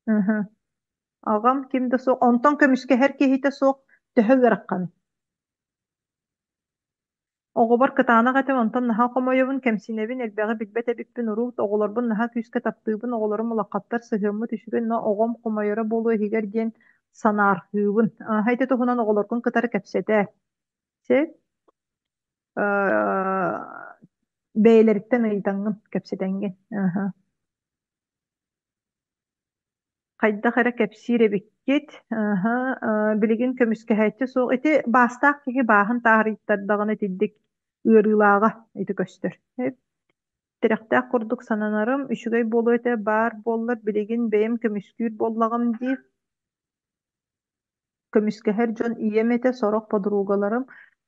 Ыһы. Аҕам ким да суох, онтон көмүскэһэр киһитэ суох төһө ыараханый? Оҕобор кытаанах этим, онтон наһаа хомойобун, кэмсинэбин, элбэҕи билбэт эбиппин урут, оҕолорбун наһаа күүскэ таптыыбын, оҕолорум улахаттар, сыһыаммыт үчүгэй, но оҕом хомойоро буолуо иһигэр диэн санаарҕыыбын. Ити туһунан оҕолоргун кытары кэпсэтээр. Сөп? Бэйэлэриттэн ыйытаҥҥын, кэпсэтэҥҥин. Аһа. Хайдах эрэ кэпсиир эбиккит. Аһа, билигин көмүскэһээччи суох. Ити баастаах киһи бааһын таарыйтардаҕына итинник ыарыылааҕа ити көстөр. Тирэхтээх курдук сананарым, үчүгэй буолуо этэ баар буоллар билигин бэйэм көмүскүүр буоллаҕым дии. Көмүскэһэр дьон ийэм этэ, сорох подругаларым.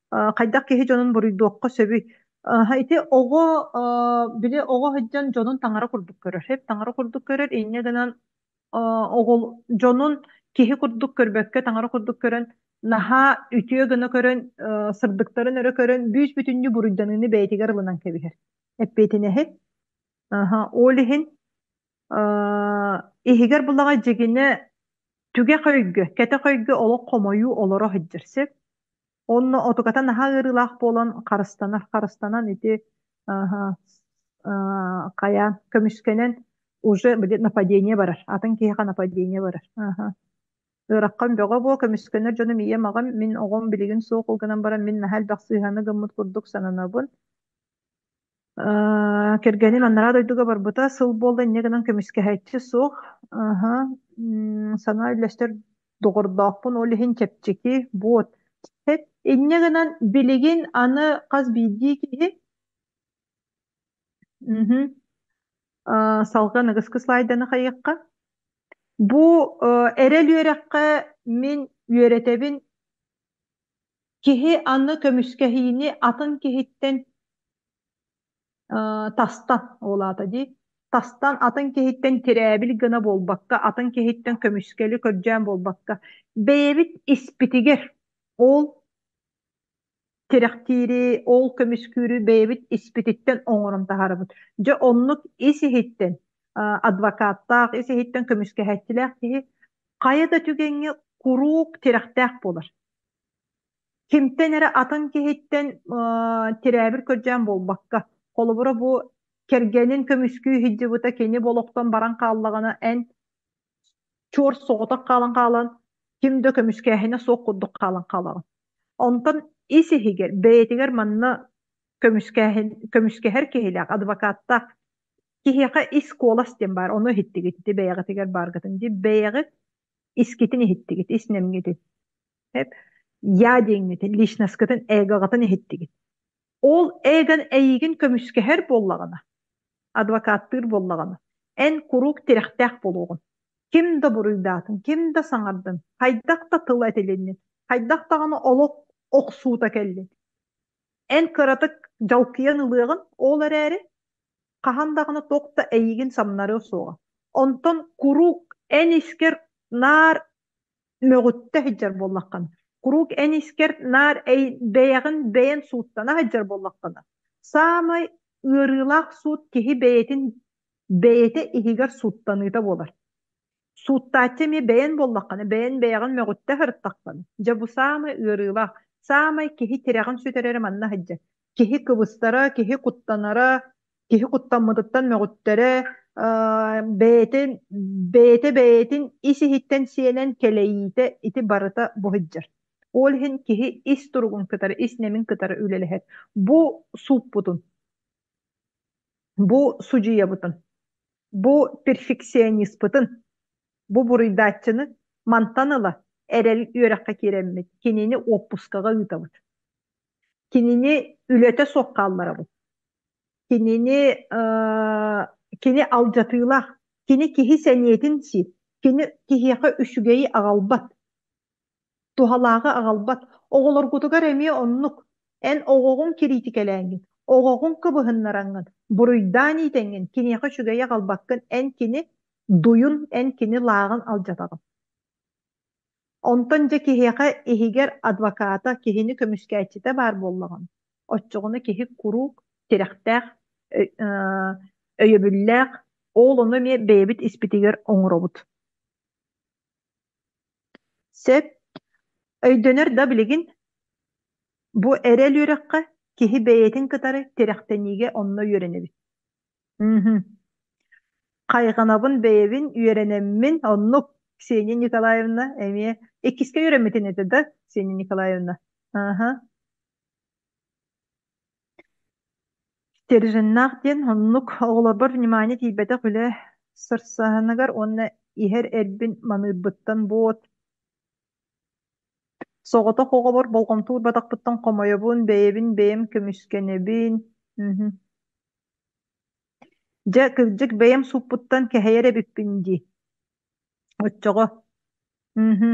Хайдах киһи дьонун буруйдуохха сөбүй? Ити оҕо, били оҕо сылдьан дьонун таҥара курдук көрөр. Сөп, таҥара курдук көрөр, инньэ гынан оҕол дьонун киһи курдук көрбөккө, таҥара курдук көрөн, наһаа үтүө гына көрөн, сырдыктарын өрө көрөн, бүүс-бүтүннүү буруйданыыны бэйэтигэр ылынан кэбиһэр. Эппиэтинэһи. Аха, ол иһин иһигэр булаҕа дьигинэ түгэх өйгө, кэтэх өйгө олох хомойуу олоро сылдьар сир. Онно отуката наһаа ыарыылаах буолан харыстанар, харыстанан ити хайа көмүскэнэн уже нападение барар, атын киһиэхэ нападение барар. Ыараххан бөҕө буо, көмүскэнэр дьонум ийэм, аҕам, мин оҕом билигин суох ол гынан баран мин наһаа элбэх сыыһаны гыммыт курдук сананабын. Кэргэним анараа дойдуга барбыта, сыл буолла инньэ гынан көмүскэһээччи суох. Аһа, санаа үллэстэр доҕордоохпун, ол иһин чэпчэки, буот. Инньэ гынан билигин аны хас биирдии киһи мхм, салҕыы аныгыскы слайданы хайыахха. Бу эрэл үөрэххэ мин үөрэтэбин Киһи аны көмүскэһиини атын киһиттэн тастан, ол аата дии, тастан атын киһиттэн тирээбил гына буолбакка, атын киһиттэн көмүскэли көрдөөн буолбакка, бэйэбит испитигэр ол тирэхтиири, ол көмүскүүрү бэйэбит испититтэн оҥорон таһаарабыт. Дьэ оннук ис-иһиттэн адвокаттаах, ис-иһиттэн көмүскэһээччилээх киһи хайа да түгэҥҥэ куруук тирэхтээх буолар. Кимтэн эрэ атын киһиттэн тирээбир көрдөөн буолбакка, холобура бу кэргэнин көмүскүү сылдьыбыта кини бу олохтон баран хааллаҕына эн чуор соҕотох хаалан хаалан ким да көмүскээһинэ суох курдук хаалан хаалаҕын. Онтон ис иһигэр бэйэтигэр манна көмүскээһин көмүскэһэр киһилээх адвокаттаах киһиэхэ ис куолас диэн баар ону иһиттигит ити бэйэҕитигэр бааргытын дии бэйэҕит искитин иһиттигит ис нэмҥитин Я диэҥҥитин, личноскытын, эгоҕытын иһиттигит. Ол эгон эйигин көмүскэһэр буоллаҕына, адвокаттыыр буоллаҕына, эн куруук тирэхтээх буолуоҕун. Ким да буруйдаатын, ким да саҥардын, хайдах да тыл этилиннин, хайдах даҕаны олох охсуута кэллин. Эн кыратык дьалкыйан ылыаҕын, ол эрээри хаһан даҕаны туох да эйигин самнарыа суоҕа. Онтон куруук эн искэр наар мөҕүттэ сылдьар буоллаххына, куруук эн искэр наар бэйэҕин бэйэн сууттана сылдьар буоллаххына, саамай ыарыылаах суут киһи бэйэтин бэйэтэ иһигэр сууттаныыта буолар. Сууттааччы эмиэ бэйэн буоллаххына, бэйэн бэйэҕин мөҕүттэ сырыттаххына, дьэ бу саамай ыарыылаах, саамай киһи тирэҕин сүтэрэрэ манна сылдьар. Киһи кыбыстара, киһи куттанара, киһи куттаммытыттан мөҕүттэрэ, бэйэтин бэйэтэ бэйэтин ис-иһиттэн сиэнэн кэлэйиитэ ити барыта бу сылдьар. Ол иһин киһи ис туругун кытары, ис нэмин кытары үлэлэһэр. Бу сууппутун, бу судьуйабытын, бу перфекциониспытын, бу буруйдааччыны мантан ыла эрэл үөрэххэ киирэммит, кинини уоппускаҕа ыытабыт. Кинини үлэтэ суох хаалларабыт. Кинини кини алдьатыылаах, кини киһи сэниэтин сиир, кини киһиэхэ үчүгэйи аҕалбат, туһалааҕы аҕалбат. Оҕолоргутугар эмиэ оннук. Эн оҕоҕун кириитикэлээҥҥин, оҕоҕун кыбыһыннараҥҥын, буруйдаан иитэҥҥин, киниэхэ үчүгэйи аҕалбаккын, эн кини Дуйун эн кини лааҕын алдьатаҕын. Онтон дьэ киһиэхэ иһигэр адвоката, киһини көмүскээччитэ баар буоллаҕына, оччоҕуна киһи куруук тирэхтээх, өйөбүллээх, ол ону эмиэ бэйэбит испитигэр оҥоробут. Сөп. Өйдөнөр да билигин бу эрэл үөрэххэ киһи бэйэтин кытары тирэхтэниигэ онно үөрэнэбит. Мгм. Хайҕанабын бэйэбин үөрэнэммин оннук Ксения Николаевна эмиэ иккискэ үөрэммитин этэ да Ксения Николаевна? Аха. Стерженнаах диэн оннук оҕолорбор внимание тиийбэтэх үлэ сырсаһыныгар уонна иһэр эрбин маныырбыттан буот Соҕотох оҕобор болҕомто уурбатахпыттан хомойобун, бэйэбин бэйэм көмүскэнэбин. Мгм. Дьэ, кырдьык бэйэм сууппуттан кэһэйэр эбиппин дии. Оччоҕо. Мгм.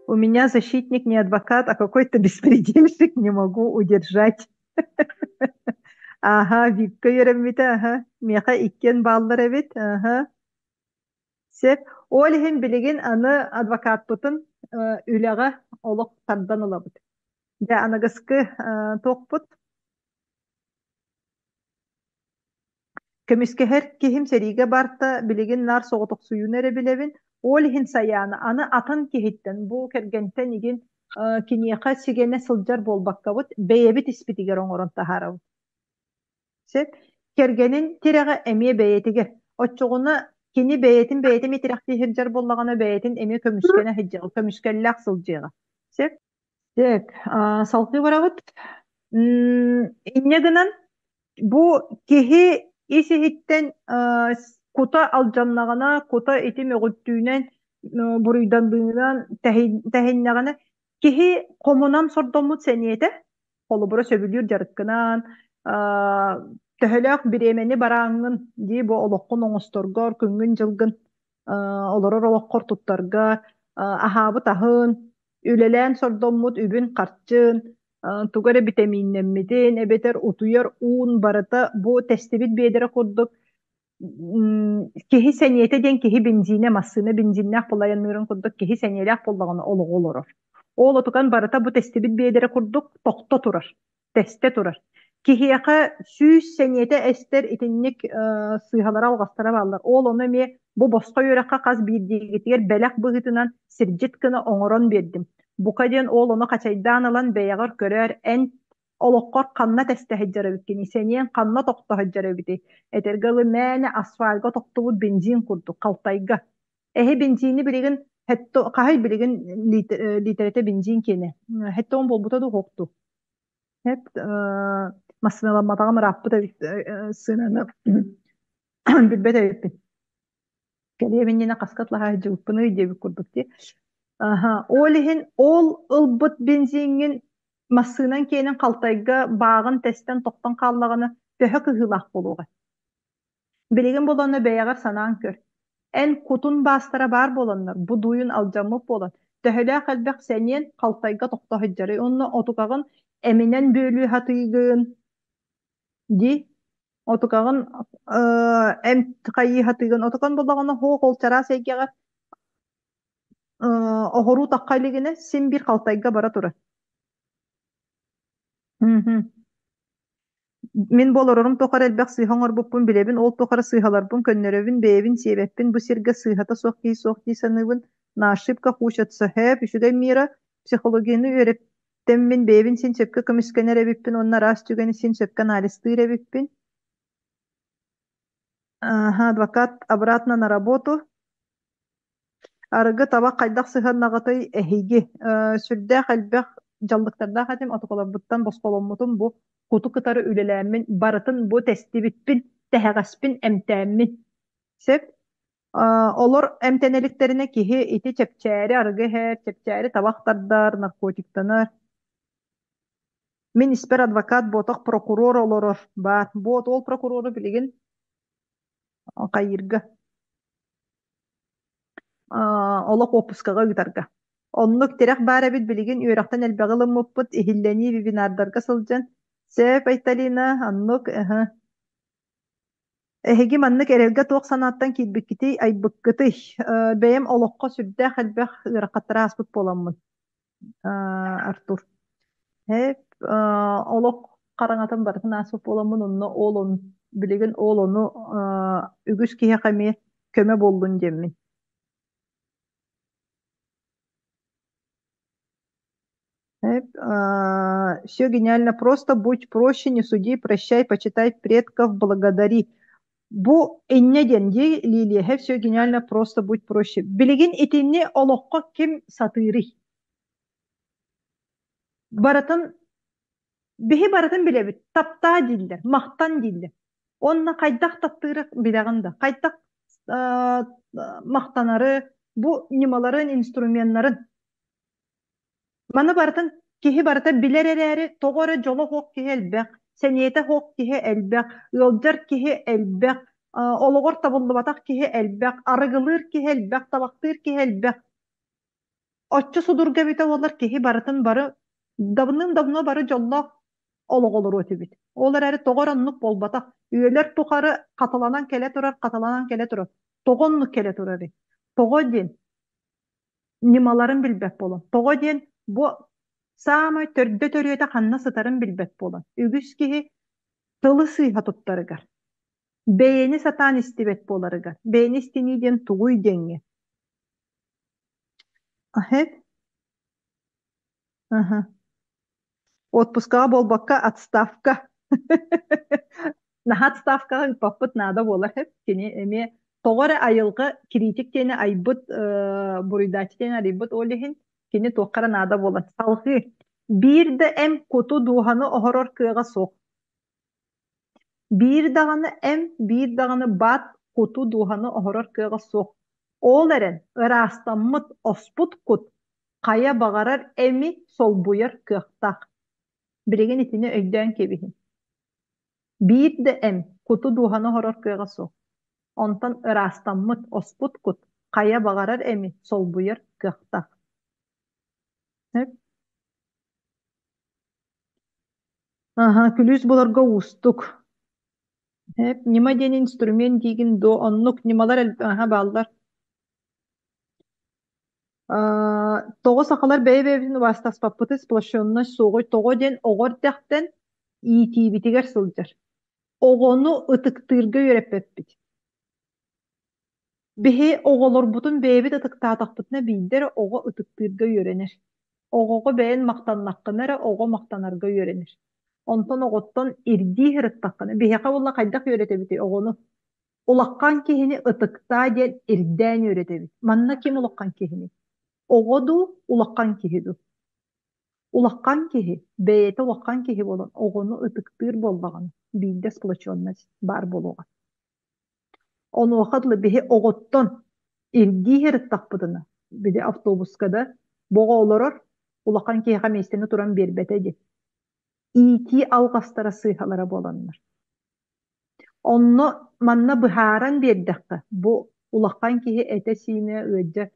У меня защитник не адвокат, а какой-то беспредельщик, не могу удержать. Аха, Випка үөрэммитэ, аха. Миэхэ иккиэн бааллар эбит, аха. Сөп. Ол иһин билигин аны адвокатпытын үлэҕэ олох тардан ылабыт. Дьэ, аныгыскы туохпут Көмүскэһэр киһим сэриигэ барта, билигин наар соҕотохсуйууну эрэ билэбин. Ол иһин Сайаана аны атын киһиттэн, бу кэргэнтэн игин киниэхэ сигэнэ сылдьар буолбаккабыт, бэйэбит испитигэр оҥорон таһаарабыт. Сөп. Кэргэнин тирэҕэ эмиэ бэйэтигэр. Оччоҕуна кини бэйэтин бэйэтэ эмиэ тирэхтии сылдьар буоллаҕына, бэйэтин эмиэ көмүскэнэ сылдьыаҕа, көмүскэллээх сылдьыаҕа. Сөп. Сөп. Салгыы барабыт. Инньэ гынан бу киһи ис-иһиттэн кута алдьаннаҕына, кута ити мөҕүттүүнэн, буруйдандыынан тэһиннэҕинэ, киһи хомунан сордоммут сэниэтэ, холобура сөбүлүүр дьарыккынан, төһөлөөх бириэмэни барааҥҥын дии бу олоххун оҥосторгор, күҥҥүн-дьылгын олорор олоххор туттарга, аһаабыт аһын, үлэлээн сордоммут үбүн-харчын, тугу эрэ битэмииннэммитин эбэтэр утуйар уун барыта бу тэстибит биэдэрэ курдук киһи сэниэтэ диэн киһи бензинэ, массыына бензиннээх буолайанныырын курдук киһи сэниэлээх буоллаҕына олоҕу олорор. Ол отукан барыта бу тэстибит биэдэрэ курдук тохто турар, тэстэ турар. Киһиэхэ 100 сэниэтэ эстэр итинник сыыһалара-алҕастара бааллар. Ол ону эмиэ бу босхо үөрэххэ хас биирдиигитигэр бэлэх быһыытынан сирдьит гына оҥорон биэрдим. Бука диэн ол ону хачайдаан ылан бэйэҕэр көрөөр, эн олоххор ханна тэстэ сылдьар эбиккиний, сэниэҥ ханна тохто сылдьар эбитий? Этэргэ дылы мээнэ асфальга тохтубут бензин курдук халтайга. Эһи бензини билигин хаһай билигин литерэтэ бензин киэнэ. 70 буолбута дуу хокту. Эт массыыналамматаҕым ырааппыт эбит сыананы билбэт эбиппин. Кэлиэм иннинэ хаска атлаһа сылдьыбыппыный диэбит курдук дии. Аха, ол иһин ол ылбыт бензиҥҥин массыынан киэнин халтайга бааҕын тэстэн тохтон хааллаҕына төһө кыһыылаах буолуоҕай? Билигин буоллаҕына бэйэҕэр санаан көр. Эн кутун баастара баар буоланнар, бу дуйун алдьаммыт буолан, төһөлөөх элбэх сэниэн халтайга тохто сылдьарый уонна отукаҕын эминэн бүөлүү сатыыгын дии. Отукаҕын эмп хайыы сатыыгын. Отукан буоллаҕына һуох ол чараас эйгэҕэр оһоруу тахха илигинэ син биир халтайга бара турар. Мгм. Мин бу олорорум тухары элбэх сыыһа оҥорбуппун билэбин, ол тухары сыыһаларбын көннөрөбүн, бэйэбин сиэбэппин, бу сиргэ сыыһата суох киһи суох дии саныыбын. На ошибках учатся һээп, үчүгэй мира, психологияны үөрэттэммин, бэйэбин син сөпкө көмүскэнэр эбиппин уонна араас түгэни син сөпкө анализтыыр эбиппин. Ага, адвокат обратно на работу. Арыгы, табах хайдах сыһыаннаҕытый эһиги? Сүрдээх элбэх дьаллыктардаах этим, отоколорбуттан босхоломмутум бу куту кытары үлэлээммин, барытын бу тэстибиппин, тэһэҕэспин эмтээммин. Сөп. Олор эмтэнэ иликтэринэ киһи ити чэпчээри арыгы иһэр, чэпчээри табах тардар, наркотиктанар. Мин испэр адвокат буотах прокурор олорор баар. Буот ол прокурору билигин хайыырга олох уоппускаҕа ыытарга. Оннук тирэх баар эбит билигин үөрэхтэн элбэҕи ылыммыппыт, иһиллэнии вебинардарга сылдьан. Сөп, Айталина, оннук, ыһы. Эһиги маннык эрэлгэ туох санааттан киирбиккитий, айбыккытый? Бэйэм олоххо сүрдээх элбэх ыарахаттары ааспыт буоламмын, Артур. Эп, олох хараҥатын барытын ааспыт буоламмын, онно ол он, билигин ол ону үгүс киһиэхэ эмиэ көмө буоллун диэммин. Все гениально просто, будь проще, не суди, прощай, почитай предков, благодари. Бу инньэ диэн дии Лилия, все гениально просто, будь проще. Билигин итинни олоххо ким сатыырый? Барытын биһи барытын билэбит. Таптаа дииллэр, махтан дииллэр. Онно хайдах таптыыры билэҕин да, хайдах махтанары, бу ньымаларын, инструменнарын Маны барытын киһи барыта билэр эрээри, тоҕо эрэ дьоло суох киһи элбэх, сэниэтэ суох киһи элбэх, ыалдьар киһи элбэх, олоҕор табыллыбатах киһи элбэх, арыгылыыр киһи элбэх, табахтыыр киһи элбэх. Оччо судургу эбитэ буоллар киһи барытын бары давным-давно бары дьоллоох олох олоруо этибит. Ол эрээри тоҕо эрэ оннук буолбатах. Үйэлэр тухары хатыланан кэлэ турар, хатыланан кэлэ турар. Тоҕо оннук кэлэ турарый? Тоҕо диэн ньымаларын билбэт буолан. Тоҕо диэн бу саамай төрдө төрүөтэ ханна сытарын билбэт буолан. Үгүс киһи тылы сыыһа туттарыгар, бэйэни сатаан истибэт буоларыгар, бэйэни истинии диэн тугуй диэҥҥэ. Аһет? Аха. Отпускаҕа буолбакка отставка. Наһаа отставкаҕа ыыппаппыт наада буолар. Кини эмиэ тоҕо эрэ айылҕа критик диэни айбыт, буруйдааччы диэни арыйбыт ол иһин кини туохха эрэ наада буолар. Салҕыы биир да эм куту дууһаны оһорор кыаҕа суох. Биир даҕаны эм, биир даҕаны баат куту дууһаны оһорор кыаҕа суох. Ол эрэн ыраастаммыт, оспут кут хайа баҕарар эми солбуйар кыахтаах. Билигин итини өйдөөн кэбиһиҥ. Биир да эм куту дууһаны оһорор кыаҕа суох. Онтон ыраастаммыт, оспут кут хайа баҕарар эми солбуйар кыахтаах. Аһа, күлүүс буларга уустук. Эп, ньыма диэн инструмент диигин дуо? Оннук ньымалар аһа бааллар. Аа, тоҕо сахалар бэйэ-бэйэбитин убаастаспаппытый, сплощенность суоҕуй? Тоҕо диэн оҕо эрдэхтэн иитиибитигэр сылдьар. Оҕону ытыктыырга үөрэппэппит. Биһи оҕолорбутун бэйэбит ытыктаатахпытына биирдэ эрэ оҕо ытыктыырга үөрэнэр. Оҕоҕо бэйэн махтаннаххына эрэ оҕо махтанарга үөрэнэр. Онтон оҕоттон ирдии сырыттаххына, биһиэхэ буолла хайдах үөрэтэбитий оҕону? Улахан киһини ытыктаа диэн ирдээн үөрэтэбит. Манна ким улахан киһиний? Оҕо дуу, улахан киһи дуу? Улахан киһи бэйэтэ улахан киһи буолан оҕону ытыктыыр буоллаҕына, биирдэ сплоченность баар буолуоҕа. Онуоха дылы биһи оҕоттон ирдии сырыттахпытына, били автобуска да бу оҕо олорор, улахан киһиэхэ миэстэни туран биэрбэтэ дии. Иитии алҕастара сыыһалара буоланнар. Онно манна быһааран биэрдэххэ, бу улахан киһи этэ-сиинэ ыалдьар,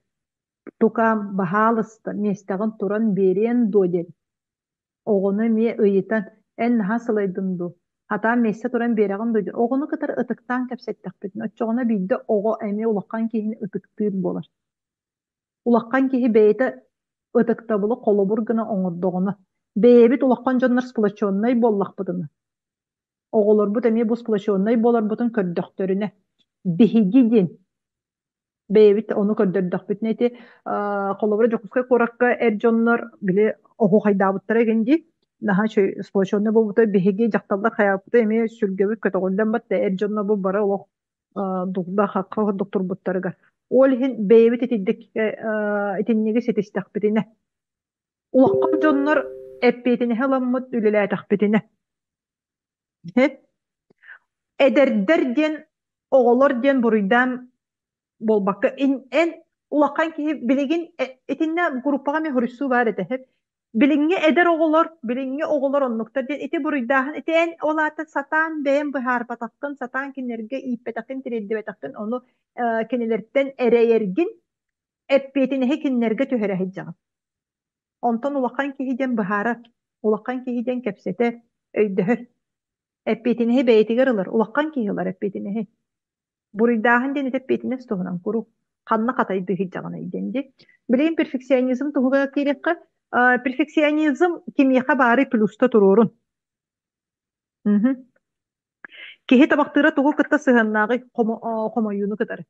тукаам, баһаалыста, миэстэҕин туран биэриэн дуо диэн Оҕону эмиэ ыйытан, эн наһаа сылайдыҥ дуу, хатаан миэстэ туран биэрэҕин дуу диэн оҕону кытары ытыктаан кэпсэттэхпитинэ, оччоҕуна биирдэ оҕо эмиэ улахан киһини ытыктыыр буолар. Улахан киһи бэйэтэ ытыктабылы холобур гына оҥордоҕуна, бэйэбит улахан дьоннор сплоченнай буоллахпытына, оҕолорбут эмиэ бу сплоченнай буоларбытын көрдөхтөрүнэ, биһиги диэн Бэйэбит ону көрдөрдөхпүтүнэ ити холобура Дьокуускай куоракка эр дьоннор били оһуохайдаабыттара игин дии наһаа үчүгэй сплоченный буолбута биһиги дьахталлар хайаабыта эмиэ сүргэбит көтөҕүллэн барда эр дьоннор бу бары олох дугда хахха курдук турбуттарыгар ол иһин бэйэбит итинник итинниги ситистэхпитинэ улахан дьоннор эппиэтинэһи ыламмыт үлэлээтэхпитинэ Эдэрдэр диэн оҕолор диэн буруйдаан буолбакка эн улахан киһи билигин итиннэ группаҕа эмиэ хоруйсуу баар этэ билиҥҥи эдэр оҕолор билиҥҥи оҕолор оннуктар диэн ити буруйдааһын ити эн ол аата сатаан бэйэм быһаарбатаххын сатаан кинилэргэ ииппэтэххин тириэрдибэтэххин ону кинилэртэн эрэйэргин эппиэтинэһи кинилэргэ түһэрэ сылдьаҕын. Онтон улахан киһи диэн быһаарар, улахан киһи диэн кэпсэтэр, өйдөһөр. Эппиэтинэһи бэйэтигэр ылар, улахан киһи ылар эппиэтинэһи. Буруйдааһын диэн ити эппиэтинэс туһунан куруук ханна хатайдыы сылдьаҕыный диэн дии. Билигин перфекционизм туһугар киириэххэ, перфекционизм кимиэхэ баарый плюста туруорун. Мгм. Киһи табахтыыра тугу кытта сыһыаннааҕый? Хомойууну кытары.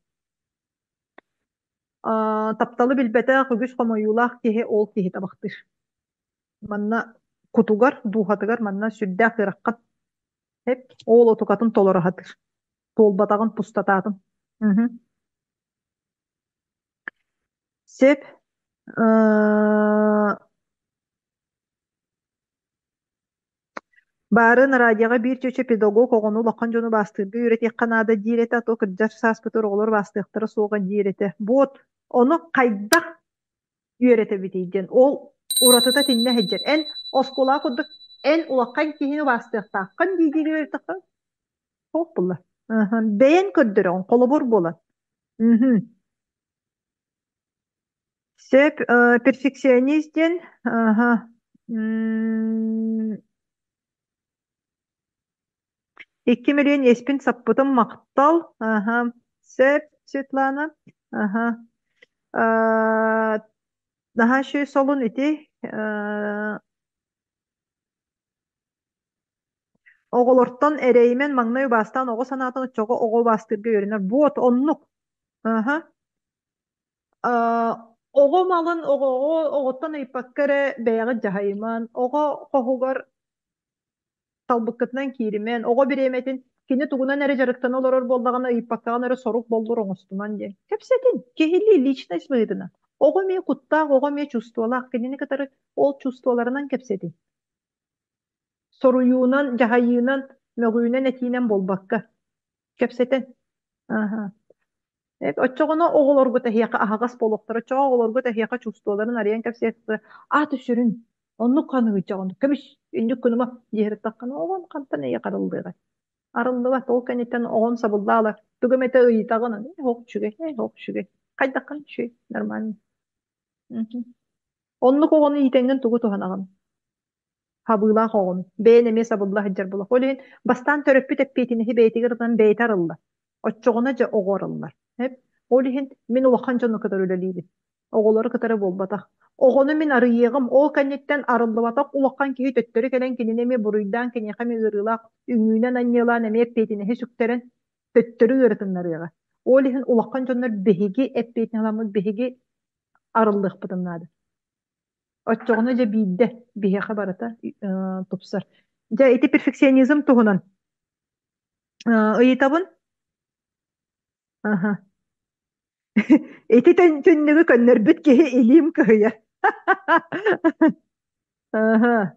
Тапталы билбэтэх үгүс хомойуулаах киһи ол киһи табахтыыр. Манна кутугар, дууһатыгар манна сүрдээх ыараххан. Эп, ол отукатын толоро сатыыр. Туолбатаҕын пустотатын. Мгм. Сөп. Э, Баарын радиоҕа биир чүөчэ педагог оҕону улахан дьону убаастыырга үөрэтиэххэ наада диир этэ, а то кырдьар сааспытыгар оҕолор убаастыахтара суоҕа диир этэ. Вот ону хайдах үөрэтэбитий диэн ол уратыта итиннэ сылдьар. Эн оскуолаҕа курдук эн улахан киһини убаастыахтааххын дии-дии үөрэтэххэ суох буолла. Бэйэн көрдөрөҕүн, холобур буолан. Мгм. Сөп, перфекционист диэн, аха, 2 миллион иэспин саппытым махтал, аха, сөп, Светлана, аха, наһаа үчүгэй солун ити, оҕолортон эрэйимэн маҥнай убаастаан оҕо санаатын оччоҕо оҕо убаастыырга үөрэнэр, вот оннук, аха. Оҕо малын оҕоҕо оҕоттон ыйыппакка эрэ бэйэҕит дьаһайыман, оҕо хоһугар талбыккытынан кииримэн, оҕо бириэмэтин кини тугунан эрэ дьарыктана олорор буоллаҕына ыйыппаккаҕын эрэ сорук боллур оҥостуман диэн. Кэпсэтин, киһилии личность быһыытынан. Оҕо эмиэ куттаах, оҕо эмиэ чувстволаах, кинини кытары ол чувстволарынан кэпсэтин. Соруйуунан, дьаһайыынан, мөҕүүнэн, этиинэн буолбакка. Кэпсэтэн. Аха. Оччоҕуна оҕолоргут эһиэхэ аһаҕас буолуохтара, оччоҕо оҕолоргут эһиэхэ чувстволарын арыйан кэпсиэхтэрэ, аата сүрүн, оннук ханыгычаҕын, көмүс, иннүк гыныма диэһэриттаххына оҕон хантан эйиэхэ арыллыаҕай? Арыллыбат, ол кэнниттэн оҕон сабыллаалар, тугу эмэтэ ыйытаҕын, э, ох үчүгэй, э, ох үчүгэй, хайдаххын үчүгэй, нормально. Оннук оҕону иитэҥҥин тугу туһанаҕын? Хабыылаах оҕону, бэйэн эмиэ сабылла сылдьар буолуох. Ол иһин бастаан төрөппүт эппиэтинэһи бэйэтигэр ылан бэйэтэ арыллар. Оччоҕуна дьэ оҕо арыллар. Эп. Ол иһин мин улахан дьону кытары үлэлиибин. Оҕолору кытары буолбатах. Оҕону мин арыйыаҕым, ол кэнниттэн арыллыбатах улахан киһи төттөрү кэлэн кинини эмиэ буруйдаан, киниэхэ эмиэ ыарыылаах үҥүүнэн анньыалаан эмиэ эппиэтинэһи сүктэрэн төттөрү ыарытыннарыаҕа. Ол иһин улахан дьоннор биһиги эппиэтинэһи ыламмыт биһиги арыллыахпытын наада. Оччоҕуна дьэ биирдэ биһиэхэ барыта тупсар. Дьэ ити перфекционизм туһунан ыйытабын. Аха. Ити түннүгү көннөрбүт киһи илиим кыһыйар. Аха.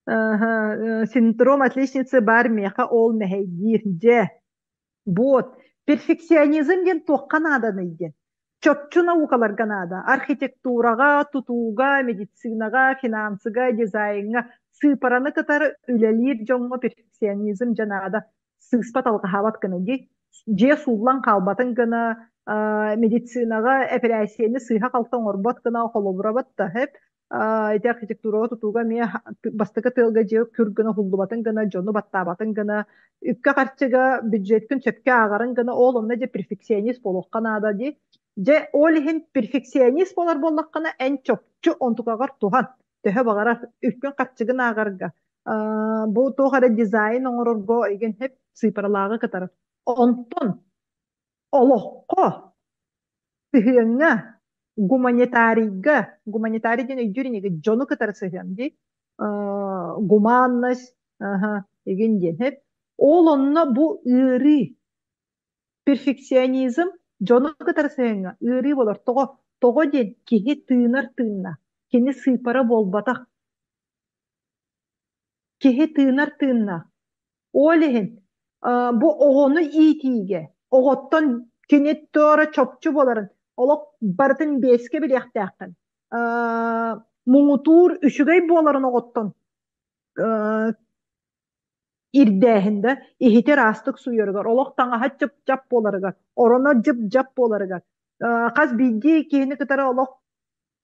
Аха. Синдром отличницы бар миэхэ ол мэһэйдиир. Дьэ, Вот. Перфекционизм диэн туохха нааданый диэн. Чопчу наукаларга наада. Архитектураҕа, тутууга, медицинаҕа, финансыга, дизайҥҥа сыыпараны кытары үлэлиир дьоҥҥо перфекционизм дьэ наада. Сыыспат алҕаһаабат гына дии. Дьиэ сууллан хаалбатын гына, медицинаҕа эпэрээссийэни сыыһа-халты оҥорбот гына холобурабат да сөп. Ити архитектураҕа тутууга эмиэ бастакы тыалга дьиэ күр гына уһуллубатын гына, дьону баттаабатын гына, үпкэ-харчыга бюджеткын сөпкө ааҕарын гына, ол онно дьэ перфекционист буолуохха наада дии. Дьэ, ол иһин перфекционист буолар буоллаххына, эн чопчу онтукаҕар туһан, төһө баҕарар үпкүн-харчыгын ааҕарга, бу туох эрэ дизайн оҥорорго эйигин сөп сыыпаралааҕы кытары. Онтон олоххо сыһыаҥҥа, гуманитарийга, гуманитарий диэн өйдүүр инигит дьону кытары сыһыан дии, гуманность, игин диэн сөп. Ол онно бу ыарыы, перфекционизм дьону кытары сыһыаҥҥа ыарыы буолар. Тоҕо? Тоҕо диэн киһи тыынар тыынна, кини сыыпара буолбатах. Киһи тыынар тыыннаах. Ол иһин бу оҕону иитиигэ, оҕоттон кини туора чопчу буоларын олох барытын биэскэ билиэхтээххин. Муҥутуур үчүгэй буоларын оҕоттон ирдээһин да, иһити ыраастык сууйарыгар, олох таҥаһа чып-чап буоларыгар, ороно дьып-дьап буоларыгар, хас биирдии киһини кытары олох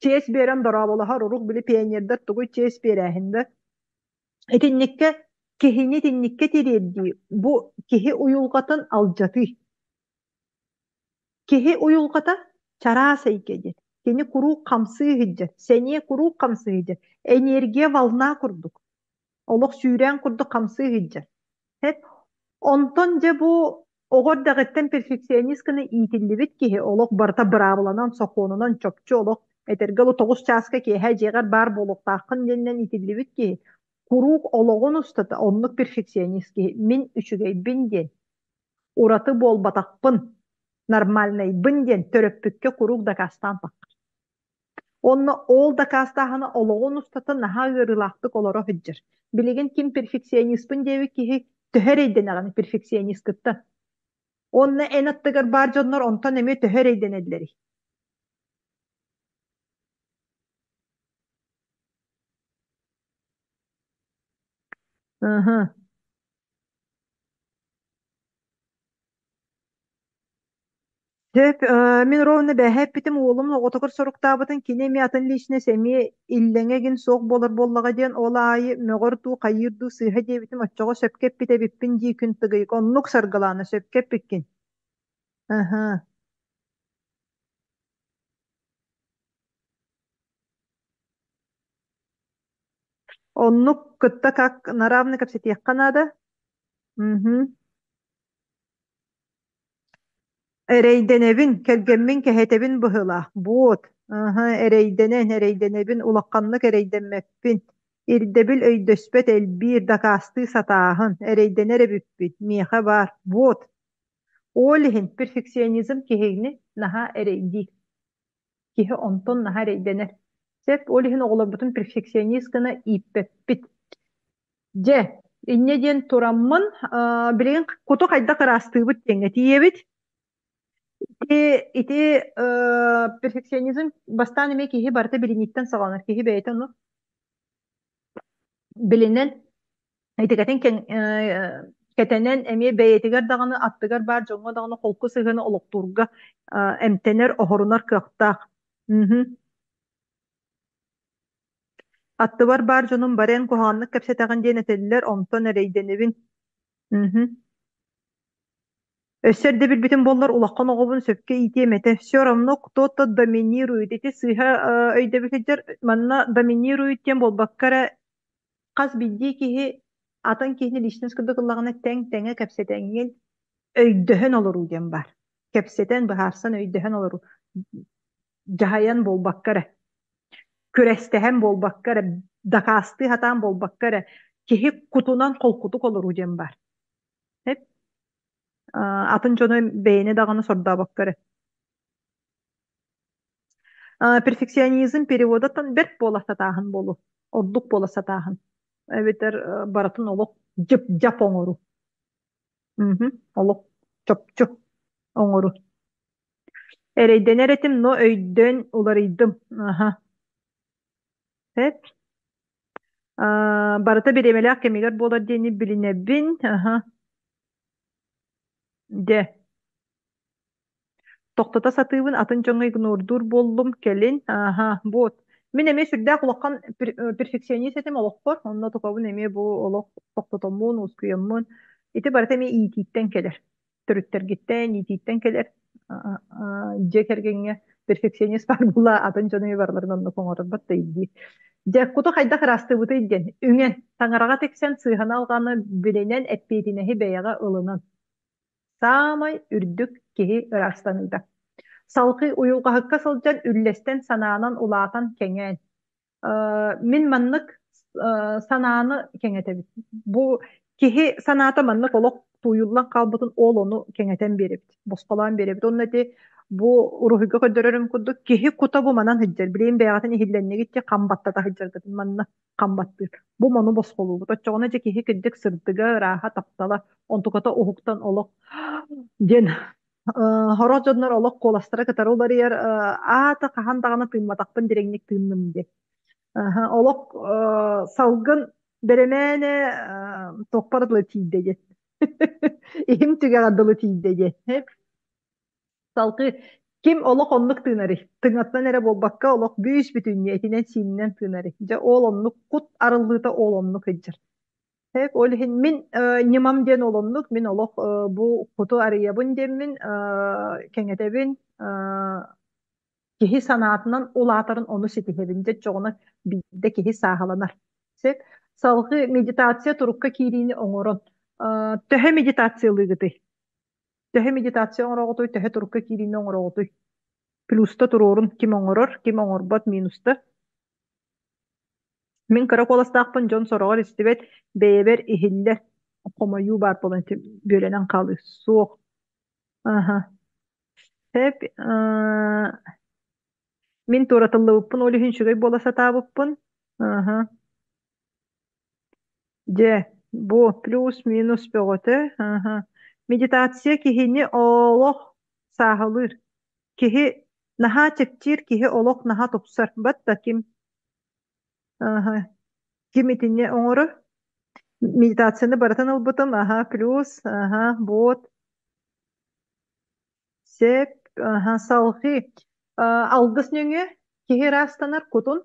чиэс биэрэн дорооболоһор, урук били пионердар тугуй чиэс биэрээһин да. Итинниккэ Киһини итинниккэ тириэрдии бу киһи уйулҕатын алдьатыы. Киһи уйулҕата чараас эйгэ диэн. Кини куруук хамсыы сылдьар, сэниэ куруук хамсыы сылдьар. Энергия волна курдук. Олох сүүрээн курдук хамсыы сылдьар. Онтон дьэ бу оҕо эрдэҕиттэн перфекционист гына иитиллибит киһи олох барыта быраабыланан, сокуонунан чопчу олох этэргэ дылы 9 чааска киэһэ дьиэҕэр баар буолуохтааххын диэнинэн иитиллибит киһи куруук олоҕун устата оннук перфекционист киһи мин үчүгэйбин диэн, ураты буолбатахпын, нормальнайбын диэн төрөппүккэ куруук дакаастаан таххар. Онно ол дакаастааһына олоҕун устата наһаа ыарыылаахтык олоро сылдьар. Билигин ким перфекциониспын диэбит киһи төһө эрэйдэнэҕин перфекционисткыттан? Уонна эн аттыгар баар дьоннор онтон эмиэ төһө эрэйдэнэллэрий? Ыһы. Сөп, мин ровно бээһээ эппитим уолум оҕотугар соруктаабытын кини эмиэ атын личность эмиэ иллэҥэ игин суох буолар буоллаҕа диэн ол аайы мөҕөр дуу хайыыр дуу сыыһа диэбитим оччоҕо сөпкө эппит эбиппин дии күн тыгыйык оннук Саргылаана сөпкө эппиккин. Аһа. Оннук кытта как на равных кэпсэтиэххэ наада. Мгм. Эрэйдэнэбин, кэргэммин кэһэтэбин быһыылаах, буот, ыһы, эрэйдэнэн, эрэйдэнэбин, улаханнык эрэйдэммэппин, ирдэбил өйдөспөт элбиир, дакаастыы сатааһын, эрэйдэнэр эбиппин, миэхэ баар, буот. Ол иһин перфекционизм киһини наһаа эрэйдиир. Киһи онтон наһаа эрэйдэнэр. Сөп, ол иһин оҕолорбутун перфекционист гына ииппэппит. Дьэ, инньэ диэн тураммын, билигин куту хайдах ыраастыыбыт диэҥҥэ тиийэбит. Ити, ити перфекционизм бастаан эмиэ киһи барыта билинииттэн саҕаланар. Киһи бэйэтэ ону билинэн, итигэтин кэтэнэн эмиэ бэйэтигэр даҕаны, аттыгар баар дьоҥҥо даҕаны холку сыһыаны олохтуурга эмтэнэр, оһорунар кыахтаах. Мгм. Аттыбар баар дьонум бары эн куһаҕаннык кэпсэтэҕин диэн этэллэр, онтон эрэйдэнэбин. Мгм. Өссө эрдэ билбитим буоллар, улахан оҕобун сөпкө иитиэм этэ. Все равно кто-то доминирует. Ити сыыһа өйдөбүл сылдьар. Манна доминирует диэн буолбакка эрэ, хас биирдии киһи атын киһини личность курдук ыллаҕына тэҥ-тэҥэ кэпсэтэҥҥин өйдөһөн олоруу диэн баар. Кэпсэтэн, быһаарсан өйдөһөн олоруу. Дьаһайан буолбакка эрэ. Күрэстэһэн буолбакка эрэ, дакаастыы сатаан буолбакка эрэ, киһи кутунан холкутук олоруу диэн баар. Эп, атын дьону бэйэни даҕаны сордообокко эрэ. Перфекционизм переводаттан бэрт буола сатааһын буолуо, ордук буола сатааһын. Эбэтэр барытын олох дьып-дьап оҥоруу. Мгм. Олох чопчу оҥоруу. Эрэйдэнэр этим, но өйдөөн уларыйдым. Аха. Эп. Барыта бириэмэлээх кэмигэр буолар диэни билинэбин. Аха. Дьэ. Тохтото сатыыбын, атын дьоҥҥо игнордуур буоллум кэлин. Аха, вот. Мин эмиэ сүрдээх улахан перфекционист этим олохпор, онно тукабын эмиэ бу олох тохтотоммун, уускуйаммын. Ити барыта эмиэ иитииттэн кэлэр. Төрүттэргиттэн, иитииттэн кэлэр. Дьиэ кэргэҥҥэ перфекционист баар буолла, атын дьону эмиэ барыларын оннук оҥорорбот да дии. Дьэ, куту хайдах ыраастыыбытый диэн, үҥэн, таҥараҕа тиксэн сыыһаны-алҕаны билинэн, эппиэтинэһи бэйэҕэ ылынан. Саамай үрдүк киһи ыраастаныыта. Салгыы уйулҕаһыкка сылдьан үллэстэн санаанан улаатан кэҥээн. Мин маннык санааны кэҥэтэбит. Бу киһи санаата маннык олох тууйуллан хаалбытын ол ону кэҥэтэн биэрэбит, босхолоон биэрэбит. Онно ити бу уруһуйга көрдөрөрүм курдук киһи кута бу манан сылдьар. Билигин бэйэҕитин иһиллэннигит дии хам баттата сылдьаргытын манна хам баттыыр. Бу мону босхолуубут. Оччоҕуна дьэ киһи кырдьык сырдыга, ырааһа, таптала, онтуката уһуктан олох диэн сорох дьоннор олох куоластара кытары уларыйар аата хаһан даҕаны тыымматахпын дириҥник тыынным диэн. Олох салгын бэрэмээнэ туохпар дылы тиийдэ диэн. Иһим түгэҕэр дылы тиийдэ диэн. Салгыы ким олох оннук тыынарый? Тыҥаттан эрэ буолбакка олох бүүс бүтүннүү этинэн-сиининэн тыынарый? Дьэ ол оннук кут арыллыыта ол оннук сылдьар. Сөп, ол иһин мин ньымам диэн олоннук, мин олох бу куту арыйабын диэммин кэҥэтэбин, киһи санаатынан улаатарын ону ситиһэбин дьэ чоҕуна биирдэ киһи сааһыланар. Сөп. Салгыы медитация турукка киириини оҥорон төһө медитациялыыгытый? Төһө медитация оҥороҕутуй, төһө турукка киириини оҥороҕутуй? Плюста туруорун ким оҥорор, ким оҥорбот минуста. Мин кыра куоластаахпын дьон сороҕор истибэт, бэйэбэр иһиллэр хомойуу баар буолан бүөлэнэн хаалыы суох. Аһа. Сөп. Мин туоратыллыбыппын ол иһин үчүгэй буола сатаабыппын. Аһа. Дьэ, бу плюс-минус бөҕөтө. Аһа. Медитация киһини олох сааһылыыр. Киһи наһаа чэпчиир, киһи олох наһаа тупсар. Бат да ким Аһа. Ким итиннэ оҥорор? Медитацияны барытын ылбытым. Аһа, плюс, аһа, вот. Сөп, аһа, салҕыы. Алгыс нөҥүө киһи ыраастанар кутун.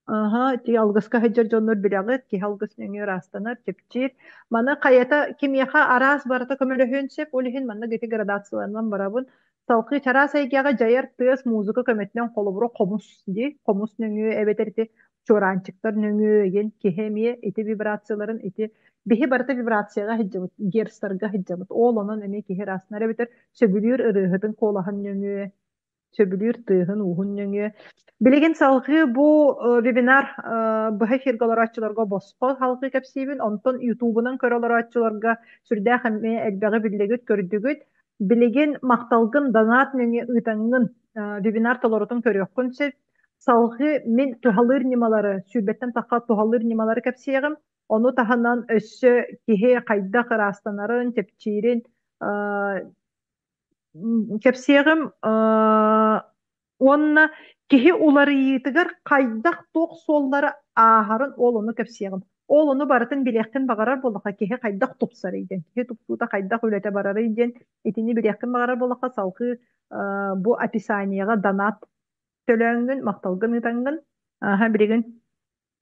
Аһа, ити алгыска сылдьар дьоннор билэҕит, киһи алгыс нөҥүө ыраастанар, чэпчиир. Маны хайата кимиэхэ араас барыта көмөлөһүөн сөп, ол иһин маннык ити градацияларынан барабын. Салҕыы чараас эйгэҕэ дьайар тыас музыка көмөтүнэн холобура хомус дии, хомус нөҥүө эбэтэр ити чуораанчыктар нөҥүө игин киһи эмиэ ити вибрацияларын ити биһи барыта вибрацияҕа сылдьабыт, герцтарга сылдьабыт. Ол онон эмиэ киһи ыраастанар эбэтэр сөбүлүүр ырыаһытын куолаһын нөҥүө сөбүлүүр тыаһын-ууһун нөҥүө. Билигин салҕыы бу вебинар быһа эфиргэ олорооччуларга босхо салҕыы кэпсиибин, онтон ютубунан көрө олорооччуларга сүрдээх эмиэ элбэҕи биллигит, көрдүгүт. Билигин махталгын донат нөҥүө ыытаҥҥын вебинар толорутун көрүөххүн сөп. Салҕыы мин туһалыыр ньымалары, сүүрбэттэн тахха туһалыыр ньымалары кэпсиэҕим. Ону таһынан өссө киһи хайдах ыраастанарын, чэпчиирин кэпсиэҕим уонна киһи уларыйыытыгар хайдах туох суоллары ааһарын ол ону кэпсиэҕим. Ол ону барытын билиэххин баҕарар буоллахха киһи хайдах тупсарый диэн, киһи тупсуута хайдах үлэтэ барарый диэн итини билиэххин баҕарар буоллахха салгыы бу описаниеҕа донат төлөөҥҥүн, махталгын ыытаҥҥын, аха билигин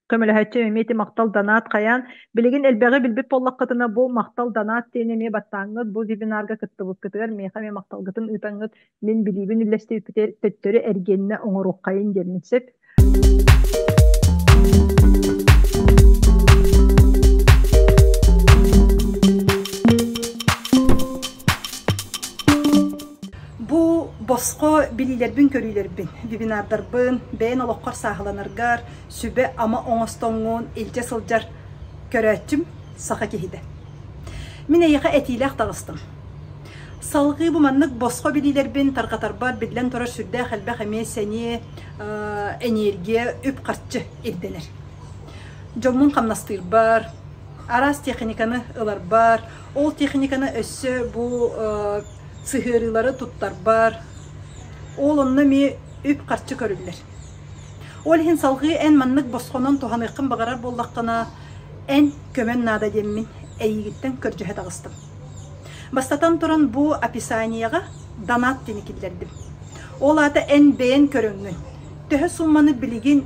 Көмөлөһөөччү эмиэ ити махтал донат хайаан билигин элбэҕи билбит буоллаххытына бу махтал донат диэн эмиэ баттааҥҥыт бу вебинарга кыттыбыккытыгар миэхэ эмиэ махталгытын ыытаҥҥыт мин билиибин үллэстибиппитигэр төттөрү эргиэннэ оҥоруоххайын диэммин сөп. Бу босхо билиилэрбин-көрүүлэрбин, вебинардарбын бэйэн олоххор сааһыланаргар, сүбэ-ама оҥостоҥҥун илдьэ сылдьар көрөөччүм саха киһитэ. Мин эйиэхэ этиилээх таҕыстым. Салҕыы бу маннык босхо билиилэрбин тарҕатарбар биллэн турар сүрдээх элбэх эмиэ сэниэ, энергия, үп-харчы ирдэнэр. Дьоммун хамнастыырбар, араас техниканы ыларбар, ол техниканы өссө бу сыһыарыылары туттарбар, ол онно эмиэ үп-харчы көрүллэр. Ол иһин салҕыы эн маннык босхонон туһаныаххын баҕарар буоллаххына, эн көмөн наада диэммин эйигиттэн көрдьөһө таҕыстым. Бастатан туран бу описаниеҕа донат диэни киллэрдим. Ол аата эн бэйэн көрөҥҥүн, төһө суумманы билигин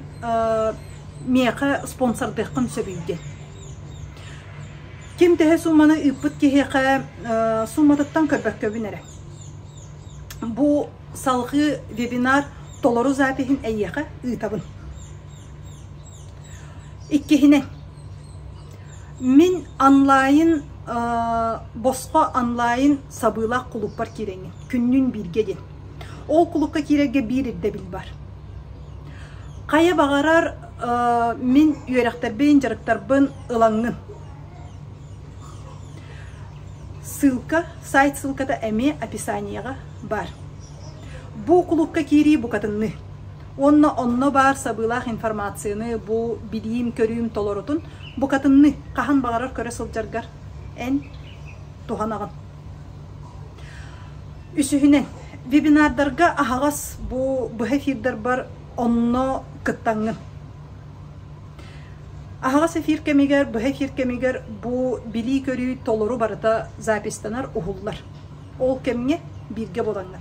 миэхэ спонсордыаххын сөбүй диэн. Ким төһө суумманы ыыппыт киһиэхэ суумматыттан көрбөккөбүн эрэ. Бу Салҕыы вебинар толору запиһын эйиэхэ ыытабын. Иккиһинэн, мин онлайн босхо онлайн сабыылаах кулууппар киирэҥҥин, күннүүн бииргэ диэн. Ол кулуупка киирэргэ биир ирдэбил бар. Хайа баҕарар мин үөрэхтэрбин, дьарыктарбын ылаҥҥын. Ссылка, сайт ссылката эмиэ описаниеҕа баар. Бу кулуупка киирии букатынныы. Уонна онно баар сабыылаах информацияны бу билиим-көрүүм толорутун букатынныы хаһан баҕарар көрө сылдьаргар эн туһанаҕын. Үсүһүнэн, вебинардарга аһаҕас бу быһа эфирдарбар онно кыттаҥҥын. Аһаҕас эфир кэмигэр, быһа эфир кэмигэр бу билии-көрүү толору барыта запистанар, уһуллар. Ол кэмҥэ бииргэ буолаҥҥын.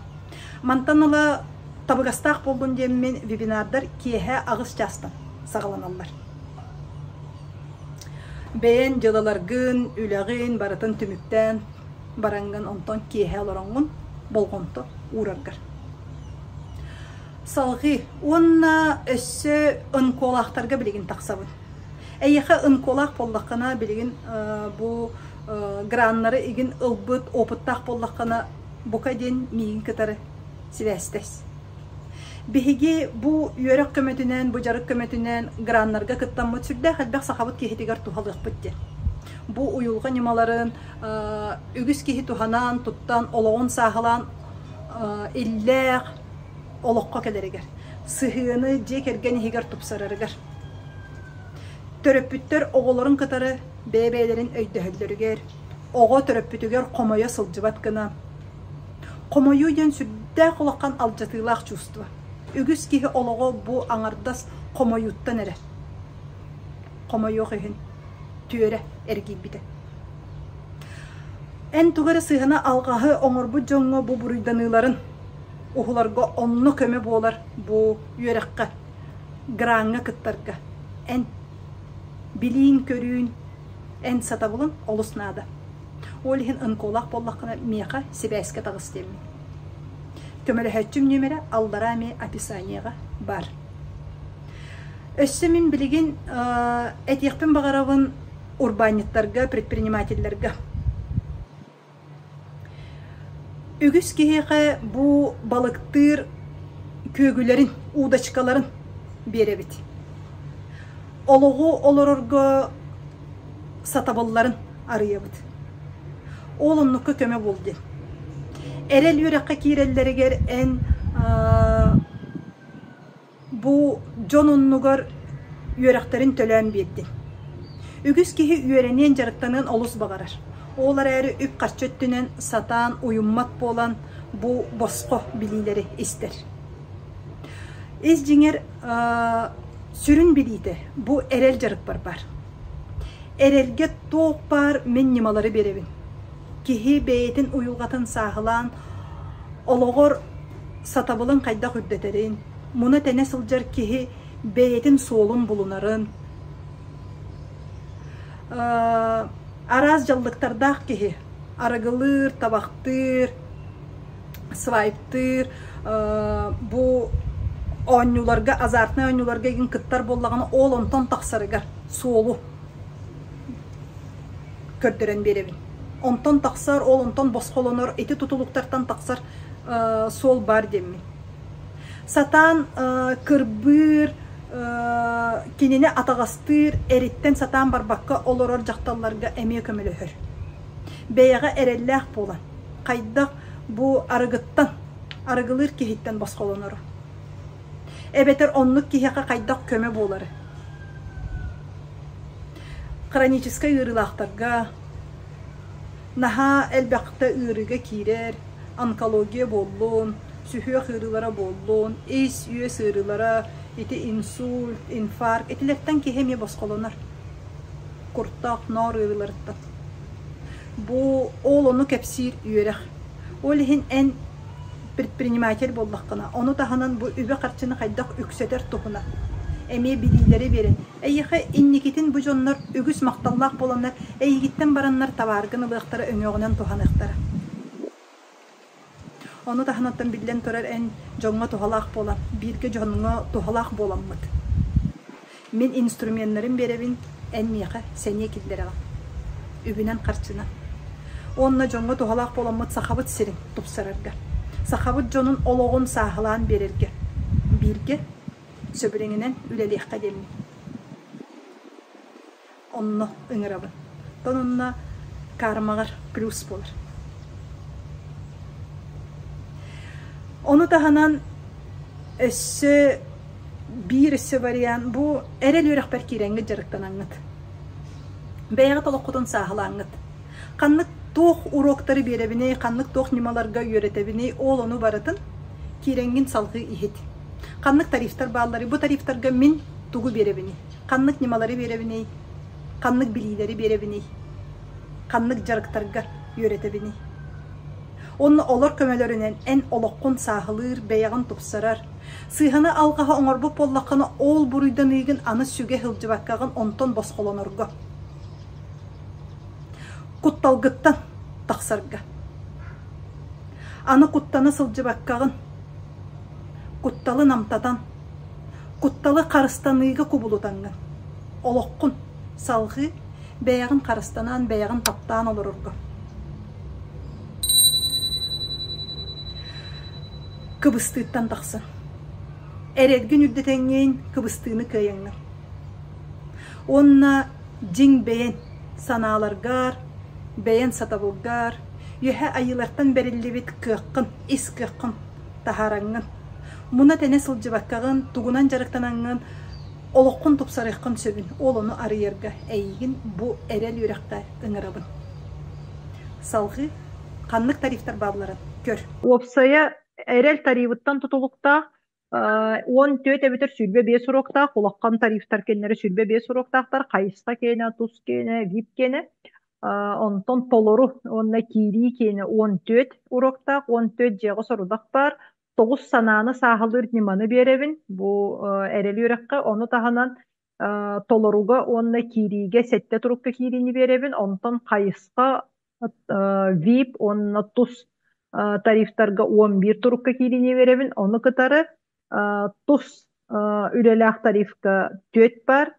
Мантан ыла табыгастаах буоллун диэммин вебинардар киэһэ 8 чаастан саҕаланаллар. Бэйэн дьыалаларгын, үлэҕин барытын түмүктээн бараҥҥын онтон киэһэ олороҥҥун болҕомто уураргар. Салҕыы уонна өссө ынколаахтарга билигин тахсабын. Эйиэхэ ынколаах буоллаххына билигин бу граннары игин ылбыт опыттаах буоллаххына бука диэн миигин кытары сибээстэс. Биһиги бу үөрэх көмөтүнэн, бу дьарык көмөтүнэн граннарга кыттаммыт сүрдээх элбэх сахабыт киһитигэр туһалыахпыт диэн. Бу уйулҕа ньымаларын үгүс киһи туһанан, туттан, олоҕун сааһылаан иллээх олоххо кэлэригэр, сыһыаны дьиэ кэргэн иһигэр тупсарарыгар. Төрөппүттэр оҕолорун кытары бэйэ-бэйэлэрин өйдөһөллөрүгэр, оҕо төрөппүтүгэр хомойо сылдьыбат гына Хомойуу диэн сүрдээх улахан алдьатыылаах чувство. Үгүс киһи олоҕо бу аҥардас хомойууттан эрэ хомойуох иһин түөрэ эргийбитэ. Эн тугу эрэ сыһыана алҕаһы оҥорбут дьоҥҥо бу буруйданыыларын уһуларга онно көмө буолар бу үөрэххэ, граҥҥа кыттарга. Эн билиин-көрүүн, эн сатабылын олус наада. Ол иһин ынколаах буоллаххына миэхэ сибээскэ таҕыс диэммин. Көмөлөһөөччүм нүөмэрэ аллараа эмиэ описаниеҕа баар. Өссө мин билигин этиэхпин баҕарабын урбаанньыттарга, предпринимателлэргэ. Үгүс киһиэхэ бу балыктыыр күөгүлэрин, удочкаларын биэрэбит. Олоҕу олорорго сатабылларын арыйабыт. Ол оннукка көмө буол диэн. Эрэл үөрэххэ киирэллэригэр эн бу дьон оннугар үөрэхтэрин төлөөн биэрдин. Үгүс киһи үөрэниэн, дьарыктаныан олус баҕарар. Ол эрээри үп-харчы өттүнэн сатаан уйуммат буолан бу босхо билиилэри истэр. Ис дьиҥэр сүрүн билиитэ бу эрэл дьарыкпар баар. Эрэлгэ туох баар мин ньымалары биэрэбин. Киһи бэйэтин уйулҕатын сааһылаан олоҕор сатабылын хайдах үрдэтэрин, муна-тэнэ сылдьар киһи бэйэтин суолун булунарын, араас дьаллыктардаах киһи арыгылыыр, табахтыыр, свайптыыр, бу оонньууларга, азартнай оонньууларга игин кыттар буоллаҕына, ол онтон тахсарыгар суолу көрдөрөн биэрэбин. Онтон тахсар, ол онтон босхолонор, ити тутулуктартан тахсар суол баар диэммин. Сатаан кырбыыр, кинини атаҕастыыр, эриттэн сатаан барбакка олорор дьахталларга эмиэ көмөлөһөр. Бэйэҕэ эрэллээх буолан, хайдах бу арыгыттан, арыгылыыр киһиттэн босхолонору. Эбэтэр оннук киһиэхэ хайдах көмө буолары. Хроническай ыарыылаахтарга наһаа элбэхтэ ыарыыга киирэр, онкология буоллун, сүһүөх ыарыылара буоллун, ис-үөс ыарыылара, ити инсульт, инфаркт итилэртэн киһи эмиэ босхолонор. Куртах, ноор ыарыыларыттан. Бу ол ону кэпсиир үөрэх. Ол иһин эн предприниматель буоллаххына, ону таһынан бу үбү-харчыны хайдах үксэтэр туһунан эмиэ билиилэри биэрэн, эйиэхэ инникитин бу дьоннор үгүс махталлаах буоланнар эйигиттэн бараннар табааргын ылыахтара, өҥөҕүнэн туһаныахтара. Ону таһынан биллэн турар эн дьоҥҥо туһалаах буолан, бииргэ дьоҥҥо туһалаах буоламмыт. Мин инструменнарын биэрэбин, эн миэхэ сэниэ киллэрэҕин. Үбүнэн-харчынан. Уонна дьоҥҥо туһалаах буоламмыт Сахабыт сирин тупсарарга, сахабыт дьонун олоҕун сааһылаан биэрэргэ бииргэ сөбүлэҥинэн үлэлиэххэ диэммин. Онно ыҥырабын. Оттон онно кармаҕар плюс буолар. Ону таһынан өссө биир өссө вариант бу эрэл үөрэхпэр киирэҥҥит дьарыктанаҥҥыт. Бэйэҕит олоххутун сааһылааҥҥыт. Ханнык туох уроктары биэрэбиний, ханнык туох ньымаларга үөрэтэбиний, ол ону барытын киирэҥҥин салҕыы иһит. Ханнык тарифтар баалларый, бу тарифтарга мин тугу биэрэбиний? Ханнык ньымалары биэрэбиний, ханнык билиилэри биэрэбиний, ханнык дьарыктарга үөрэтэбиний? Уонна олор көмөлөрүнэн эн олоххун сааһылыыр, бэйэҕин тупсарар, сыыһаны алҕаһы оҥорбут буоллаххына, ол буруйданыыгын аны сүгэ сылдьыбаккаҕын онтон босхолонорго. Кутталгыттан тахсарга. Аны куттана сылдьыбаккаҕын, кутталы намтатан, кутталы харыстаныыга кубулутаҥҥын, олоххун салҕыы бэйэҕин харыстанан, бэйэҕин таптаан олорорго. Кыбыстыыттан тахсан. Эрэлгин үрдэтэҥҥин, кыбыстыыны кыайаҥҥын. Уонна дьиҥ бэйэн санааларгар, бэйэн сатабылгар, үөһэ айыылартан бэриллибит кыаххын, ис кыаххын таһаараҥҥын, муна-тэнэ сылдьыбаккаҕын, тугунан дьарыктанаҥҥын олоххун тупсарыаххын сөбүн, ол ону арыйарга эйигин бу эрэл үөрэххэ ыҥырабын. Салҕыы ханнык тарифтар баалларын көр. Уопсайа эрэл тарифыттан тутулуктаах 14 эбэтэр 25 уруоктаах, улахан тарифтар кэннэрэ 25 уруоктаахтар, хайысха киэнэ, тус киэнэ, вип киэнэ. Онтон толору уонна киирии киэнэ 14 уруоктаах, 14 дьиэҕэ сорудах баар, 9 санааны сааһылыыр ньыманы биэрэбин бу эрэл үөрэххэ. Ону таһынан толоруга уонна киириигэ сэттэ турукка киириини биэрэбин, онтон хайысха VIP уонна тус тарифтарга 11 турукка киириини биэрэбин, ону кытары тус үлэлээх тарифка 4 бар,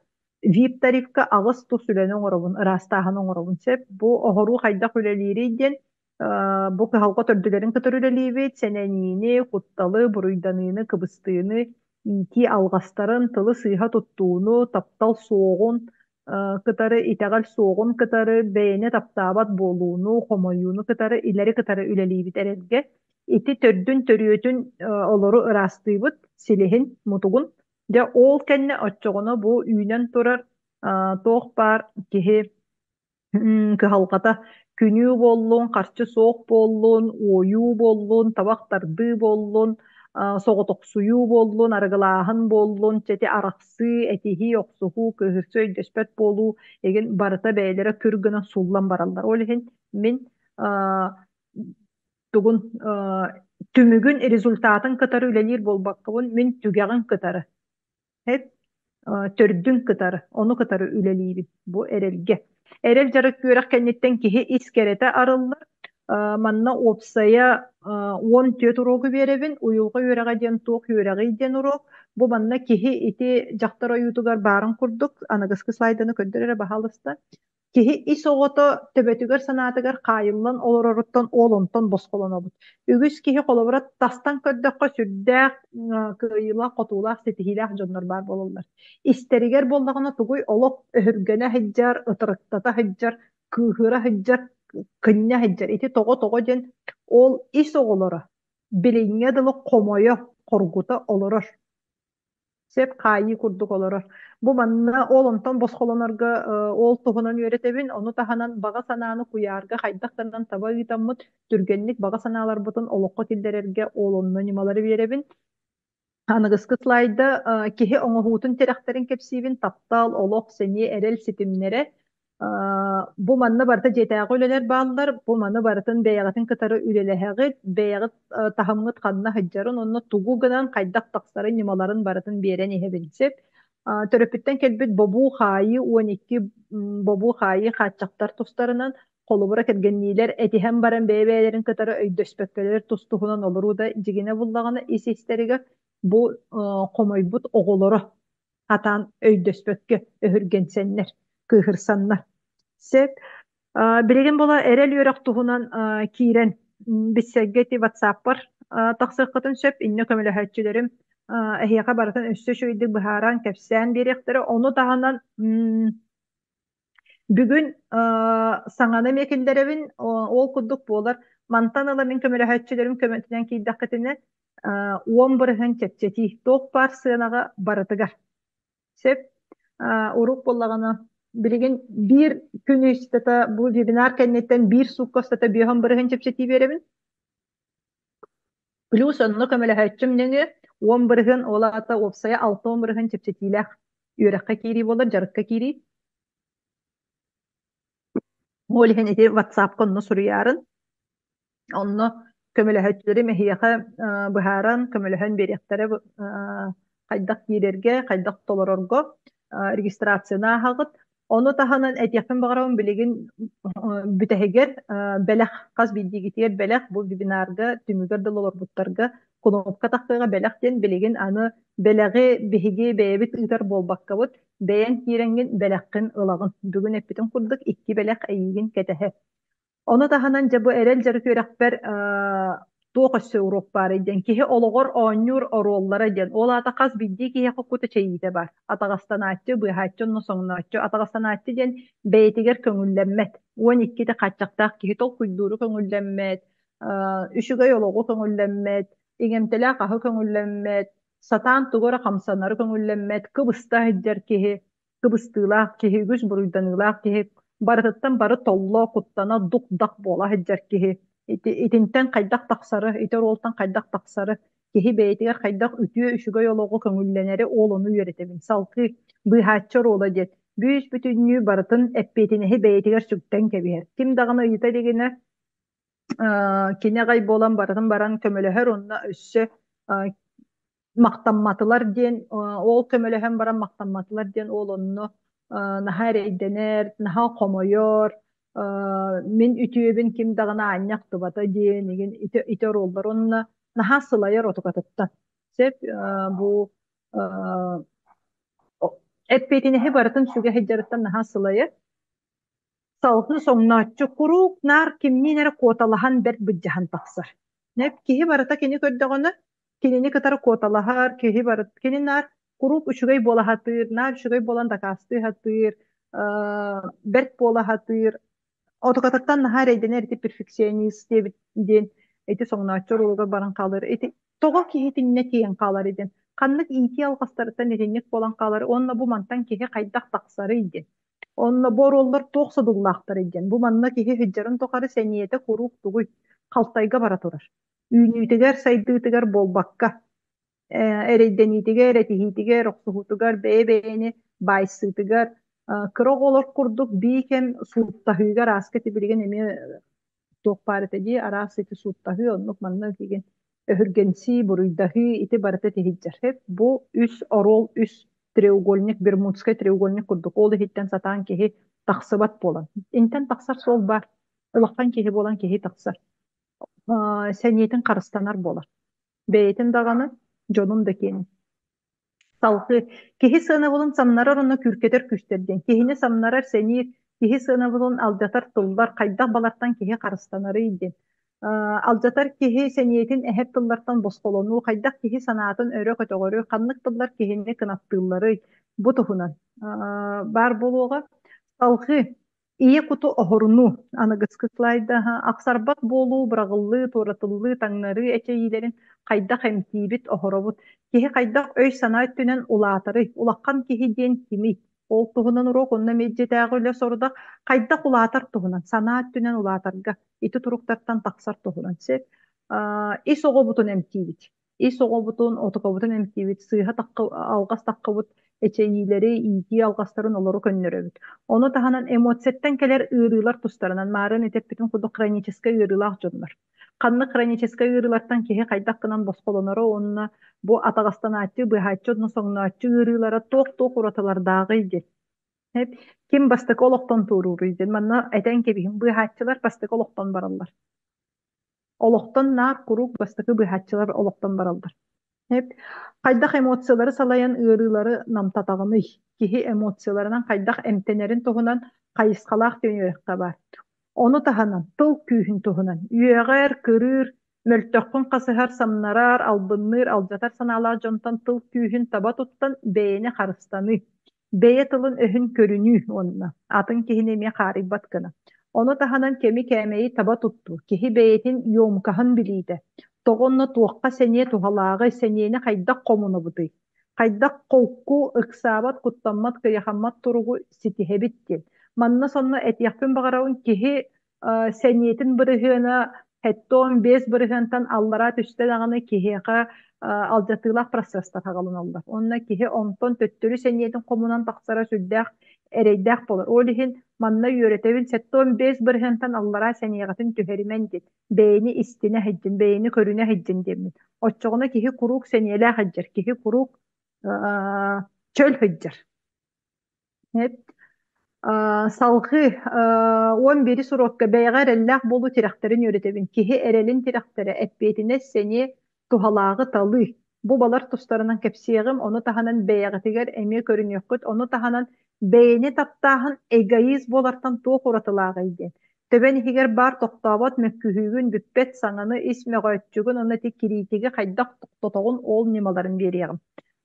VIP тарифка 8 тус үлэни оҥоробун, ыраастааһын оҥоробун сөп. Бу оһоруу хайдах үлэлиирий диэн бу кыһалҕа төрдүлэрин кытары үлэлиибит, сэнэниини, кутталы, буруйданыыны, кыбыстыыны, иитии алҕастарын, тылы сыыһа туттууну, таптал суоҕун кытары, итэҕэл суоҕун кытары, бэйэни таптаабат буолууну, хомойууну кытары, илэри кытары үлэлиибит эрэлгэ. Ити төрдүн төрүөтүн олору ыраастыыбыт, силиһин, мутугун. Дьэ, ол кэннэ оччоҕуна бу үүнэн турар туох баар киһи кыһалҕата күнүү буоллун, харчы суох буоллун, уойуу буоллун, табах тардыы буоллун, соҕотохсуйуу буоллун, арыгылааһын буоллун, чэ ити арахсыы, этиһии, охсуһуу, кыыһырсыы, өйдөспөт буолуу игин барыта бэйэлэрэ күр гынан сууллан бараллар. Ол иһин мин тугун түмүгүн, результатын кытары үлэлиир буолбаккабын, мин түгэҕин кытары Эт төрдүн кытары, ону кытары үлэлиибин. Бу эрэлгэ. Эрэл дьарык үөрэх кэнниттэн киһи ис кэрэтэ арыллар. Манна уопсайа 14 уруогу биэрэбин. Уйулҕа үөрэҕэ диэн туох үөрэҕий диэн уруок. Бу манна киһи ити дьахтар ойуутугар баарын курдук, аныгыскы слайданы көрдөр эрэ баһаалыста. Киһи ис оҕото төбөтүгэр санаатыгар хаайыллан олороруттан ол онтон босхолонобут. Үгүс киһи холобура тастан көрдөххө сүрдээх кыайыылаах-хотуулаах, ситиһиилээх дьоннор баар буолаллар. Истэригэр буоллаҕына тугуй олох өһүргэнэ сылдьар, ытырыктата сылдьар, кыыһыра сылдьар, кынньа сылдьар. Ити тоҕо-тоҕо диэн ол ис оҕолоро билиҥҥэ дылы хомойо, хоргута олорор. Сөп хаайыы курдук олорор. Бу манна ол онтон босхолонорго ол туһунан үөрэтэбин, ону таһынан баҕа санааны куйаарга хайдах гынан таба ыытаммыт, түргэнник баҕа санааларбытын олоххо киллэрэргэ ол онно ньымалары биэрэбин. Аныгыскы слайда киһи оҥоһуутун тирэхтэрин кэпсиибин, таптал, олох, сэниэ, эрэл ситимнэрэ. Бу манна барыта дьиэтээҕи үлэлэр бааллар, бу маны барытын бэйэҕитин кытары үлэлэһэҕит, бэйэҕит таһымҥыт ханна сылдьарын, онно тугу гынан, хайдах тахсарын, ньымаларын барытын биэрэн иһэбин сөп. Төрөппүттэн кэлбит бобуу-хаайыы 12 бобуу-хаайыы хааччахтар тустарынан холобура кэргэнниилэр этиһэн баран бэйэ-бэйэлэрин кытары өйдөспөккөлөр тус-туһунан олоруу да дьигинэ буллаҕына ис-истэригэр бу хомойбут оҕолоро хатаан өйдөспөккө өһүргэнсэннэр, кыыһырсаннар. Сөп. Билигин була эрэл үөрэх туһунан киирэн билсэргэ ити WhatsApp-пар тахсыаххытын сөп. Иннэ көмөлөһөөччүлэрим эһиэхэ барытын өссө үчүгэйдик быһааран, кэпсээн биэриэхтэрэ. Ону таһынан Бүгүн саҥаны эмиэ киллэрэбин, ол курдук буолар. Мантан ыла мин көмөлөһөөччүлэрим көмөтүнэн киирдэххитинэ, 10% чэпчэтии, туох баар сыанаҕа барытыгар. Сөп. Урук буоллаҕына, билигин биир күн устата бу вебинар кэнниттэн биир суукка устата 50% чэпчэтии биэрэбин. Плюс онно көмөлөһөөччүм нөҥүө 10%, ол аата уопсайа 60% чэпчэтиилээх үөрэххэ киирии буолар, дьарыкка киирии. Ол иһин ити WhatsApp-ка онно суруйаарын, онно көмөлөһөөччүлэрим эһиэхэ быһааран, көмөлөһөн биэриэхтэрэ хайдах киирэргэ, хайдах толорорго регистрацияны ааһаҕыт. Ону таһынан этиэхпин баҕарабын билигин бүтэһигэр бэлэх хас биирдиигитигэр бэлэх бу вебинарга түмүгэр дылы олорбуттарга кнопка тахсыаҕа бэлэх диэн билигин аны бэлэҕи биһиги бэйэбит ыытар буолбаккабыт бэйэҥ киирэҥҥин бэлэххин ылаҕын. Бүгүн эппитим курдук икки бэлэх эйиигин кэтэһэр. Ону таһынан дьэ бу эрэл дьарык үөрэхпэр туох өссө уруок баарый диэн киһи олоҕор оонньуур оруоллара диэн ол аата хас биирдии киһиэхэ кут эчэйиитэ баар. Атаҕастанааччы, быыһааччы уонна соҥнооччу. Атаҕастанааччы диэн бэйэтигэр көҥүллэммэт. 12-ти хааччахтаах киһи толкуйдууру көҥүллэммэт, үчүгэй олоҕу көҥүллэммэт, иҥэмтэлээх аһы көҥүллэммэт, сатаан тугу эрэ хамсанары көҥүллэммэт, кыбыста сылдьар киһи кыбыстыылаах киһи, үгүс буруйданыылаах киһи, барытыттан бары толло, куттана, дук-дах буола сылдьар киһи. Ити, итинтэн хайдах тахсары, ити оруолтан хайдах тахсары, киһи бэйэтигэр хайдах үтүө, үчүгэй олоҕу көҥүллэнэри ол ону үөрэтэбин. Салгыы быыһааччы оруола диэн бүүс-бүтүннүү барытын эппиэтинэһи бэйэтигэр сүктэн кэбиһэр. Ким даҕаны ыйыта илигинэ кини аҕай буолан барытын баран көмөлөһөр уонна өссө махтамматылар диэн ол көмөлөһөн баран махтамматылар диэн ол онно наһаа эрэйдэнэр, наһаа хомойор, мин үтүөбүн ким даҕаны аанньа ахтыбата диэн игин ити ити оруоллар уонна наһаа сылайар отукатыттан. Сөп бу эппиэтинэһи барытын сүгэ сылдьарыттан наһаа сылайар. Салгыы соҥнооччу куруук наар кимниин эрэ куоталаһан бэрт былдьаһан тахсар. Киһи барыта кини көрдөҕүнэ, кинини кытары куоталаһар, киһи барыта кини наар куруук үчүгэй буола сатыыр, наар үчүгэй буолан дакаастыы сатыыр, бэрт буола сатыыр. Отукатыттан наһаа эрэйдэнэр ити перфекционист диэбит диэн ити соҥнооччу оруолугар баран хаалар. Ити тоҕо киһи итиннэ тиийэн хаалар диэн, ханнык иитии алҕастарыттан итинник буолан хаалар уонна бу мантан киһи хайдах тахсарый диэн. Онно бу оруоллар туох содуллаахтарый диэн, бу манна киһи сылдьарын тухары сэниэтэ куруук тугуй, халтайга бара турар. Үүнүүтүгэр, сайдыытыгар буолбакка, эрэйдэниитигэр, этиһиитигэр, охсуһуутугар, бэйэ-бэйэни баайсыытыгар, кыра оҕолор курдук бии кэм сууттаһыыга арааска ити билигин эмиэ туох баар этэ дии, араас ити сууттаһыы, оннук маннык игин өһүргэнсии, буруйдаһыы ити барыта тиһилдьэр. Бу үс оруол, үс треугольник, бермудскай треугольник курдук ол иһиттэн сатаан киһи тахсыбат буолан. Интэн тахсар суол баар. Улахан киһи буолан киһи тахсар. Сэниэтин харыстанар буолар. Бэйэтин даҕаны, дьонун да киэнин. Салгыы киһи сыанабылын самнарар уонна күүркэтэр күүстэр диэн. Киһини самнарар, сэниир, киһи сыанабылын алдьатар тыллар, хайдах балартан киһи харыстанарый диэн. Алдьатар киһи сэниэтин эһэр тыллартан босхолонуу, хайдах киһи санаатын өрө көтөҕөрүй, ханнык тыллар киһини кынаттыылларый бу туһунан баар буолуоҕа. Салгыы Ийэ куту оһорунуу, аныгыскы слайда ахсарбат буолуу, быраҕыллыы, туоратыллыы, таҥнарыы эчэйиилэрин хайдах эмтиибит, оһоробут, киһи хайдах өй-санаа өттүнэн улаатарый, улахан киһи диэн кимий? Ол туһунан уруок уонна меджитээҕи үлэ сорудах хайдах улаатар туһунан, санаа өттүнэн улаатарга, ити туруктартан тахсар туһунан сөп. Ис оҕобутун эмтиибит. Ис оҕобутун, отокобутун эмтиибит, сыыһа алҕас таххыбыт эчэйиилэри, иитии алҕастарын олору көннөрөбүт. Ону таһынан эмоцияттан кэлэр ыарыылар тустарынан маарын этэппитин курдук хроническай ыарыылаах дьоннор. Ханнык хроническай ыарыылартан киһи хайдах гынан босхолоноро уонна бу атаҕастанааччы, быыһааччы уонна соҥнооччу ыарыылара туох-туох уратылардааҕый диэн. Ким бастакы олохтон туорууруй диэн манна этэн кэбиһин быыһааччылар бастакы олохтон бараллар. Олохтон наар куруук бастакы быыһааччылар олохтон бараллар. Хайдах эмоциялары салайан ыарыылары намтатаҕыный? Киһи эмоцияларынан хайдах эмтэнэрин туһунан хайысхалаах диэн үөрэххэ баар. Ону таһынан тыл күүһүн туһунан үөҕэр, кырыыр, мөлтөххүн хасыһар, самнарар, албынныыр, алдьатар санаалаах дьонтон тыл күүһүн таба туттан бэйэни харыстаныы. Бэйэ тылын-өһүн көрүнүү уонна атын киһини эмиэ хаарыйбат гына. Ону таһынан кэми-кээмэйи таба туттуу, киһи бэйэтин ёмкаһын билиитэ, тоҕо онно туохха сэниэ туһалааҕый, сэниэни хайдах хомунабытый, хайдах холку, ыксаабат, куттаммат, кыйахаммат туругу ситиһэбит диэн. Манна сонно этиэхпин баҕарабын киһи сэниэтин бырыһыана 75 бырыһыантан аллараа түстэ даҕаны киһиэхэ алдьатыылаах процесстар аҕалыналлар. Уонна киһи онтон төттөрү сэниэтин хомунан тахсара сүрдээх эрэйдээх буолар. Ол иһин манна үөрэтэбин 75 бырыһыантан аллараа сэниэҕитин түһэримэн диэн, бэйэни истинэ сылдьын, бэйэни көрүнэ сылдьын диэммин. Оччоҕуна киһи куруук сэниэлээх сылдьар, киһи куруук чөл сылдьар. Салгыы 11 уруокка бэйэҕэ эрэллээх буолуу тирэхтэрин үөрэтэбин. Киһи эрэлин тирэхтэрэ, эппиэтинэс, сэниэ, туһалааҕы талыы. Бу балар тустарынан кэпсиэҕим, ону таһынан бэйэҕитигэр эмиэ көрүнүөххүт, ону таһынан бэйэни таптааһын эгоист буолартан туох уратылааҕый диэн. Төбөн иһигэр баар тохтообот мөккүһүүгүн, бүппэт саҥаны, ис мөҕөөччүгүн уонна ити кириитиги хайдах тохтотоҕун ол ньымаларын биэриэҕим.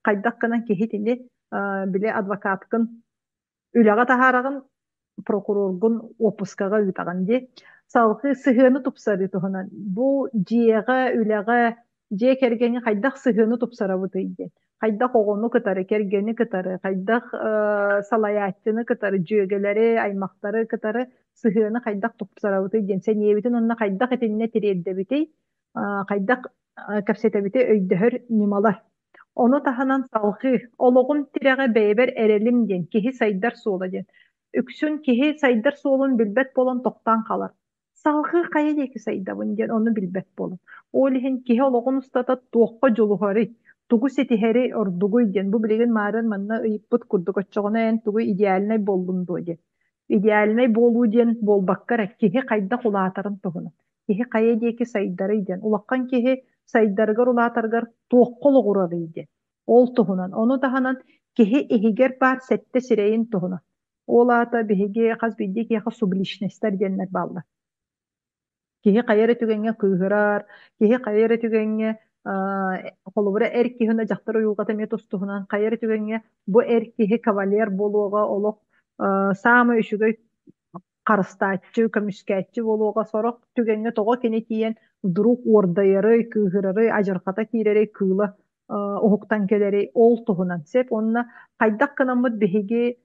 Хайдах гынан киһи итини били адвокаткын үлэҕэ таһаараҕын, прокуроргун уоппускаҕа ыытаҕын дии. Салгыы сыһыаны тупсарыы туһунан. Бу дьиэҕэ, үлэҕэ, дьиэ кэргэҥҥэ хайдах сыһыаны тупсарабытый диэн. Хайдах оҕону кытары, кэргэни кытары, хайдах салайааччыны кытары, дьүөгэлэри, аймахтары кытары сыһыаны хайдах тупсарабытый диэн. Сэниэбитин уонна хайдах итиннэ тириэрдэбитий, хайдах кэпсэтэбитий өйдөһөр ньымалар. Ону таһынан салҕыы, олоҕум тирэҕэ бэйэбэр эрэлим диэн, киһи сайдар суола диэн. Үксүн киһи сайдар суолун билбэт буолан тохтоон хаалар. Салҕыы хайа диэки сайдабын диэн ону билбэт буолан. Ол иһин киһи олоҕун устата туохха дьулуһарый, тугу ситиһэрий ордугуй диэн. Бу билигин маарыын манна ыйыппыт курдук оччоҕуна эн тугу идеальнай буоллун дуо диэн. Идеальнай буолуу диэн буолбакка эрэ киһи хайдах улаатарын туһунан. Киһи хайа диэки сайдарый диэн. Улахан киһи сайдарыгар улаатарыгар туохха олоҕурарый диэн. Ол туһунан. Ону таһынан киһи иһигэр баар сэттэ сирэйин туһунан. Ол аата биһиги хас биирдии киһиэхэ субличностар диэннэр бааллар. Киһи хайа эрэ түгэҥҥэ кыыһырар, киһи хайа эрэ түгэҥҥэ холобура эр киһи уонна дьахтар уйулҕата эмиэ тус-туһунан хайа эрэ түгэҥҥэ бу эр киһи кавалер буолуоҕа олох саамай үчүгэй харыстааччы, көмүскээччи буолуоҕа сорох түгэҥҥэ тоҕо кини тиийэн вдруг уордайарый, кыыһырарый, адьырҕата киирэрий, кыыла уһуктан кэлэрий ол туһунан сөп уонна хайдах гынаммыт биһиги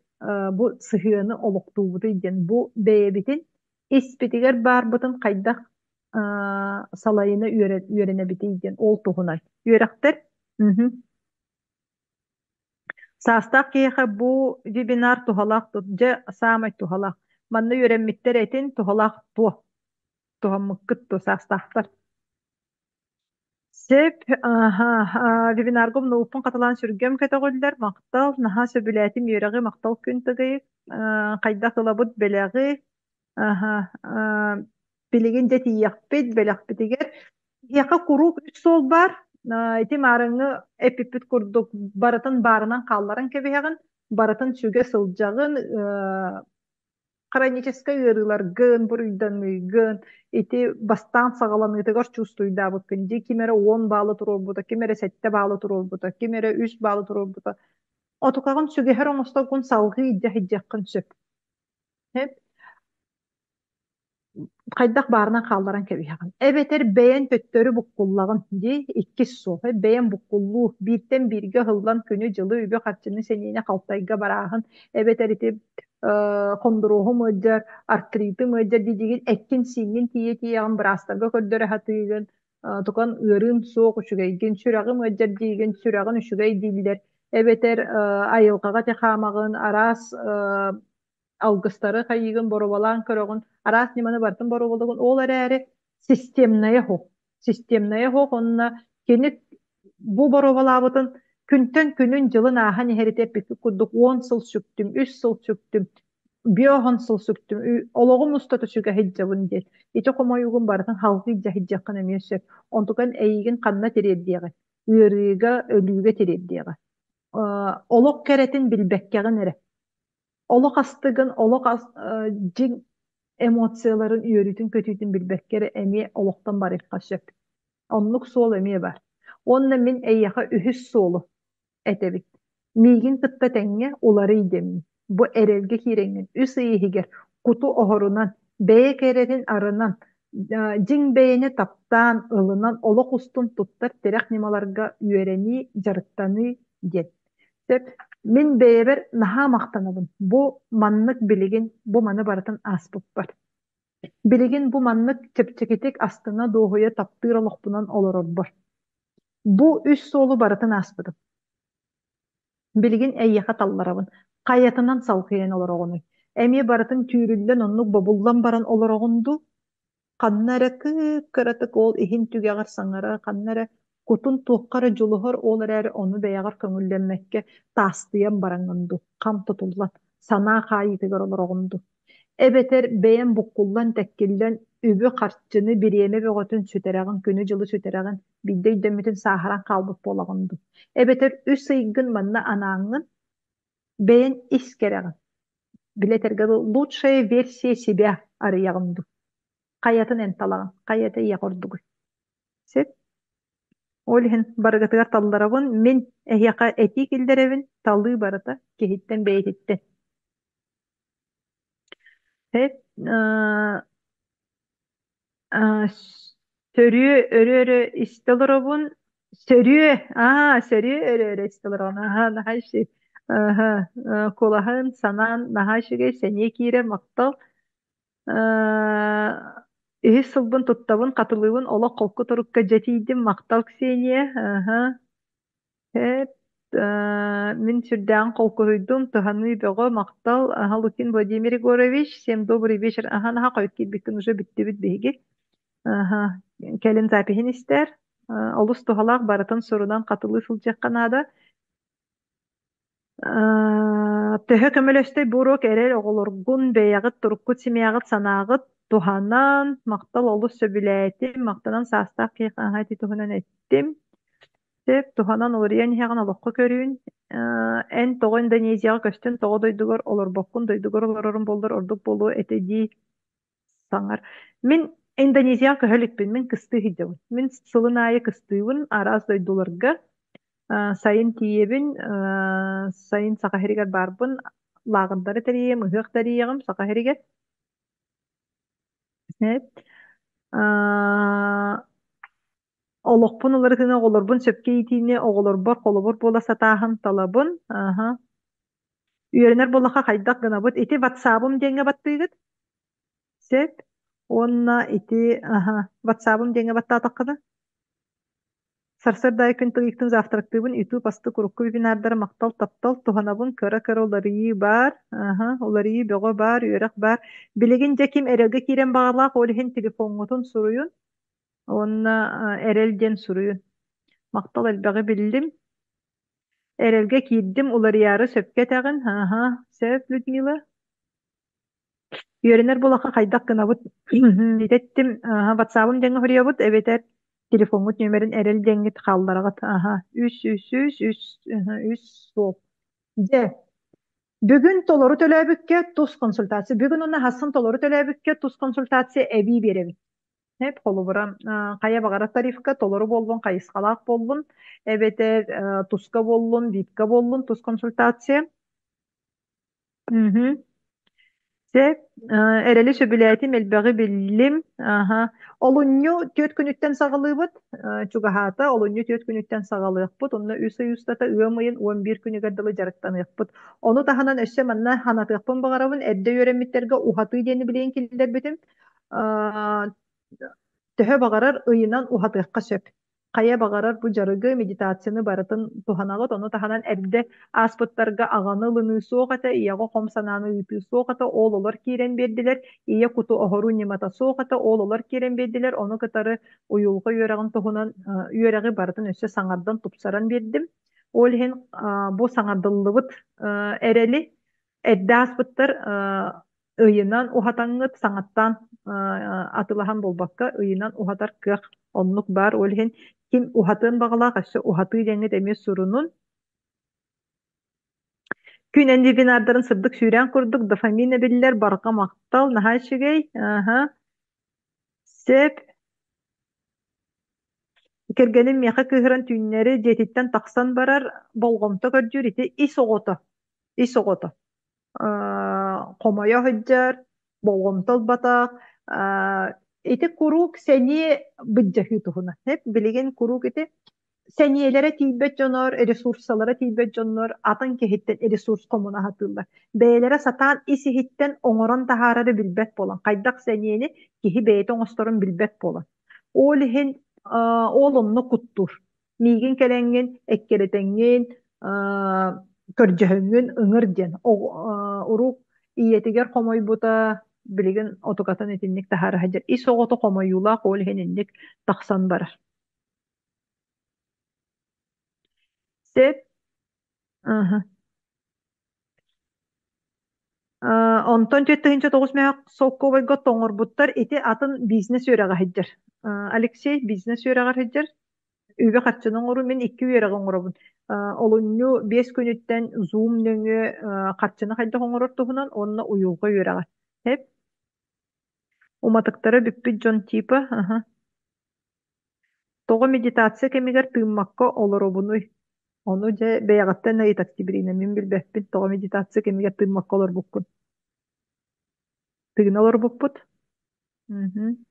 бу сыһыаны олохтуубутуй диэн бу бэйэбитин испитигэр баарбытын хайдах салайына үөрэнэбитий диэн ол туһунан үөрэхтэр Саастаах киһиэхэ бу вебинар туһалаах дьэ саамай туһалаах. Манна үөрэммиттэр этин туһалаах туо туһаммыккыт дуо саастаахтар. Сөп, аха, вебинарга умнубуппун хатылаан сүргэм көтөҕүллэр, махтал, наһаа сөбүлээтим үөрэҕи, махтал күн тыгыйык, хайдах ылабыт бэлэҕи, аха, билигин дьэ тиийиэхпит бэлэхпитигэр. Киһиэхэ куруук үс суол баар, ити маарыҥҥы эппиппит курдук барытын баарынан хаалларан кэбиһэҕин, барытын сүгэ сылдьаҕын, хроническай ыарыыларгын, буруйданыыгын, ити бастаан саҕаланыытыгар чувствуйдаабыккын дии, ким эрэ 10 баалы туруорбута, ким эрэ 7 баалы туруорбута, ким эрэ 3 баалы туруорбута. Отукаҕын сүгэһэр оҥосторгун салҕыы илдьэ сылдьыаххын сөп. Хайдах баарынан хаалларан кэбиһэҕин. Эбэтэр бэйэн төттөрү буккуллаҕын дии, иккис суох. Бэйэн буккуллуу, бииртэн бииргэ ыһыллан күнү-дьылы, үбү-харчыны сэниэни халтайга барааһын, эбэтэр ити хондуруоһум ыалдьар, артритым ыалдьар диигин эккин-сииҥҥин тиийэ-тиийэҕин быраастарга көрдөрө сатыыгын, тукан ыарыым суох үчүгэйгин, сүрэҕим ыалдьар диигин, сүрэҕин үчүгэй дииллэр, эбэтэр айылҕаҕа ити хаамаҕын, араас алгыстары хайыыгын боруобалаан көрөҕүн, араас ньыманы барытын боруобалыгын, ол эрээри системнайа суох. Системнайа суох уонна кини бу боруобалаабытын күнтэн күнүн дьылын ааһан иһэрити эппиккит курдук 10 сыл сүктүм, 3 сыл сүктүм, 50 сыл сүктүм, олоҕум устата сүгэ сылдьабын диэн. Ити хомойуугун барытын халҕыы илдьэ сылдьыаххын эмиэ сөп. Онтукан эйигин ханна тириэрдиэҕэй? Ыарыыга, өлүүгэ тириэрдиэҕэ. Олох кэрэтин билбэккэҕин эрэ. Олох астыгын, олох дьиҥ эмоцияларын, үөрүүтүн-көтүүтүн билбэккэ эрэ эмиэ олохтон барыахха сөп. Оннук суол эмиэ баар. Уонна мин эйиэхэ үһүс суолу этэбин. Миигин кытта тэҥҥэ уларый дэммин. Бу эрэлгэ киирэҥҥин үс ый иһигэр куту оһорунан, бэйэ кэрэтин арынан, дьиҥ бэйэни таптаан, ылынан олох устун туттар тирэх ньымаларга үөрэнии, дьарыктаныы диэн. Сөп. Мин бэйэбэр наһаа махтанабын. Бу маннык билигин бу маны барытын ааспыппар. Билигин бу маннык чэпчэкитик астына дуоһуйа таптыыр олохпунан олорорбор. Бу үс суолу барытын ааспытым. Билигин эйиэхэ талларабын. Хайатынан салгыйан олороҕунуй? Эмиэ барытын түүрүллэн оннук бобуллан баран олороҕун дуу? Ханна эрэ кып-кыратык ол иһин түгэҕэр саҥарар, ханна эрэ кутун туохха эрэ дьулуһар, ол эрээри ону бэйэҕэр көҥүллэммэккэ таастыйан бараҥҥын дуу, хам тутуллан. санаа хаайыытыгар олороҕун дуу? Эбэтэр бэйэм буккуллан-тэккиллэн үбү-харчыны, бириэмэ бөҕөтүн сүтэрэҕин, күнү-дьылы сүтэрэҕин, биирдэ өйдөммүтүн сааһыран хаалбыт буолаҕын дуу? Эбэтэр үс ыйгын манна анааҥҥын бэйэҥ ис кэрэҕин, били этэргэ дылы, лучшая версия себя арыйаҕын дуу? Хайатын эн талаҕын, хайата ийэҕэ ордугуй? Сөп? Ол иһин барыгытыгар талларабын, мин эһиэхэ этии киллэрэбин, талыы барыта киһиттэн бэйэтиттэн. Сөп. Сөрүө өрө-өрө истэ олоробун. Сөрүө, аа, сөрүө өрө-өрө истэ олороҕун. Аһаа, наһаа үчүгэй. Аһа, куолаһын, санаан наһаа үчүгэй, сэниэ киирэр, махтал. Үһүс сылбын туттабын, хатылыыбын, олох холку турукка дьэ тиийдим. Махтал, Ксения. Аһа. Эт, мин сүрдээҕин холкуһуйдум, туһаныы бөҕө, махтал. Аһа, Лукин Владимир Егорович, всем добрый вечер. Аһа, наһаа хойут киирбиккин уже бүттүбүт биһиги. Аһа, кэлин запиһин истээр. Олус туһалаах барытын сурунан хатылыы сылдьыахха наада. Төһө көмөлөстөй бу уруок эрэл оҕолоргун, бэйэҕит туруккут симиэҕит санааҕыт туһанан, махтал олус сөбүлээтим, махтанан саастаах киһиэхэ аһа ити туһунан эттим. Сөп, туһанан уларыйан иһэҕин олоххо көрүүн. Эн тоҕо Индонезияҕа көстөн тоҕо дойдугар олорбоккун, дойдугар олорорун буоллар ордук буолуо этэ дии саҥар. Мин Индонезияҕа көһө иликпин, мин кыстыы сылдьабын. Мин сылын аайы кыстыыбын араас дойдуларга. Сайын тиийэбин, сайын Саха сиригэр баарбын, лааҕырдары тэрийиэм, ыһыах тэрийиэҕим Саха сиригэр. Олохпун уларытыыны оҕолорбун сөпкө иитиини оҕолорбор холобур буола сатааһын талабын. Аһа. Үөрэнэр буоллахха хайдах гынабыт? Ити ватсабым диэҥҥэ баттыыгыт? Сөп. Уонна ити аһа, ватсабым диэҥҥэ баттаатаххына? Сарсыарда аайы күн тыйыктын завтрактыыбын, YouTube астык урукку вебинардары махтал таптал туһанабын, кыра-кыра уларыйыы баар, аһа, уларыйыы бөҕө баар, үөрэх баар. Билигин дьэ ким эрэлгэ киирэн баҕалаах, ол иһин телефоҥҥутун суруйун уонна эрэл диэн суруйун. Махтал элбэҕи биллим. Эрэлгэ киирдим, уларыйаары сөпкө этэҕин, аһа, сөп, Людмила. Үөрэнэр буоллахха хайдах гынабыт? Итэттим, ватсабым диэҥҥэ суруйабыт эбэтэр телефоҥҥут нүөмэрин эрэл диэҥҥит хааллараҕыт. Аһа, үс үс үс үс үс суол. Дьэ, бүгүн толору төлөөбүккэ тус консультация. Бүгүн уонна хассын толору төлөөбүккэ тус консультация эбии биэрэбит. Эп холобура, хайа баҕарар тарифка толору буоллун, хайысхалаах буоллун, эбэтэр туска буоллун, випка буоллун, тус консультация. Мгм. Сөп. Эрэли сөбүлээтим, элбэҕи биллим. Аһа. Олунньу 4 күнүттэн саҕалыыбыт. Чугаһаата, олунньу 4 күнүттэн саҕалыахпыт. Онно үс ый устата ыам ыйын 11 күнүгэр дылы дьарыктаныахпыт. Ону таһынан өссө манна санатыахпын баҕарабын, эрдэ үөрэммиттэргэ уһатыы диэни билигин киллэрбитим. Төһө баҕарар ыйынан уһатыахха сөп. Хайа баҕарар бу дьарыгы, медитацияны барытын туһанаҕыт. Ону таһынан эрдэ ааспыттарга аҕаны ылыныы суох этэ, ийэҕэ хом санааны ыытыы суох этэ, ол олор киирэн биэрдилэр. Ийэ куту оһоруу ньымата суох этэ, ол олор киирэн биэрдилэр. Ону кытары уйулҕа үөрэҕин туһунан үөрэҕи барытын өссө саҥардан, тупсаран биэрдим. Ол иһин бу саҥардыллыбыт эрэли эрдэ ааспыттар ыйынан уһатаҥҥыт саҥаттан атылаһан буолбакка ыйынан уһатар кыах оннук баар. Ол иһин ким уһатыан баҕалаах өссө уһатыы диэҥҥит эмиэ сурунун. Күн эн вебинардарын сырдык сүүрээн курдук дофамин эбиллэр, барҕа махтал, наһаа үчүгэй. Аһа. Сөп. Кэргэним миэхэ кыыһыран түүннэри дьиэтиттэн тахсан барар, болҕомто көрдүүр ити ис оҕото. Ис оҕото. Хомойо сылдьар, болҕомто ылбатах. Ити куруук сэниэ былдьаһыы туһунан. Билигин куруук ити сэниэлэрэ тиийбэт дьоннор, ресурсалара тиийбэт дьоннор атын киһиттэн ресурс хомуна сатыыллар. Бэйэлэрэ сатаан ис-иһиттэн оҥорон таһаарары билбэт буолан, хайдах сэниэни киһи бэйэтэ оҥосторун билбэт буолан. Ол иһин ол онно куттуур. Миигин кэлэҥҥин, эккирэтэҥҥин, көрдьөһөҥҥүн ыҥыр диэн. Урук ийэтигэр хомойбута, билигин отукатын итинник таһаара сылдьар. Ис оҕото хомойуулаах, ол иһин инник тахсан барар. Сөп. Аха. Онтон 4 9 мөһөх солкуобайга тоҥорбуттар ити атын бизнес үөрэҕэ сылдьар. Алексей бизнес үөрэҕэр сылдьар. Үбү-харчыны оҥоруу мин икки үөрэҕи оҥоробун. Олунньу 5 күнүттэн Zoom нөҥүө харчыны хайдах оҥорор туһунан уонна уйулҕа үөрэҕэ. Эп уматыктара бүппүт дьон типа аха. Тоҕо медитация кэмигэр тыыммакка олоробунуй? Ону дьэ бэйэҕиттэн ыйыт Октябрина, мин билбэппин тоҕо медитация кэмигэр тыыммакка олорбуккун. Тыына олорбуппут. Мгм.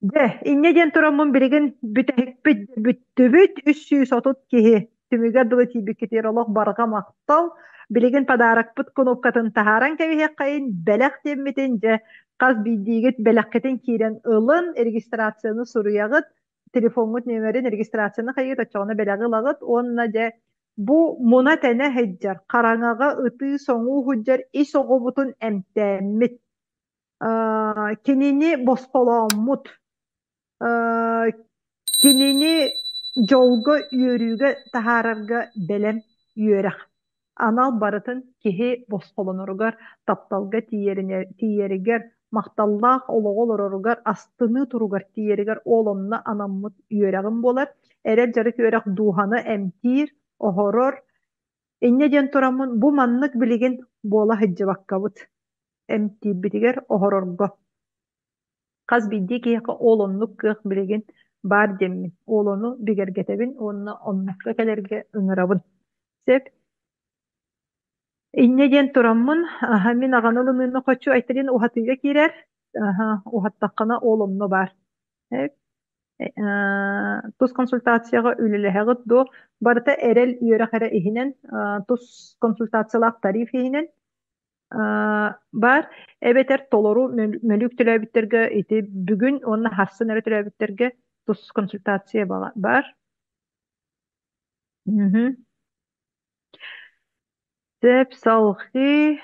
Дьэ, инньэ диэн тураммын билигин бүтэһикпит бүттүбүт 330 киһи түмүгэр дылы тиийбиккитигэр олох барҕа махтал. Билигин подарокпыт кнопкатын таһааран кэбиһиэххэйин, бэлэх диэммитин дьэ хас биирдиигит бэлэххитин киирэн ылын, регистрацияны суруйаҕыт, телефоҥҥут нүөмэрин регистрацияны хайыгыт, оччоҕуна бэлэҕи ылаҕыт уонна дьэ бу муна-тэнэ сылдьар, хараҥаҕа ытыы-соҥуу сылдьар ис оҕобутун эмтээммит кинини босхолооммут, кинини дьолго, үөрүүгэ таһаарарга бэлэм үөрэх. Анал барытын киһи босхолоноругар, тапталга тиийэригэр, махталлаах олоҕу олороругар, астыныы туругар тиийэригэр ол онно анаммыт үөрэҕим буолар. Эрэл дьарык үөрэх дууһаны эмтиир, оһорор. Инньэ диэн тураммын бу маннык билигин буола сылдьыбаккабыт эмтиирбитигэр оһорорго. Хас биирдии киһиэхэ ол оннук кыах билигин баар диэммин, ол ону бигэргэтэбин уонна оннукка кэлэргэ ыҥырабын. Сөп. Инньэ диэн тураммын, аһа, мин аҕаны ылыныыны хочу Айталин уһатыыга киирэр. Аһа, уһаттаххына ол онно баар. Тус консультацияҕа үлэлэһэҕит дуо? Барыта эрэл үөрэх эрэ иһинэн, тус консультациялаах тариф иһинэн баар эбэтэр толору мөлүк төлөөбүттэргэ ити бүгүн уонна харсын эрэ төлөөбүттэргэ тус консультация баар. Сөп, салҕыы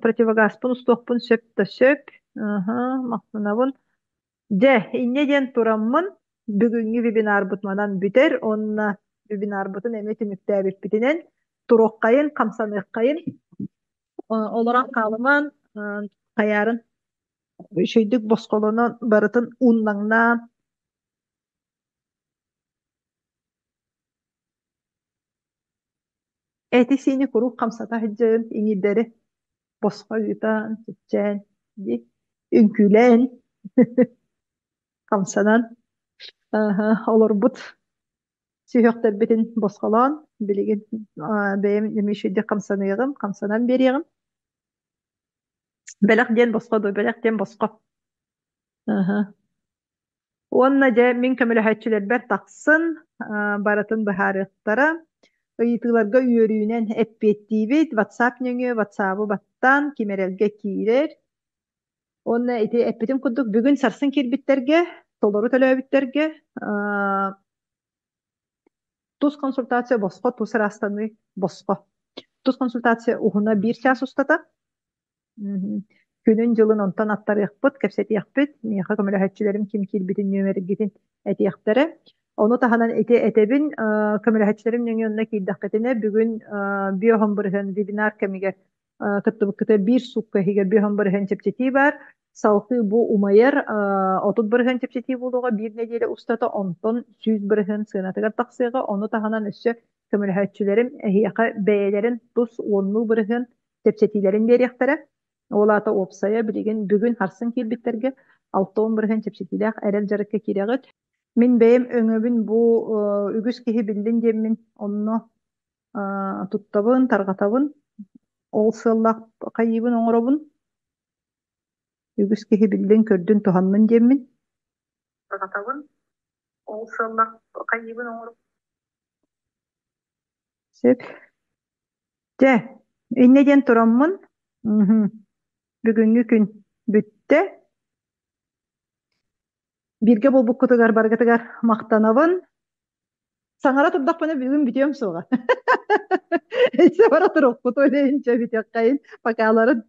противогазпын устуохпун сөп да сөп. Махтанабын. Дьэ, инньэ диэн тураммын, бүгүҥҥү вебинарбыт манан бүтэр уонна вебинарбытын эмиэ түмүктээбиппитинэн туруоххайын, хамсаныаххайын, олорон хаалымаан, хайаарын үчүгэйдик босхолонон барытын ууннаҥнаан эти-сиини куруук хамсата сылдьарын иҥиирдэри босхо ыытан, чэпчээн, дии үҥкүүлээн, хамсанан олорбут сүһүөхтэрбитин босхолоон, билигин бэйэм эмиэ үчүгэйдик хамсаныаҕым, хамсанан биэриэҕим. Бэлэх диэн босхо дуо, бэлэх диэн босхо. Уонна дьэ мин көмөлөһөөччүлэрбэр тахсын, барытын быһаарыахтара. Ыйытыыларга үөрүүнэн эппиэттиибит. WhatsApp нөҥүө WhatsApp-ы баттаан ким эрэлгэ киирэр. Уонна ити эппитим курдук бүгүн сарсын киирбиттэргэ, толору төлөөбүттэргэ тус консультация босхо, тус ыраастаныы босхо. Тус консультация уһуна биир чаас устата. Күнүн-дьылын онтон аттарыахпыт, кэпсэтиэхпит, миэхэ көмөлөһөөччүлэрим ким киирбитин, нүөмэргитин этиэхтэрэ. Ону таһынан ити этэбин, көмөлөһөөччүлэрим нөҥүө онно киирдэххитинэ, бүгүн биоһон бырыһыан вебинар кэмигэр кыттыбыккыта биир суукка иһигэр биоһон бырыһыан чэпчэтии баар. Салгыы бу умайар 30% чэпчэтии буолуоҕа биир нэдиэлэ устата, онтон 100% сыанатыгар тахсыаҕа. Ону таһынан өссө көмөлөһөөччүлэрим эһиэхэ бэйэлэрин тус уоннуу бырыһыан чэпчэтиилэрин биэриэхтэрэ. Ол аата уопсайа билигин бүгүн харсын киирбиттэргэ 60% чэпчэтиилээх эрэл дьарыкка киирэҕит. Мин бэйэм өҥөбүн бу үгүс киһи биллин диэммин онно туттабын, тарҕатабын. Ол сыаллаах хайыыбын оҥоробун. Үгүс киһи биллин, көрдүн, туһаннын диэммин. Тарҕатабын. Ол сыаллаах хайыыбын оҥоробун. Сөп. Дьэ, инньэ диэн тураммын, бүгүҥҥү күн бүттэ. Бииргэ буолбуккутугар барыгытыгар махтанабын. Саҥара турдахпына бүгүн бүтүөм суоҕа. Өссө бара туруохпут ол иһин чэ бүтүөххэйин. Покаларын.